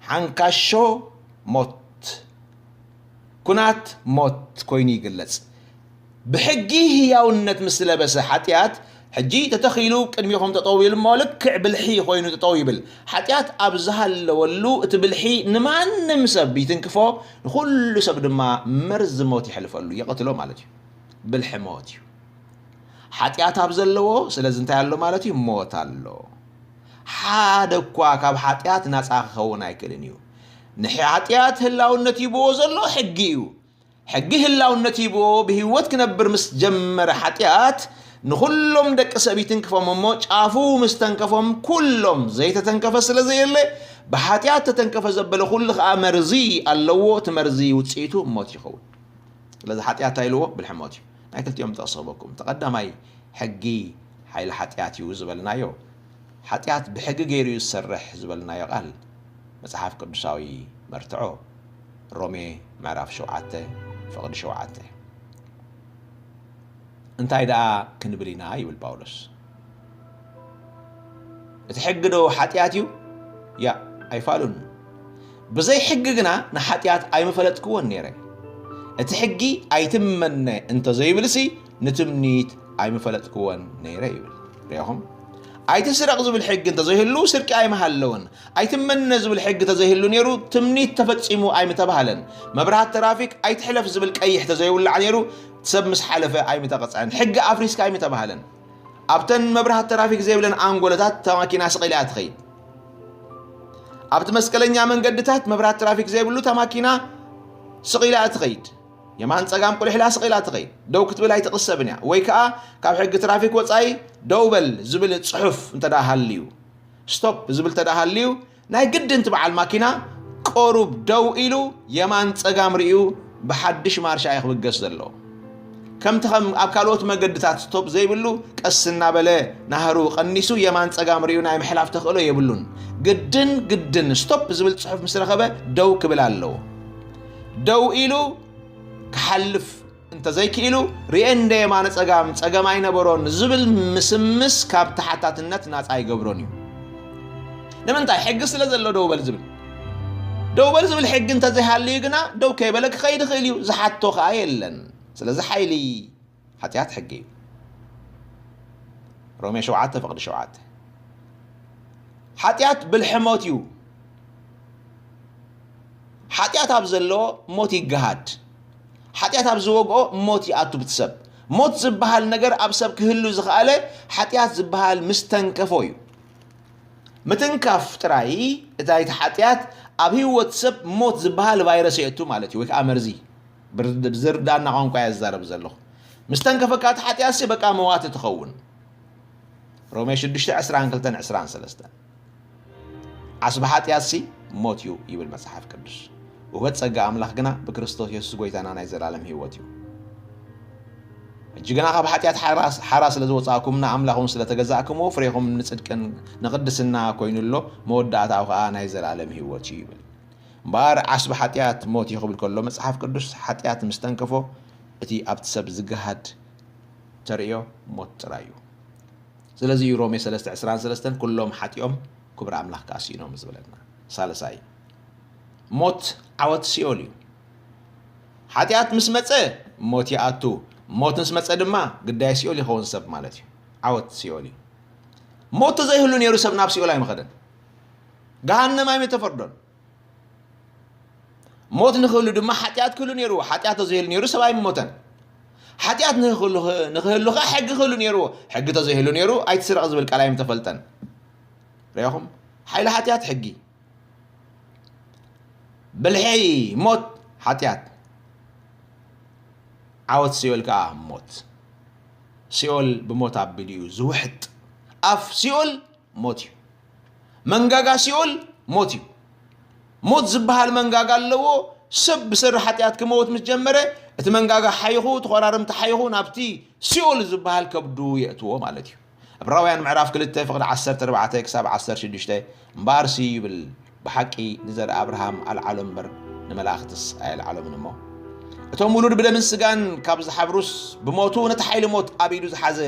ሓንካሾ ሞት፣ ኩናት ሞት ኮይኑ ይግለጽ። ብሕጊ ህያውነት ምስ ለበሰ ሓጢኣት ሕጂ ተተኺሉ ቅድሚኹም ጠጠው ይብል እሞ ልክዕ ብልሒ ኮይኑ ጠጠው ይብል። ሓጢኣት ኣብ ዝሃለወሉ እቲ ብልሒ ንማንም ሰብ ይትንክፎ፣ ንኹሉ ሰብ ድማ መርዚ ሞት ይሕልፈሉ፣ ይቐትሎ ማለት እዩ። ብልሒ ሞት እዩ። ሓጢኣት ኣብ ዘለዎ ስለዚ እንታይ ኣሎ ማለት እዩ? ሞት ኣሎ። ሓደ እኳ ካብ ሓጢኣት ናጻ ክኸውን ኣይክእልን እዩ። ንሓጢኣት ህላውነት ሂብዎ ዘሎ ሕጊ እዩ። ሕጊ ህላውነት ሂብዎ ብህይወት ክነብር ምስ ጀመረ ሓጢኣት ንኹሎም ደቂ ሰብ ይትንክፎም እሞ ጫፉ ምስ ተንከፎም ኩሎም ዘይተተንከፈ ስለ ዘየለ ብሓጢኣት ተተንከፈ ዘበለ ኩሉ ከኣ መርዚ ኣለዎ። እቲ መርዚ ውጽኢቱ ሞት ይኸውን። ስለዚ ሓጢኣት እንታይ ኢልዎ? ብልሒ ሞት እዩ። ናይ ክልቲኦም ጥቕሲ ክህበኩም። እቲ ቀዳማይ ሕጊ ሓይሊ ሓጢኣት እዩ ዝበልናዮ። ሓጢኣት ብሕጊ ገይሩ እዩ ዝሰርሕ ዝበልናዮ ቃል መጽሓፍ ቅዱሳዊ መርትዖ ሮሜ ምዕራፍ ሸውዓተ ፍቕዲ ሸውዓተ። እንታይ ደኣ ክንብል ኢና ይብል ጳውሎስ። እቲ ሕጊ ዶ ሓጢኣት እዩ? ያ ኣይፋሉን። ብዘይ ሕጊ ግና ንሓጢኣት ኣይምፈለጥክዎን ነይረ። እቲ ሕጊ ኣይትመነ እንተዘይብልሲ ንትምኒት ኣይምፈለጥክዎን ነይረ ይብል። ሪኢኹም? ኣይትስረቕ ዝብል ሕጊ እንተዘይህሉ ስርቂ ኣይምሃለወን። ኣይትመነ ዝብል ሕጊ እንተዘይህሉ ነይሩ ትምኒት ተፈጺሙ ኣይምተባህለን። መብራህቲ ትራፊክ ኣይትሕለፍ ዝብል ቀይሕ እንተዘይውላዕ ነይሩ ሰብ ምስ ሓለፈ ኣይምተቐጽዐን። ሕጊ ኣፍሪስካ ኣይምተባህለን። ኣብተን መብራህቲ ትራፊክ ዘይብለን ኣንጎሎታት እታ ማኪና ስቕ ኢላ እያ ትኸይድ። ኣብቲ መስቀለኛ መንገድታት መብራህቲ ትራፊክ ዘይብሉ እታ ማኪና ስቕ ኢላ እያ ትኸይድ። የማን ጸጋም ቁልሕ ኢላ ስቕ ኢላ ትኸይድ። ደው ክትብል ኣይትቕሰብን እያ። ወይ ከኣ ካብ ሕጊ ትራፊክ ወጻኢ ደው በል ዝብል ጽሑፍ እንተ ደኣ ሃልዩ፣ ስቶፕ ዝብል እንተ ደኣ ሃልዩ፣ ናይ ግድን እቲ በዓል ማኪና ቀሩብ ደው ኢሉ የማን ጸጋም ርእዩ ብሓድሽ ማርሻ እዩ ክብገስ ዘለዎ። ከምቲ ከም ኣብ ካልኦት መገድታት ስቶፕ ዘይብሉ ቀስ እናበለ ናህሩ ቀኒሱ የማን ጸጋም ርእዩ ናይ ምሕላፍ ተኽእሎ የብሉን። ግድን ግድን ስቶፕ ዝብል ጽሑፍ ምስ ረኸበ ደው ክብል ኣለዎ። ደው ኢሉ ክሓልፍ እንተዘይክኢሉ ርኤ እንደ የማነ ጸጋም ጸገም ኣይነበሮን ዝብል ምስምስ ካብ ተሓታትነት ናጻ ኣይገብሮን እዩ። ንምንታይ? ሕጊ ስለ ዘሎ ደው በል ዝብል። ደው በል ዝብል ሕጊ እንተዘይሃልዩ ግና ደው ከይበለ ክኸይድ ይኽእል እዩ። ዝሓቶ ከኣ የለን። ስለዚ ሓይሊ ሓጢኣት ሕጊ እዩ። ሮሜ ሸውዓተ ፍቕዲ ሸውዓተ። ሓጢኣት ብልሒ ሞት እዩ። ሓጢኣት ኣብ ዘሎ ሞት ይገሃድ። ሓጢኣት ኣብ ዝወግኦ ሞት ይኣቱ ብቲ ሰብ። ሞት ዝበሃል ነገር ኣብ ሰብ ክህሉ ዝኸኣለ ሓጢኣት ዝበሃል ምስ ተንከፎ እዩ። ምትንካፍ ጥራይ እታ እቲ ሓጢኣት ኣብ ህይወት ሰብ ሞት ዝበሃል ቫይረስ የእቱ ማለት እዩ፣ ወይ ከዓ መርዚ። ብር-፣ ብዝርዳና ቋንቋ እየ ዝዛረብ ዘለኹ። ምስ ተንከፈካ እቲ ሓጢኣትሲ በቃ መዋቲ ትኸውን። ሮሜ ሽዱሽተ ዕስራን ክልተን ዕስራን ሰለስተን። ዓስቢ ሓጢኣትሲ ሞት እዩ ይብል መጽሓፍ ቅዱስ። ውህበት ጸጋ ኣምላኽ ግና ብክርስቶስ የሱስ ጎይታና ናይ ዘላለም ህይወት እዩ። ሕጂ ግና ካብ ሓጢኣት ሓራ፣ ሓራ ስለ ዝወጻእኩም ንኣምላኽ እውን ስለ ተገዛእኩምዎ ፍሬኹም ንጽድቅን ንቕድስና ኮይኑ ኣሎ፣ መወዳእታኡ ኸኣ ናይ ዘላለም ህይወት እዩ ይብል። እምበኣር ዓስቢ ሓጢኣት ሞት እዩ ክብል ከሎ መጽሓፍ ቅዱስ ሓጢኣት ምስ ተንከፎ እቲ ኣብቲ ሰብ ዝገሃድ ተርእዮ ሞት ጥራይ እዩ። ስለዚ እዩ ሮሜ ሰለስተ ዕስራን ሰለስተን ኩሎም ሓጢኦም ክብሪ ኣምላኽ ከኣ ስኢኖም ዝብለና። ሳልሳይ ሞት ዓወት ሲኦል እዩ። ሓጢኣት ምስ መጸ ሞት ይኣቱ። ሞት ምስ መጸ ድማ ግዳይ ሲኦል ይኸውን ሰብ ማለት እዩ። ዓወት ሲኦል እዩ። ሞት ተዘይህሉ ነይሩ ሰብ ናብ ሲኦል ኣይምኸደን። ገሃነም ኣይምተፈርዶን። ሞት ንክህሉ ድማ ሓጢኣት ክህሉ ነይርዎ። ሓጢኣት ተዘይህሉ ነይሩ ሰብ ኣይምሞተን። ሓጢኣት ንክህሉ፣ ንክህሉ ከዓ ሕጊ ክህሉ ነይርዎ። ሕጊ ተዘይህሉ ነይሩ ኣይትስረቕ ዝብል ቃል ኣይምተፈልጠን። ሪኢኹም? ሓይሊ ሓጢኣት ሕጊ። ብልሒ ሞት ሓጢኣት። ዓወት ሲኦል ከዓ ሞት። ሲኦል ብሞት ኣቢሉ እዩ ዝውሕጥ። ኣፍ ሲኦል ሞት እዩ። መንጋጋ ሲኦል ሞት እዩ። ሞት ዝበሃል መንጋጋ ኣለዎ። ሰብ ብሰሪ ሓጢኣት ክመውት ምስ ጀመረ፣ እቲ መንጋጋ ሓይኹ፣ እቲ ኮራርምቲ ሓይኹ ናብቲ ሲኦል ዝበሃል ከብዱ የእትዎ ማለት እዩ። ዕብራውያን ምዕራፍ ክልተ ፍቕዲ ዓሰርተ ኣርባዕተ ክሳብ ዓሰርተ ሽዱሽተ፣ እምበኣርሲ ይብል፣ ብሓቂ ንዘርኢ ኣብርሃም ኣልዓሎ እምበር ንመላእኽትስ ኣየልዓሎምን እሞ። እቶም ውሉድ ብደምን ስጋን ካብ ዝሓብሩስ ብሞቱ ነቲ ሓይሊ ሞት ኣብ ኢዱ ዝሓዘ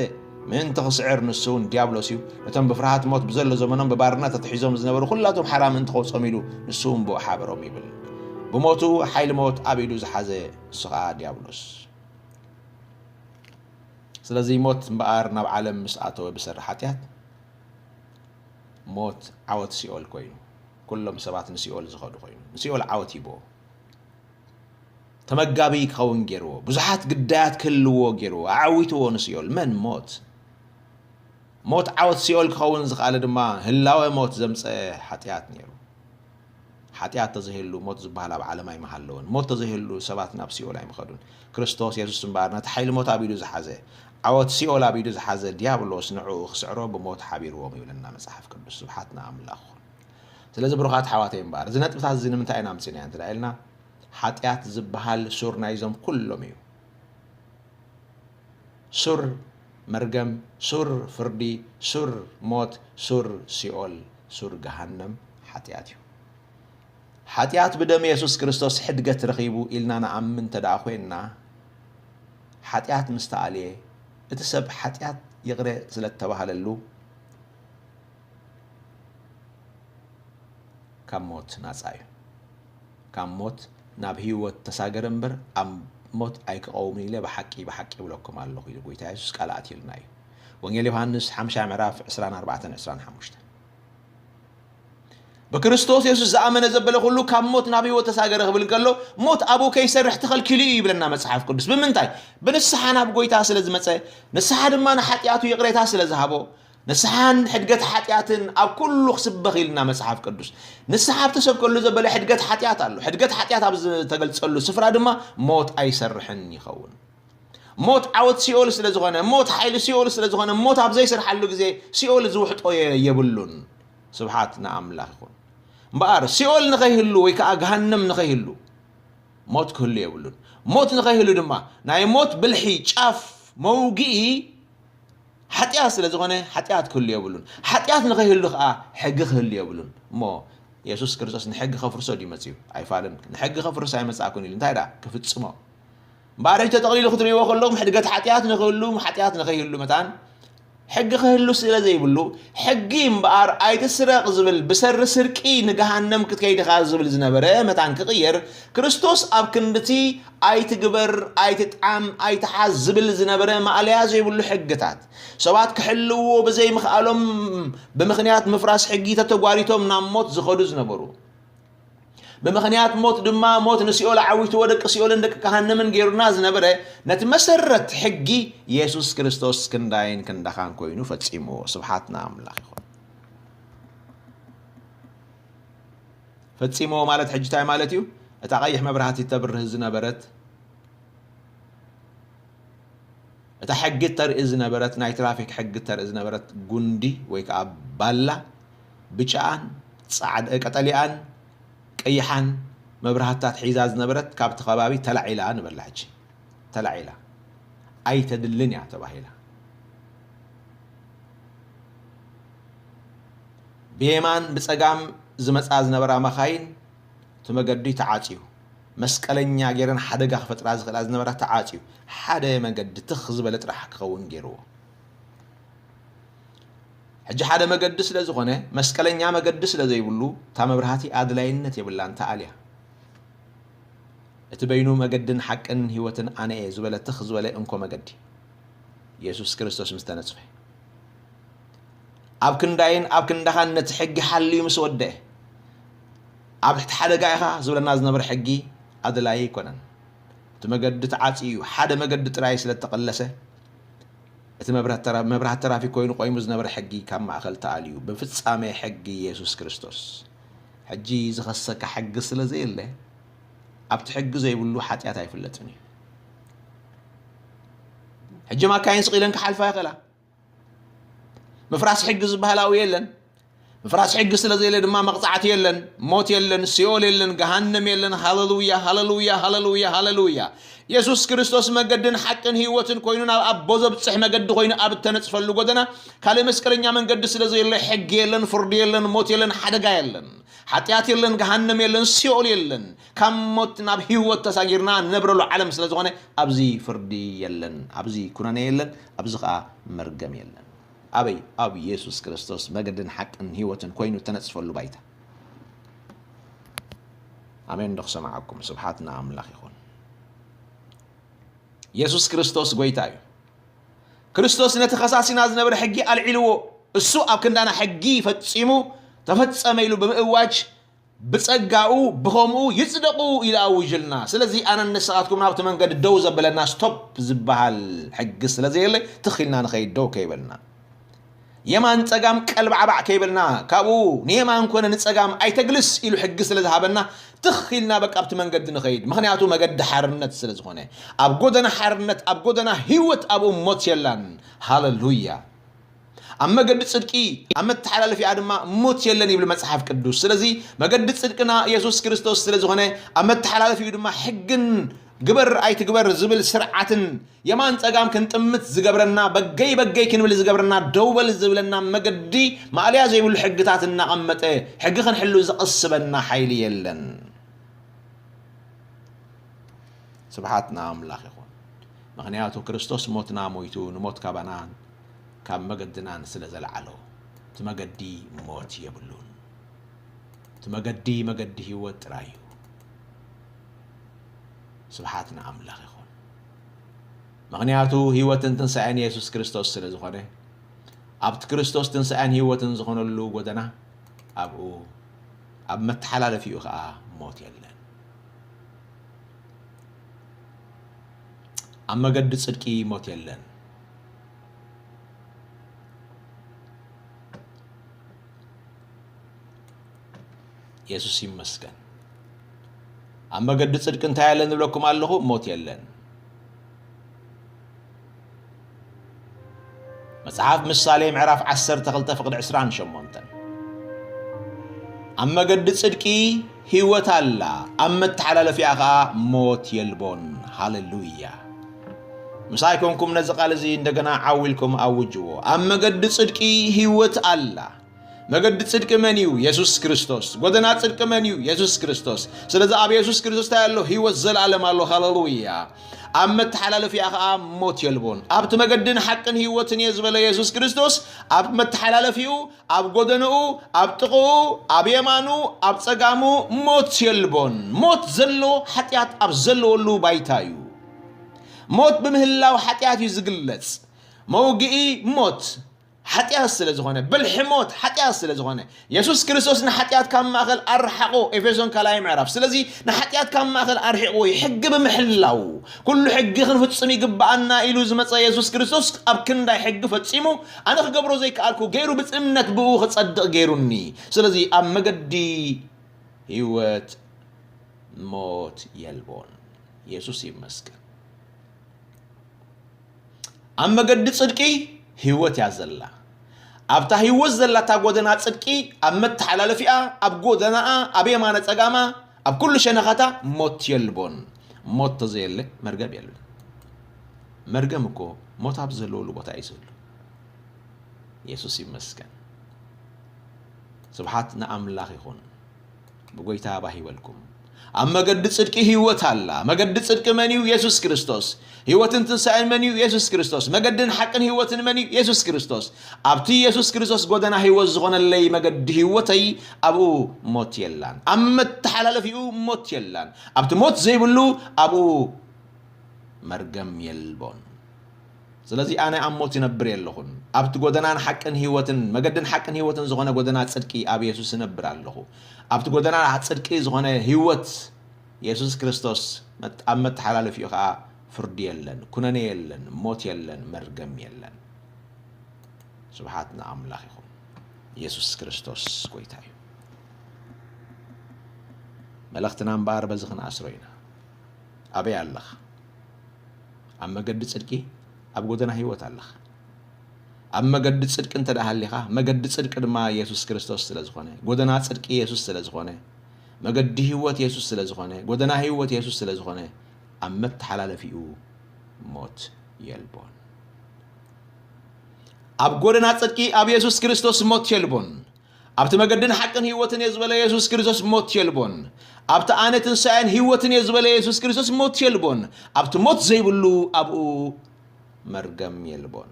ምእንቲ ክስዕር ንሱ እውን ዲያብሎስ እዩ። ነቶም ብፍርሃት ሞት ብዘሎ ዘመኖም ብባርነት ተታሒዞም ዝነበሩ ኩላቶም ሓራ ምእንቲ ከውጾም ኢሉ ንሱ እውን ብኡ ሓበሮም ይብል። ብሞቱ ሓይሊ ሞት ኣብ ኢዱ ዝሓዘ ንሱ ኸኣ ዲያብሎስ። ስለዚ ሞት እምበኣር ናብ ዓለም ምስ ኣተወ ብሰሪ ሓጢኣት ሞት ዓወት ሲኦል ኮይኑ፣ ኩሎም ሰባት ንሲኦል ዝኸዱ ኮይኑ፣ ንሲኦል ዓወት ሂብዎ። ተመጋቢ ክኸውን ገይርዎ፣ ብዙሓት ግዳያት ክህልዎ ገይርዎ፣ ኣዓዊትዎ ንሲኦል። መን? ሞት። ሞት ዓወት ሲኦል ክኸውን ዝኸኣለ ድማ ህላወ ሞት ዘምጸአ ሓጢኣት ነይሩ። ሓጢኣት ተዘይህሉ ሞት ዝበሃል ኣብ ዓለም ኣይምሃለወን። ሞት ተዘይህሉ ሰባት ናብ ሲኦል ኣይምኸዱን። ክርስቶስ የሱስ እምበኣር ነቲ ሓይሊ ሞት ኣብ ኢዱ ዝሓዘ፣ ዓወት ሲኦል ኣብ ኢዱ ዝሓዘ ዲያብሎስ ንዕኡ ክስዕሮ ብሞት ሓቢርዎም ይብለና መጽሓፍ ቅዱስ። ስብሓት ንኣምላኽ ይኹን። ስለዚ ብሩኻት ኣሕዋተይ እምበኣር፣ እዚ ነጥብታት እዚ ንምንታይ ኢና ኣምጺእናዮ እንተ ኢልና፣ ሓጢኣት ዝበሃል ሱር ናይዞም ኩሎም እዩ። ሱር መርገም፣ ሱር ፍርዲ፣ ሱር ሞት፣ ሱር ሲኦል፣ ሱር ገሃነም ሓጢኣት እዩ። ሓጢኣት ብደም የሱስ ክርስቶስ ሕድገት ረኺቡ ኢልና ንኣምን እንተ ደኣ ኮይንና፣ ሓጢኣት ምስ ተኣልየ፣ እቲ ሰብ ሓጢኣት ይቕረ ስለ እተባህለሉ፣ ካብ ሞት ናጻ እዩ። ካብ ሞት ናብ ህይወት ተሳገረ እምበር፣ ኣብ ሞት ኣይክቐውምን ኢለ ብሓቂ፣ ብሓቂ እብለኩም ኣለኹ ኢሉ ጎይታ የሱስ ቃል ኣትዩልና እዩ። ወንጌል ዮሃንስ ሓምሻይ ምዕራፍ ዕስራን ኣርባዕተን ዕስራን ሓሙሽተን። ብክርስቶስ የሱስ ዝኣመነ ዘበለ ኩሉ ካብ ሞት ናብ ህይወት ተሳገረ ክብል ከሎ፣ ሞት ኣብኡ ከይሰርሕ ተኸልኪሉ እዩ ይብለና መጽሓፍ ቅዱስ። ብምንታይ? ብንስሓ ናብ ጎይታ ስለ ዝመጸ፣ ንስሓ ድማ ንሓጢኣቱ ይቕሬታ ስለ ዝሃቦ፣ ንስሓን ሕድገት ሓጢኣትን ኣብ ኩሉ ክስበኽ ኢልና መጽሓፍ ቅዱስ። ንስሓ ኣብ ተሰብከሉ ዘበለ ሕድገት ሓጢኣት ኣሎ። ሕድገት ሓጢኣት ኣብ ዝተገልጸሉ ስፍራ ድማ ሞት ኣይሰርሕን ይኸውን። ሞት ዓወት ሲኦል ስለ ዝኾነ፣ ሞት ሓይሊ ሲኦል ስለ ዝኾነ፣ ሞት ኣብ ዘይሰርሓሉ ግዜ ሲኦል ዝውሕጦ የ-፣ የብሉን። ስብሓት ንኣምላኽ ይኹን። እምበኣር ሲኦል ንኸይህሉ ወይ ከዓ ገሃነም ንኸይህሉ ሞት ክህሉ የብሉን። ሞት ንኸይህሉ ድማ ናይ ሞት ብልሒ ጫፍ መውግኢ ሓጢኣት ስለ ዝኾነ ሓጢኣት ክህሉ የብሉን። ሓጢኣት ንኸይህሉ ከዓ ሕጊ ክህሉ የብሉን። እሞ የሱስ ክርስቶስ ንሕጊ ከፍርሶ ድዩ መጺኡ? ኣይፋልን። ንሕጊ ከፍርሶ ኣይመጻእኩን ኢሉ። እንታይ ደኣ? ክፍጽሞ። እምበኣር ሕጂ ተጠቕሊሉ ክትርእይዎ ከለኹም ሕድገት ሓጢኣት ንኽህሉ፣ ሓጢኣት ንኸይህሉ መታን ሕጊ ክህሉ ስለ ዘይብሉ፣ ሕጊ እምበኣር ኣይትስረቕ ዝብል ብሰሪ ስርቂ ንገሃነም ክትከይድ ኢኻ ዝብል ዝነበረ መታን ክቕየር፣ ክርስቶስ ኣብ ክንድቲ ኣይትግበር፣ ኣይትጥዓም፣ ኣይትሓዝ ዝብል ዝነበረ ማእለያ ዘይብሉ ሕግታት፣ ሰባት ክሕልውዎ ብዘይምኽኣሎም ብምኽንያት ምፍራስ ሕጊ ተተጓሪቶም ናብ ሞት ዝኸዱ ዝነበሩ። ብምኽንያት ሞት ድማ፣ ሞት ንሲኦል ዓዊትዎ፣ ደቂ ሲኦልን ደቂ ገሃነምን ገይሩና ዝነበረ፣ ነቲ መሰረት ሕጊ የሱስ ክርስቶስ ክንዳይን ክንዳኻን ኮይኑ ፈጺምዎ። ስብሓት ንኣምላኽ ይኹን። ፈጺምዎ ማለት ሕጂ እንታይ ማለት እዩ? እታ ቀይሕ መብራህቲ ተብርህ ዝነበረት፣ እታ ሕጊ ተርኢ ዝነበረት፣ ናይ ትራፊክ ሕጊ ተርኢ ዝነበረት ጉንዲ ወይ ከዓ ባላ፣ ብጫኣን ጻዕዳ፣ ቀጠሊኣን ቀይሓን መብራህትታት ሒዛ ዝነበረት ካብቲ ከባቢ ተላዒላ ንበላ። ሕጂ ተላዒላ፣ ኣይተድልን እያ ተባሂላ። ብየማን ብጸጋም ዝመጻ ዝነበራ መኻይን፣ እቲ መገዲ ተዓጽዩ። መስቀለኛ ገይረን ሓደጋ ክፈጥራ ዝኽእላ ዝነበራ ተዓጽዩ። ሓደ መገዲ ትኽ ዝበለ ጥራሕ ክኸውን ገይርዎ። ሕጂ ሓደ መገዲ ስለ ዝኾነ፣ መስቀለኛ መገዲ ስለ ዘይብሉ፣ እታ መብራህቲ ኣድላይነት የብላን፣ ተኣልያ። እቲ በይኑ መገድን ሓቅን ህይወትን ኣነ እየ ዝበለ ትኽ ዝበለ እንኮ መገዲ፣ የሱስ ክርስቶስ ምስ ተነጽፈ፣ ኣብ ክንዳይን ኣብ ክንዳኻን ነቲ ሕጊ ሓልዩ ምስ ወደአ፣ ኣብ ትሕቲ ሓደጋ ኢኻ ዝብለና ዝነበረ ሕጊ ኣድላዪ ኣይኮነን። እቲ መገዲ ተዓጽዩ እዩ። ሓደ መገዲ ጥራይ ስለ እተቐለሰ፣ እቲ መብራት ተራ-፣ መብራህቲ ተራፊክ ኮይኑ ቆይሙ ዝነበረ ሕጊ ካብ ማእከል ተኣልዩ፣ ብፍጻሜ ሕጊ የሱስ ክርስቶስ። ሕጂ ዝኸሰካ ሕጊ ስለ ዘየለ፣ ኣብቲ ሕጊ ዘይብሉ ሓጢኣት ኣይፍለጥን እዩ። ሕጂ ማካይን ስቕ ኢለን ክሓልፋ ይኽእላ። ምፍራስ ሕጊ ዝበሃል ኣብኡ የለን። ምፍራስ ሕጊ ስለ ዘየለ ድማ መቕጻዕቲ የለን፣ ሞት የለን፣ ሲኦል የለን፣ ገሃነም የለን። ሃሌሉያ፣ ሃሌሉያ፣ ሃሌሉያ፣ ሃሌሉያ። የሱስ ክርስቶስ መገድን ሓቅን ህይወትን ኮይኑ ናብ ኣቦ ዘብጽሕ መገዲ ኮይኑ ኣብ እተነጽፈሉ ጎደና ካልእ መስቀለኛ መንገዲ ስለ ዘየለ ሕጊ የለን፣ ፍርዲ የለን፣ ሞት የለን፣ ሓደጋ የለን፣ ሓጢኣት የለን፣ ገሃነም የለን፣ ሲኦል የለን። ካብ ሞት ናብ ህይወት ተሳጊርና ንነብረሉ ዓለም ስለ ዝኾነ ኣብዚ ፍርዲ የለን፣ ኣብዚ ኩነኔ የለን፣ ኣብዚ ኸኣ መርገም የለን። ኣበይ? ኣብ የሱስ ክርስቶስ መገድን ሓቅን ህይወትን ኮይኑ እተነጽፈሉ ባይታ። ኣሜን ዶ ክሰምዓኩም? ስብሓት ንኣምላኽ ይኹን። የሱስ ክርስቶስ ጐይታ እዩ። ክርስቶስ ነቲ ኸሳሲና ዝነበረ ሕጊ ኣልዒልዎ። እሱ ኣብ ክንዳና ሕጊ ፈጺሙ ተፈጸመ ኢሉ ብምእዋጅ፣ ብጸጋኡ ብኸምኡ ይጽደቑ ኢሉ ኣውጅልና። ስለዚ ኣነን ንስኻትኩም ናብቲ መንገዲ ደው ዘበለና ስቶፕ ዝበሃል ሕጊ ስለ ዘየለ፣ ትኽ ኢልና ንኸይድ ደው ከይበልና። የማን ጸጋም ቀልባዕባዕ ከይበልና፣ ካብኡ ንየማን ኮነ ንጸጋም ኣይተግልስ ኢሉ ሕጊ ስለ ዝሃበና፣ ትኽ ኢልና በቃ ኣብቲ መንገዲ ንኸይድ። ምኽንያቱ መገዲ ሓርነት ስለ ዝኾነ። ኣብ ጎደና ሓርነት፣ ኣብ ጎደና ህይወት ኣብኡ ሞት የላን። ሃሌሉያ። ኣብ መገዲ ጽድቂ፣ ኣብ መተሓላለፊኣ ድማ ሞት የለን ይብል መጽሓፍ ቅዱስ። ስለዚ መገዲ ጽድቅና የሱስ ክርስቶስ ስለ ዝኾነ፣ ኣብ መተሓላለፊኡ ድማ ሕግን ግበር ኣይትግበር ዝብል ስርዓትን የማን ጸጋም ክንጥምት ዝገብረና፣ በገይ በገይ ክንብል ዝገብረና፣ ደው በል ዝብለና መገዲ፣ ማእለያ ዘይብሉ ሕግታት እናቐመጠ ሕጊ ክንሕሉ ዘቐስበና ሓይሊ የለን። ስብሓት ንኣምላኽ ይኹን። ምኽንያቱ ክርስቶስ ሞትና ሞይቱ፣ ንሞት ካባናን ካብ መገድናን ስለ ዘልዓሎ፣ እቲ መገዲ ሞት የብሉን። እቲ መገዲ፣ መገዲ ህይወት ጥራይ እዩ። ስብሓት ንኣምላኽ ይኹን። ምኽንያቱ ህይወትን ትንሳኤን የሱስ ክርስቶስ ስለ ዝኾነ፣ ኣብቲ ክርስቶስ ትንሳኤን ህይወትን ዝኾነሉ ጎደና፣ ኣብኡ፣ ኣብ መተሓላለፊኡ ኸኣ ሞት የለን። ኣብ መገዲ ጽድቂ ሞት የለን። የሱስ ይመስገን። ኣብ መገዲ ጽድቂ እንታይ ኣለን ዝብለኩም ኣለኹ? ሞት የለን። መጽሓፍ ምሳሌ ምዕራፍ ዓሰርተ ክልተ ፍቕዲ ዕስራን ሸሞንተን፣ ኣብ መገዲ ጽድቂ ህይወት ኣላ፣ ኣብ መተሓላለፊኣ ኸኣ ሞት የልቦን። ሃሌሉያ። ምሳይ ኮንኩም ነዚ ቃል እዚ እንደገና ዓው ኢልኩም ኣውጅዎ። ኣብ መገዲ ጽድቂ ህይወት ኣላ። መገዲ ጽድቂ መን እዩ? የሱስ ክርስቶስ። ጎደና ጽድቂ መን እዩ? የሱስ ክርስቶስ። ስለዚ ኣብ የሱስ ክርስቶስ እንታይ ኣሎ? ህይወት ዘለኣለም ኣሎ። ሃሌሉያ። ኣብ መተሓላለፊኣ ኸኣ ሞት የልቦን። ኣብቲ መገድን ሓቅን ህይወትን እየ ዝበለ የሱስ ክርስቶስ፣ ኣብ መተሓላለፊኡ፣ ኣብ ጎደንኡ፣ ኣብ ጥቕኡ፣ ኣብ የማኑ፣ ኣብ ጸጋሙ ሞት የልቦን። ሞት ዘሎ ሓጢኣት ኣብ ዘለወሉ ባይታ እዩ። ሞት ብምህላው ሓጢኣት እዩ ዝግለጽ። መውግኢ ሞት፣ ሓጢኣት ስለ ዝኾነ፣ ብልሒ ሞት ሓጢኣት ስለ ዝኾነ፣ የሱስ ክርስቶስ ንሓጢኣት ካብ ማእኸል ኣርሓቖ፣ ኤፌሶን ካልኣይ ምዕራፍ። ስለዚ ንሓጢኣት ካብ ማእኸል ኣርሒቑ እዩ፣ ሕጊ ብምሕላው፣ ኩሉ ሕጊ ክንፍጽም ይግብኣና ኢሉ ዝመጸ የሱስ ክርስቶስ ኣብ ክንዳይ ሕጊ ፈጺሙ፣ ኣነ ክገብሮ ዘይከኣልኩ ገይሩ፣ ብእምነት ብኡ ክጸድቕ ገይሩኒ። ስለዚ ኣብ መገዲ ህይወት ሞት የልቦን። የሱስ ይመስገን። ኣብ መገዲ ጽድቂ ህይወት እያ ዘላ። ኣብታ ህይወት ዘላታ ጎደና ጽድቂ፣ ኣብ መተሓላለፊኣ፣ ኣብ ጎደናኣ፣ ኣብ የማነ ጸጋማ፣ ኣብ ኩሉ ሸነኻታ ሞት የልቦን። ሞት ተዘየለ መርገም የለን። መርገም እኮ ሞት ኣብ ዘለወሉ ቦታ እዩ ዘሎ። የሱስ ይመስገን። ስብሓት ንኣምላኽ ይኹን። ብጎይታ ባህ ይበልኩም። ኣብ መገዲ ጽድቂ ህይወት ኣላ። መገዲ ጽድቂ መን እዩ? የሱስ ክርስቶስ። ህይወትን ትንሳኤን መን እዩ? የሱስ ክርስቶስ። መገድን ሓቅን ህይወትን መን እዩ? የሱስ ክርስቶስ። ኣብቲ የሱስ ክርስቶስ ጎደና ህይወት ዝኾነለይ መገዲ ህይወተይ ኣብኡ ሞት የላን። ኣብ መተሓላለፊኡ ሞት የላን። ኣብቲ ሞት ዘይብሉ ኣብኡ መርገም የልቦን። ስለዚ ኣነ ኣብ ሞት ይነብር የለኹን። ኣብቲ ጎደናን ሓቅን ህይወትን፣ መገድን ሓቅን ህይወትን ዝኾነ ጎደና ጽድቂ ኣብ የሱስ እነብር ኣለኹ። ኣብቲ ጎደና ጽድቂ ዝኾነ ህይወት የሱስ ክርስቶስ መት-፣ ኣብ መተሓላለፊኡ ኸኣ ፍርዲ የለን፣ ኩነኔ የለን፣ ሞት የለን፣ መርገም የለን። ስብሓት ንኣምላኽ ይኹን። የሱስ ክርስቶስ ጎይታ እዩ። መልእኽትና እምበኣር በዚ ክንኣስሮ ኢና። ኣበይ ኣለኻ? ኣብ መገዲ ጽድቂ፣ ኣብ ጎደና ህይወት ኣለኻ። ኣብ መገዲ ጽድቂ እንተ ደኣ ሃሊኻ፣ መገዲ ጽድቂ ድማ የሱስ ክርስቶስ ስለ ዝኾነ፣ ጎደና ጽድቂ የሱስ ስለ ዝኾነ፣ መገዲ ህይወት የሱስ ስለ ዝኾነ፣ ጎደና ህይወት የሱስ ስለ ዝኾነ፣ ኣብ መተሓላለፊኡ ሞት የልቦን። ኣብ ጎደና ጽድቂ ኣብ የሱስ ክርስቶስ ሞት የልቦን። ኣብቲ መገድን ሓቅን ህይወትን እየ ዝበለ የሱስ ክርስቶስ ሞት የልቦን። ኣብቲ ኣነ ትንሳኤን ህይወትን እየ ዝበለ የሱስ ክርስቶስ ሞት የልቦን። ኣብቲ ሞት ዘይብሉ ኣብኡ መርገም የልቦን።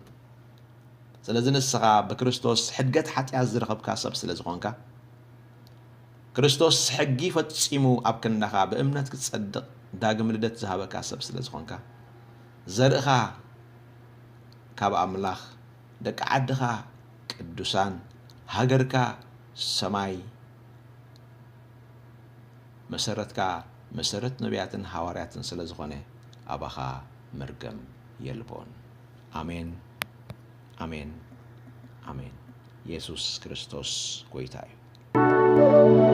ስለዚ ንስኻ ብክርስቶስ ሕድገት ሓጢኣት ዝረኸብካ ሰብ ስለ ዝኾንካ፣ ክርስቶስ ሕጊ ፈጺሙ ኣብ ክንዳኻ ብእምነት ክትጸድቕ ዳግም ልደት ዝሃበካ ሰብ ስለ ዝኾንካ፣ ዘርእኻ ካብ ኣምላኽ፣ ደቂ ዓድኻ ቅዱሳን፣ ሃገርካ ሰማይ፣ መሰረትካ መሰረት ነቢያትን ሃዋርያትን ስለ ዝኾነ፣ ኣባኻ መርገም የልቦን። ኣሜን፣ ኣሜን፣ ኣሜን። የሱስ ክርስቶስ ጎይታ እዩ።